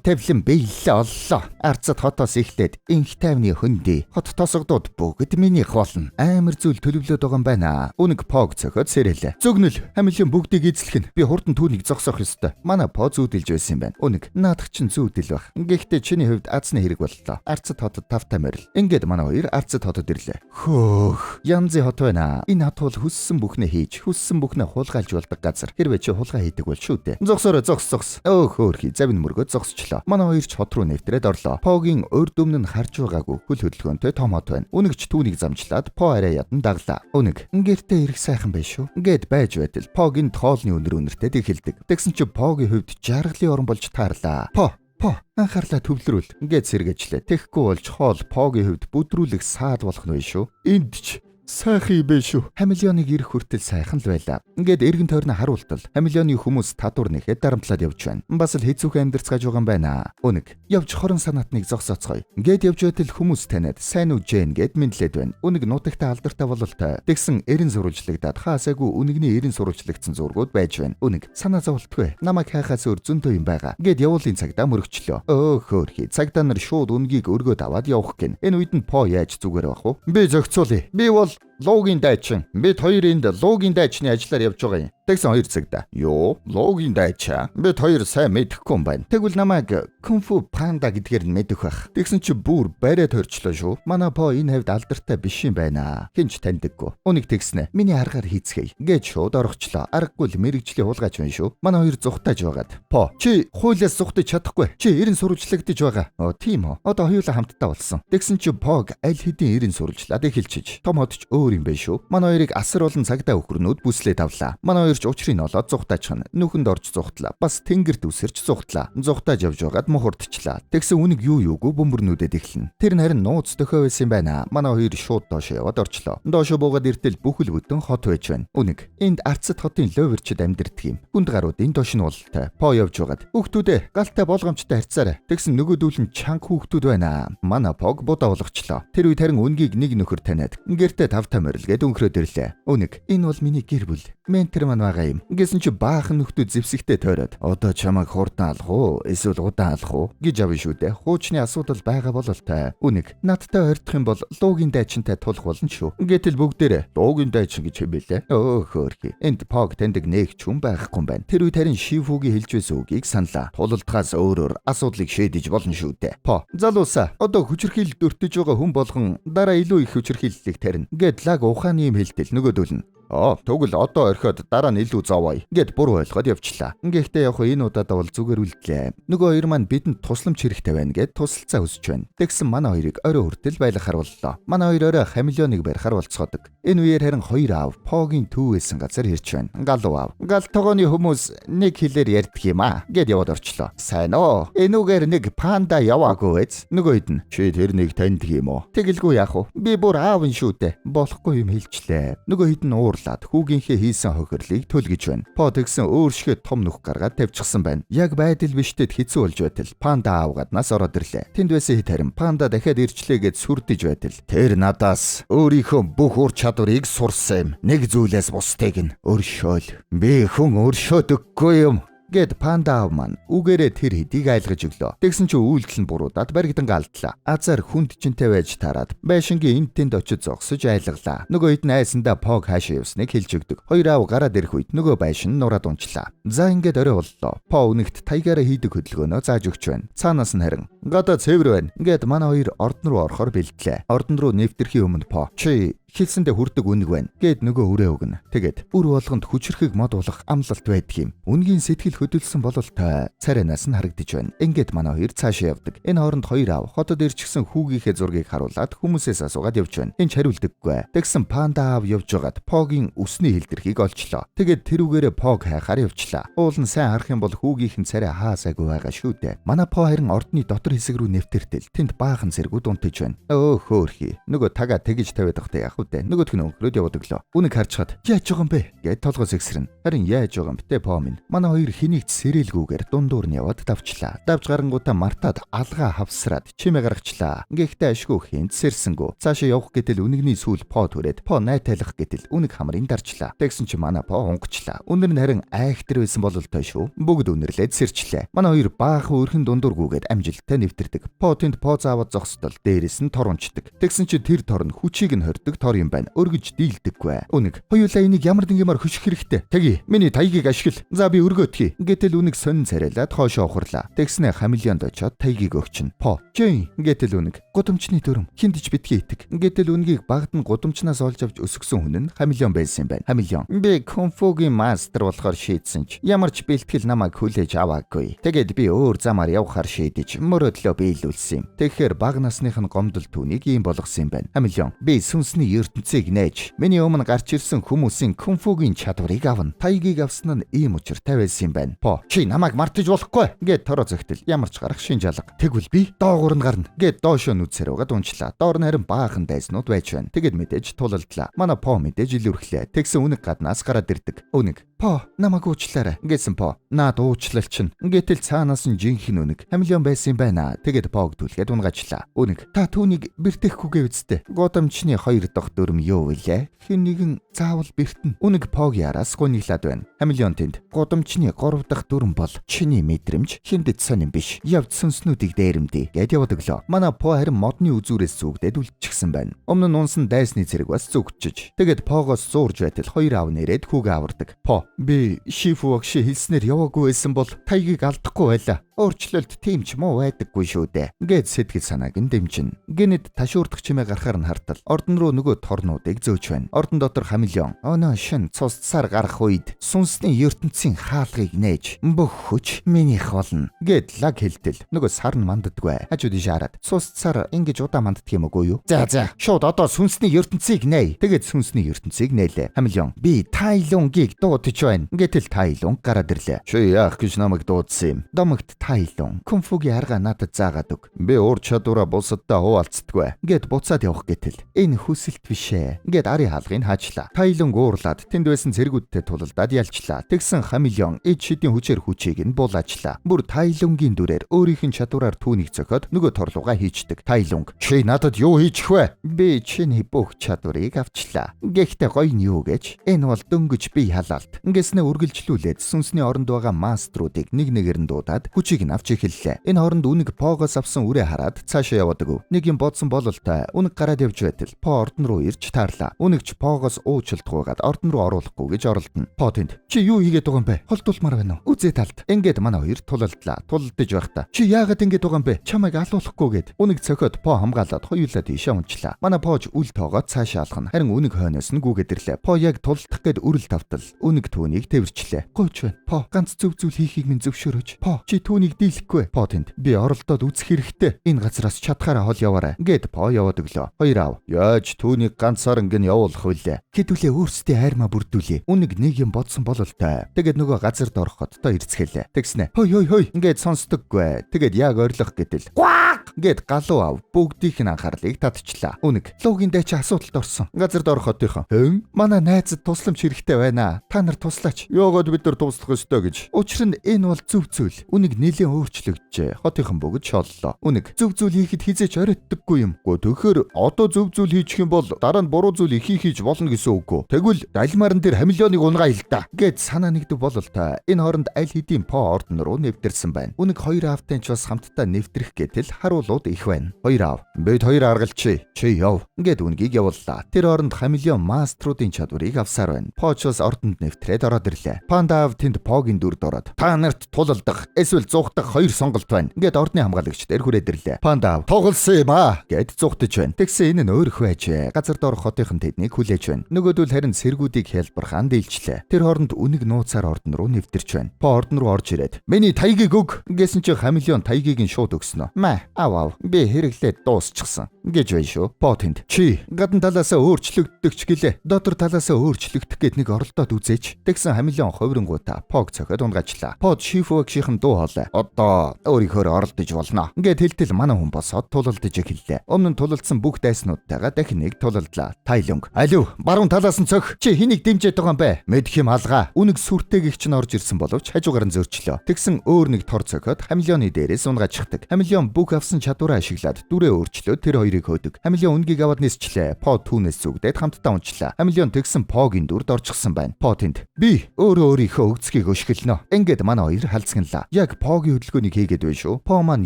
S2: тавилан биелэлээ оллоо. Арцад хотоос эхлээд инх тайвны хөндөй хот тосгодууд бүгд минийх болно. Амар зүйл төлөвлөд байгаа юм байна. Үнэг Пог цохиод сэрэлээ. Зөгнөл хамелеон бүгдийг эзлэх нь. Би хурдан түүнийг зогсоох ёстой. Манай По зүүдэлж байсан юм байна. Үнэг наадах чинь зүүдэл баг. Гэхдээ чиний хувьд азны хэрэг боллоо. Арцад хотод тавтай морил. Ингээд манай хоёр Арцад хотод ирлээ. Хөөх. Янзын хот байна. Энэ хот бол хүссэн бүхнээ хийж, хүссэн бүхнээ хулгайлж болдог газар. Хэрвээ чи хулгай хийдэг бол шүү дээ. Зогсоорой зогс зогс. Өөх хөөрхий завин мөргөө зогсчлоо. Манай хоёр ч хот руу нэвтрээд орлоо. Погийн урд өмнө нь харж байгаагүй хөл хөдөлгөөнтэй том хот байна. Үнэгч түүнийг замчлаад По арай ядан даглаа. Үнэг гэртээ ирэх сайхан байх шүү. Ингээд байж байтал Погийн тоолны өнөр өнөртэй эхэлдэг. Тэгсэн чи Погийн хувьд жаргалын орон болж таарлаа. По анхаарлаа төвлөрүүл. Ингээд сэргээжлээ. Тэхгүй болж хоол Погийн хувьд бүдрүүлэх саад болох нь шүү. Энд ч сайхан юм бэ шүү. Хамелеоныг ирэх хүртэл сайхан л байлаа. Ингээд эргэн тойрноо харуултал. Хамелеоны хүмүүс татвар нэхэд дарамтлаад явж байна. Бас л хэцүүхэн амьдарцгааж байгаа юм байна. Үнэг явж хорон санаатныг зогсооцгоё. Ингээд явж байтал хүмүүс таниад сайн уу Жэн гэд мэдлээд байна. Үнэг нутагта алдартай бололтой. Тэгсэн эрен сурвалжлагдаад хаасаагүй үнэгний эрен сурвалжлагдсан зургууд байж байна. Үнэг санаа зовлтгүй. Намайг хайхаас өөр зөндөө юм байгаа. Ингээд явуулын цагдаа мөрөгчлөө. Өө хөөрхий. Цагдаа нар шууд үнгийг өргөөд аваад явах гин. Энэ үед нь По яаж зүгээр байх вэ? Би зохицуулъя. Би бол луугийн дайчин. Бид хоёр энд луугийн дайчны ажиллаар явж байгаа юм. Тэгсэн хоёр цагта. Юу? Луугийн дайчаа? Бид хоёр сайн мэдэхгүй юм байна. Тэгвэл намайг Кунфу Панда гэдгээр нь мэдэх байх. Тэгсэн чи бүр бариад хорчлоо шүү. Манай По энэ хавьд алдартай биш юм байна. Хинч таньдаггүй. Үнийг тэгснэ. Миний аргаар хийцгээе. Ингээд шууд орохчлоо. Аргагүй л мэрэгжлийн хулгайч байна шүү. Манай хоёр зүхтааж байгаад. По чи хуулиас зүхтаж чадахгүй. Чи эрен сурвалжлагдаж байгаа. Оо тийм үү. Одоо хоёулаа хамтдаа болсон. Тэгсэн чи Пог аль хэдийн эрен сурвалжлаад эхэлчихэж. Том хот ч өөр юм байна шүү. Манай хоёрыг асар олон цагдаа өхөрнүүд бүслээд авлаа. Манай хоёр ч учрыг олоод зүхтаачихна. Нүхэнд орж зүхтлаа. Бас тэнгэрт үсэрч зүхтлаа. Зүхтааж явж байгаад мухардчлаа. Тэгсэн үнэг юу юугүй бөмбөрнүүдэд эхэлнэ. Тэр нь харин нууц дохио байсан юм байна. Манай хоёр шууд доошо яваад орчлоо. Доошо буугаад иртэл бүхэл бүтэн хот байж байна. Үнэг энд Арцад хотын лөверчд амьдардаг юм. Хүнд гаруудын доош нь бололтой. По явж байгаад хүүхдүүдээ галтай болгоомжтой харьцаарай. Тэгсэн нөгөөдүүл нь чанга хүүхдүүд байна. Манай Пог будаа болгочлоо. Тэр үед харин үнгийг нэг нөхөр таниад гэртээ тавтай морил гээд өнгөрөөд ирлээ. Үнэг энэ бол миний гэр бүл. Ментор маань байгаа юм. Гэсэн чи баахан нөхдүүд зэвсэгтэй тойроод одоо чамайг хурдан алах уу эсвэл удаан алах уу гэж авна шүү дээ. Хуучны асуудал байгаа бололтой. Үнэг надтай ойртох юм бол луугийн дайчинтай тулах болно шүү. Гэтэл бүгдээрээ луугийн дайчин гэж хэмээлээ. Өө хөөрхий. Энд Пог таньдаг нэг ч хүн байхгүй юм байна. Тэр үед харин Шифугийн хэлж байсан үгийг саналаа. Тулалдахаас өөрөөр асуудлыг шийдэж болно шүү дээ. По залуусаа одоо хүчирхийлэлд өртөж байгаа хүн болгон дараа илүү их хүчирхийллийг тарина. Гэт лаг ухааны юм хэлтэл нөгөөдөл нь. Тэгвэл одоо орхиод дараа нь илүү зовоё гэд буруу ойлгоод явчлаа. Гэхдээ яг энэ удаадаа бол зүгээр үлдлээ. Нөгөө хоёр маань бидэнд тусламж хэрэгтэй байна гэд тусалцаа хүсэж байна. Тэгсэн манай хоёрыг орой хүртэл байлгахар боллоо. Манай хоёр орой хамелеоныг барихар болцгоодог. Энэ үеэр харин хоёр аав Погийн төв байсан газар ирж байна. Галуу аав. Гал тогооны хүмүүс нэг хэлээр ярьдаг юм аа гэд яваад орчлоо. Сайн уу? Энүүгээр нэг панда яваагүй эз. Нөгөө хэд нь чи тэрнийг таньдаг юм уу? Тэгэлгүй яах вэ? Би бүр аав нь шүү дээ. Болохгүй юм хэлчлээ. Нөгөө хэд нь уурлаад хүүгийнхээ хийсэн хохирлыг төлгөж байна. По тэгсэн өөршгөө том нүх гаргаад тавьчихсан байна. Яг байдал биштэд хэцүү болж байтал панда аав гаднаас ороод ирлээ. Тэнд байсан хэд харин панда дахиад ирчлээ гэд сүрдэж байтал тэр надаас өөрийнхөө бүх ур чадварыг сурсан юм. Нэг зүйлээс бусдыг нь өршөөл. Би хүн өршөөдөггүй юм гэд панда аав маань үгээрээ тэр хэдийг айлгаж өглөө. Тэгсэн чи үйлдэл нь буруудаад баригдан алдлаа. Азар хүнд чинтэй байж тараад байшингийн энд тэнд очиж зогсож айлглаа. Нөгөө хэд нь айсандаа Пог хаашаа явсныг хэлж өгдөг. Хоёр аав гараад ирэх үед нөгөө байшин нураад унчлаа. За ингээд орой боллоо. По үнэгт тайгаараа хийдэг хөдөлгөөнөө зааж өгч байна. Цаанаас нь харин гадаа цэвэр байна. Ингээд манай хоёр ордон руу орохоор бэлтлээ. Ордон руу нэвтэрхийн өмнө По чи хэлсэндээ хүрдэг үнэг байна гэд нөгөө үрээ өгнө. Тэгээд үр болгонд хүчрхэг мод болох амлалт байдаг юм. Үнгийн сэтгэл хөдөлсөн бололтой царайнаас нь харагдаж байна. Ингээд манай хоёр цаашаа явдаг. Энэ хооронд хоёр аав хотод ирчихсэн хүүгийнхээ зургийг харуулад хүмүүсээс асуугаад явж байна. Энэ ч хариулдаггүй. Тэгсэн панда аав явж байгаад Погийн үсний хэлдэрхийг олчлоо. Тэгээд тэрүүгээрээ Пог хайхаар явчлаа. Уул нь сайн харах юм бол хүүгийнх нь царай хаасаагүй байгаа шүү дээ. Манай По харин ордны дотор хэсэг рүү нэвтэртэл тэнд баахан цэргүүд унтаж байна. Өө хөөрхий. Нөгөө тага тэгж тавиад байхдаа яах вэ? Нөгөөх нь өнгөрөөд яваад өглөө. Үнэг харчхад яаж байгаа юм бэ? Гэт толгой сэгсрэн. Харин яаж байгаа юм бэ те По минь. Манай хоёр хэнийг ч сэрээлгүйгээр дундуур нь яваад давчлаа. Давж гарангуудаа мартаад алгаа хавсраад чимээ гаргачлаа. Гэхдээ ашгүй хинт сэрсэнгүү. Цаашаа явах гэтэл үнэгний сүүл По түрээд По найтайлах гэтэл үнэг хамрын дарчлаа. Тэгсэн чи манай По унгачлаа. Үнэр нь харин айхтар байсан бололтой шүү. Бүгд үнэрлээд сэрчлээ. Манай хоёр баахан өрхөн дундуургүйгээд амжилттай нэвтэрдэг. По тэнд По заавал зогсдол дээрээс нь тор унцдаг. Тэгсэн чи тэр тор нь хүчийг нь хордог тор юм байна. Өргөж дийлдэггүй. Үнэг хоёулаа энийг ямар нэг юмар хөших хэрэгтэй. Тэгье. Миний тайгийг ашигла. За би өргөөдхий. Гэтэл үнэг сонин царайлаад хоошоо ухарлаа. Тэгснэ хамелеонд очиод тайгийг өгчин. По. Жин. Гэтэл үнэг гудамжны дүрм хиндэж битгий итэг. Гэтэл үнгийг багд нь гудамжнаас олж авч өсгсөн хүн нь хамелеон байсан юм байна. Хамелеон. Би кунфугийн мастер болохоор шийдсэн ч ямар ч бэлтгэл намайг хүлээж аваагүй. Тэгээд би өөр замаар явахар шийдэж мөрөөдлөө биелүүлсэн юм. Тэгэхээр бага насных нь гомдол түүнийг ийм болгосон юм байна. Хамелеон. Би сүнсний ертөнцийг нээж миний өмнө гарч ирсэн хүмүүсийн кунфугийн чадварыг авна. Тайгийг авсан нь ийм учиртай байсан юм байна. По. Чи намайг мартаж болохгүй гэд тороо зөгтөл ямар ч гарах шин жалга. Тэгвэл би доогуур нь гарна гэд доошоо нүдсээр угаад унчлаа. Доор нь харин баахан дайснууд байж байна. Тэгэд мэдээж тулалдлаа. Манай По мэдээж илүүрхлээ. Тэгсэн үнэг гаднаас гараад ирдэг. Үнэг. По намайг уучлаарай гэсэн По. Наад уучлал чинь. Гэтэл цаанаас нь жинхэнэ үнэг хамелеон байсан юм байна. Тэгэд Пог түлхэд унгачлаа. Үнэг та түүнийг бэртэхгүйгээ үсттэй. Гудамжны хоёр дахь дүрм юу вүлээ? Хэн нэгэн заавал бэртэн. Үнэг Пог яраас гуниглаад байна. Хамелеон тэнд гудамжны гурав дахь дүрм бол чиний мэдрэмж хиндэд сонин биш. Явд сүнснүүдийг дээрэмдээ гэд яваад өглөө. Манай По харин модны үзүүрээс зүгдээд үлдчихсэн байна. Өмнө нь унсан дайсны цэрэг бас зүгтчиж. Тэгээд Погоос зуурж байтал хоёр аав нэрээд хүүгээ авардаг. По би Шифу багш хэлснээр яваагүй байсан бол тайгийг алдахгүй байлаа. Өөрчлөлт тийм ч муу байдаггүй шүү дээ. Гэт сэтгэл санааг нь дэмжинэ. Гэнэт ташуурдах чимээ гарахаар нь хартал. Ордон руу нөгөө торнуудыг зөөж байна. Ордон дотор хамелеон. Оноо шин цусцсаар гарах үед сүнсний ертөнцийн хаалгыг нээж бүх хүч минийх болно. Гэт лаг хэлтэл нөгөө сар нь манддаггүй. Хажууд иш хараад цусцсаар ингэж удаа манддаг юм үгүй юу? За за шууд одоо сүнсний ертөнцийг нээ. Тэгээд сүнсний ертөнцийг нээлээ. Хамелеон би Тайлунгийг дуудаж байна. Гэтэл Тайлун гараад ирлээ. Чи яах гэж намайг дуудсан юм? Домогт
S1: Тайлун, кунфугийн арга надад заагаад өг. Би уур чадвараа бусадтай хуваалцдаггүй. Ингээд буцаад явах гэтэл энэ хүсэлт биш ээ. Ингээд арын хаалгыг хаачлаа. Тайлун уурлаад тэнд байсан цэргүүдтэй тулалдаад ялчлаа. Тэгсэн хамелеон эд шидийн хүчээр хүчийг нь булаачлаа. Бүр Тайлунгийн дүрээр өөрийнх нь чадвараар түүнийг цохиод нөгөө торлууга хийчдэг. Тайлунг, чи надад юу хийчих вэ? Би чиний бүх чадварыг авчлаа. Гэхдээ гоё нь юу гэж? Энэ бол дөнгөж бие халаалт. Ингэснээ үргэлжлүүлээд сүнсний оронд байгаа маструудыг нэг нэгээр нь дуудаад хүчийг нь авч эхэллээ. Энэ хооронд үнэг Погоос авсан үрээ хараад цаашаа яваад өгөв. Нэг юм бодсон бололтой үнэг гараад явж байтал По ордон руу ирж таарлаа. Үнэгч Погоос уучлалтгүйгээд ордон руу оруулахгүй гэж оролдоно. По тэнд, чи юу хийгээд байгаа юм бэ? Холдуулмаар байна уу? Үзээ талд. Ингээд манай хоёр тулалдлаа. Тулалдаж байхдаа чи яагаад ингэж байгаа юм бэ? Чамайг алуулахгүй гэд. Үнэг цохиод По хамгаалаад хоёулаа тийшээ унчлаа. Манай Пож үл тоогоо цаашаа алхана. Харин үнэг хойноос нь гүгээд ирлээ. По яг тулалдах гээд үрэл тавтал үнэг түүнийг тэвэрчлээ. Гойч байна. По ганц зөв зүйл хийхийг минь зөвшөөрөөч. По чи түүнийг дийлэхгүй. По тэнд, би оролдоод үзэх хэрэгтэй. Энэ газраас чадхаараа хол яваарай. Ингээд По яваад өглөө. Хоёр аав. Яаж түүнийг ганцаар ингэн явуулах вүлээ? Хэдүүлээ өөрсдийн хайрмаа бүрдүүлье. Үнэг нэг юм бодсон бололтой. Тэгээд нөгөө газарт ороход то ирцгэлээ. Тэгснэ. Хой хой хой. Ингээд сонсдоггүй. Тэгээд яг орилох гэтэл. Гвак! Ингээд галуу ав бүгдийнх нь анхаарлыг татчихлаа. Үнэг. Луугийн дайч асуудалд орсон. Газарт орох хотынхон. Хэн? Манай найзад тусламж хэрэгтэй байна. Та нар туслаач. Яагаад бид нар туслах ёстой гэж? Учир нь энэ бол зөв зүйл. Үнэг нэлээд өөрчлөгдөжээ. Хотынхон бүгд шоллоо. Үнэг. Зөв зүйл хийхэд хизээч оройтдоггүй юм. Гөө тэгэхээр одоо зөв зүйл хийчих юм бол дараа нь буруу зүйл их хийж болно гэсэн үг үү? Тэгвэл далмаарн дээр хамелеоныг унгаая л да. Гэт санаа нэгдэв бололтой. Энэ хооронд аль хэдийн По ордон руу нэвтэрсэн байна. Үнэг хоёр аавтай ч бас хамтдаа нэвтрэх гэтэл харуулууд их байна. Хоёр аав. Бид хоёр аргалчи. Чи яв. Ингээд үнгийг явууллаа. Тэр хооронд хамелеон маструудын чадварыг авсаар байна. По ч бас ордонд нэвтрээд ороод ирлээ. Панда аав тэнд Погийн дүрд ороод та нарт тулалдах эсвэл зугтах хоёр сонголт байна. Ингээд ордны хамгаалагч дээр хүрээд ирлээ. Панда аав тоглосон юм аа гэд зугтаж байна. Тэгсэн энэ нь өөрөх байжээ. Газар доорх хотынхон тэднийг хүлээж байна. Нөгөөдөл харин сэргүүдийг хялбархан дийлчлээ. Тэр хооронд үнэг нууцаар ордон руу нэвтэрч байна. По ордон руу орж ирээд миний таягийг өг гэсэн чи хамелеон таягийг нь шууд өгснө. Мэ ав ав би хэрэглээд дуусчихсан гэж байна шүү. По тэнд чи гадна талаасаа өөрчлөгддөг ч гэлээ. Дотор талаасаа өөрчлөгдөх гээд нэг оролдоод үзээч. Тэгсэн хамелеон ховронгуудаа Пог цохиод унгаачлаа. Под Шифу агшийнхан дуу хоолой. Одоо өөрийнхөө оролдож болно. Ингээд хэлтэл манай хүн босоод тулалдаж эхэллээ. Өмнө нь тулалдсан бүх дайснуудтайгаа дахин нэг тулалдлаа. Тайлунг. Алив, баруун талаас нь цох. Чи хэнийг дэмжиж байгаа юм бэ? Мэдх юм алгаа. Үнэг сүртэйг чинь орж ирсэн боловч хажуугаар нь зөрчлөө. Тэгсэн өөр нэг тор цохиод хамелеоны дээрээс унгаачихдаг. Хамелеон бүх авсан чадвараа ашиглаад дүрээ өөрчлөөд тэр хоёрыг хөөдөг. Хамелеон үнгийг аваад нисчлээ. По түүнээс зүгдээд хамтдаа унчлаа. Хамелеон тэгсэн Погийн дүрд орчихсон байна. По тэнд. Би өөрөө өөрийнхөө өгцгийг өшгөлнө. Ингээд манай хоёр халцганлаа. Яг Погийн хөдөлгөөнийг хийгээд байна шүү. По маань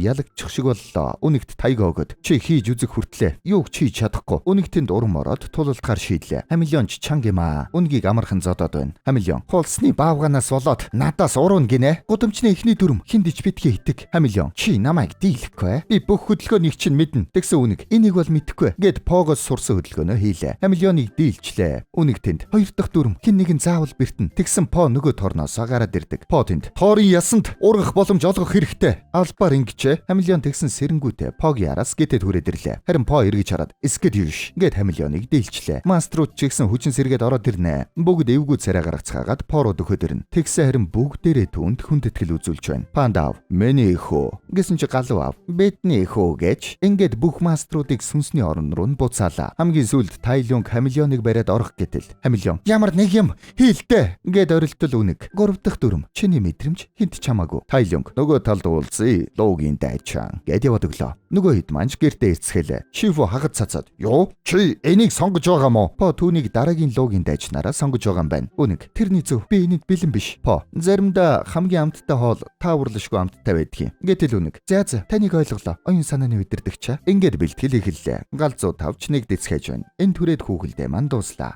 S1: ялагдчих шиг боллоо. Үнэгт таяга өгöd. Чи хийж үзэх хүртлээ. Юуг чи чадахгүй. Үнэгтэнд урам ороод тулалдахаар шийдлээ. Хамелеон ч чанга юм аа. Үнгийг амархан зодоод байна. Хамелеон хулсны баавганаас болоод надаас урууна гинэ. Гудамжны эхний дүрм хинд ич битгий итэг. Хамелеон чи намайг дийлэхгүй. Би бүх хөдөлгөөнийг чинь мэднэ. Тэгсэн үнэг энийг бол мэдэхгүй. Гэт Погоос сурсан хөдөлгөөнөө хийлээ. Хамелеоныг дийлчлээ. Үнэг тэнд хоёр дахь дүрм хэн нэгэн заавал бэртэн. Тэгсэн По нөгөө торноосоо гараад ирдэг. По тэнд тоорын ясанд ургах боломж олгох хэрэгтэй. Албаар ингэчээ. Хамелеон тэгсэн сэрэнгүүтээ Погийн араас гэтэд хүрээд ирлээ. Харин По эргэж хараад эскэд юуш. Гэт хамелеоныг дийлчлээ. Маструуд ч гэсэн хүчин сэргээд ороод ирнэ. Бүгд эвгүй царай гаргацгаагаад По руу дөхөд ирнэ. Тэгсэн харин бүгдээрээ түүнд хүндэтгэл үзүүлж байна. Панда аав, миний эхөө. Гэсэн чи галуу аав. Бидний эхөө гэж ингээд бүх маструудыг сүнсний орон руу нь буцаалаа. Хамгийн сүүлд Тайлунг хамелеоныг бариад орох гэтэл хамелеон ямар нэг юм хийлдэ гэд орилтол үнэг. Гурав дахь дүрм чиний мэдрэмж хинт чамаагүй. Тайлунг нөгөө талд уулзъя. Луугийн дайчаан гэд яваад өглөө. Нөгөө хэд манж гэртээ ирцгэлээ. Шифу хагад цацаад юу? Чи энийг сонгож байгаа мó? По түүнийг дараагийн луугийн дайчнараа сонгож байгаа юм байна. Үнэг тэрний зөв. Би энэнд бэлэн биш. По заримдаа хамгийн амттай хоол тааварлашгүй амттай байдгийг. Гэтэл үнэг. За за таныг ойлголоо. Оюун санааны удирдагчаа. Ингээд бэлтгэл эхэллээ. Галзуу тавч нэг дэцгээж байна. Энэ түрээд хүүхэлдээ ман дууслаа.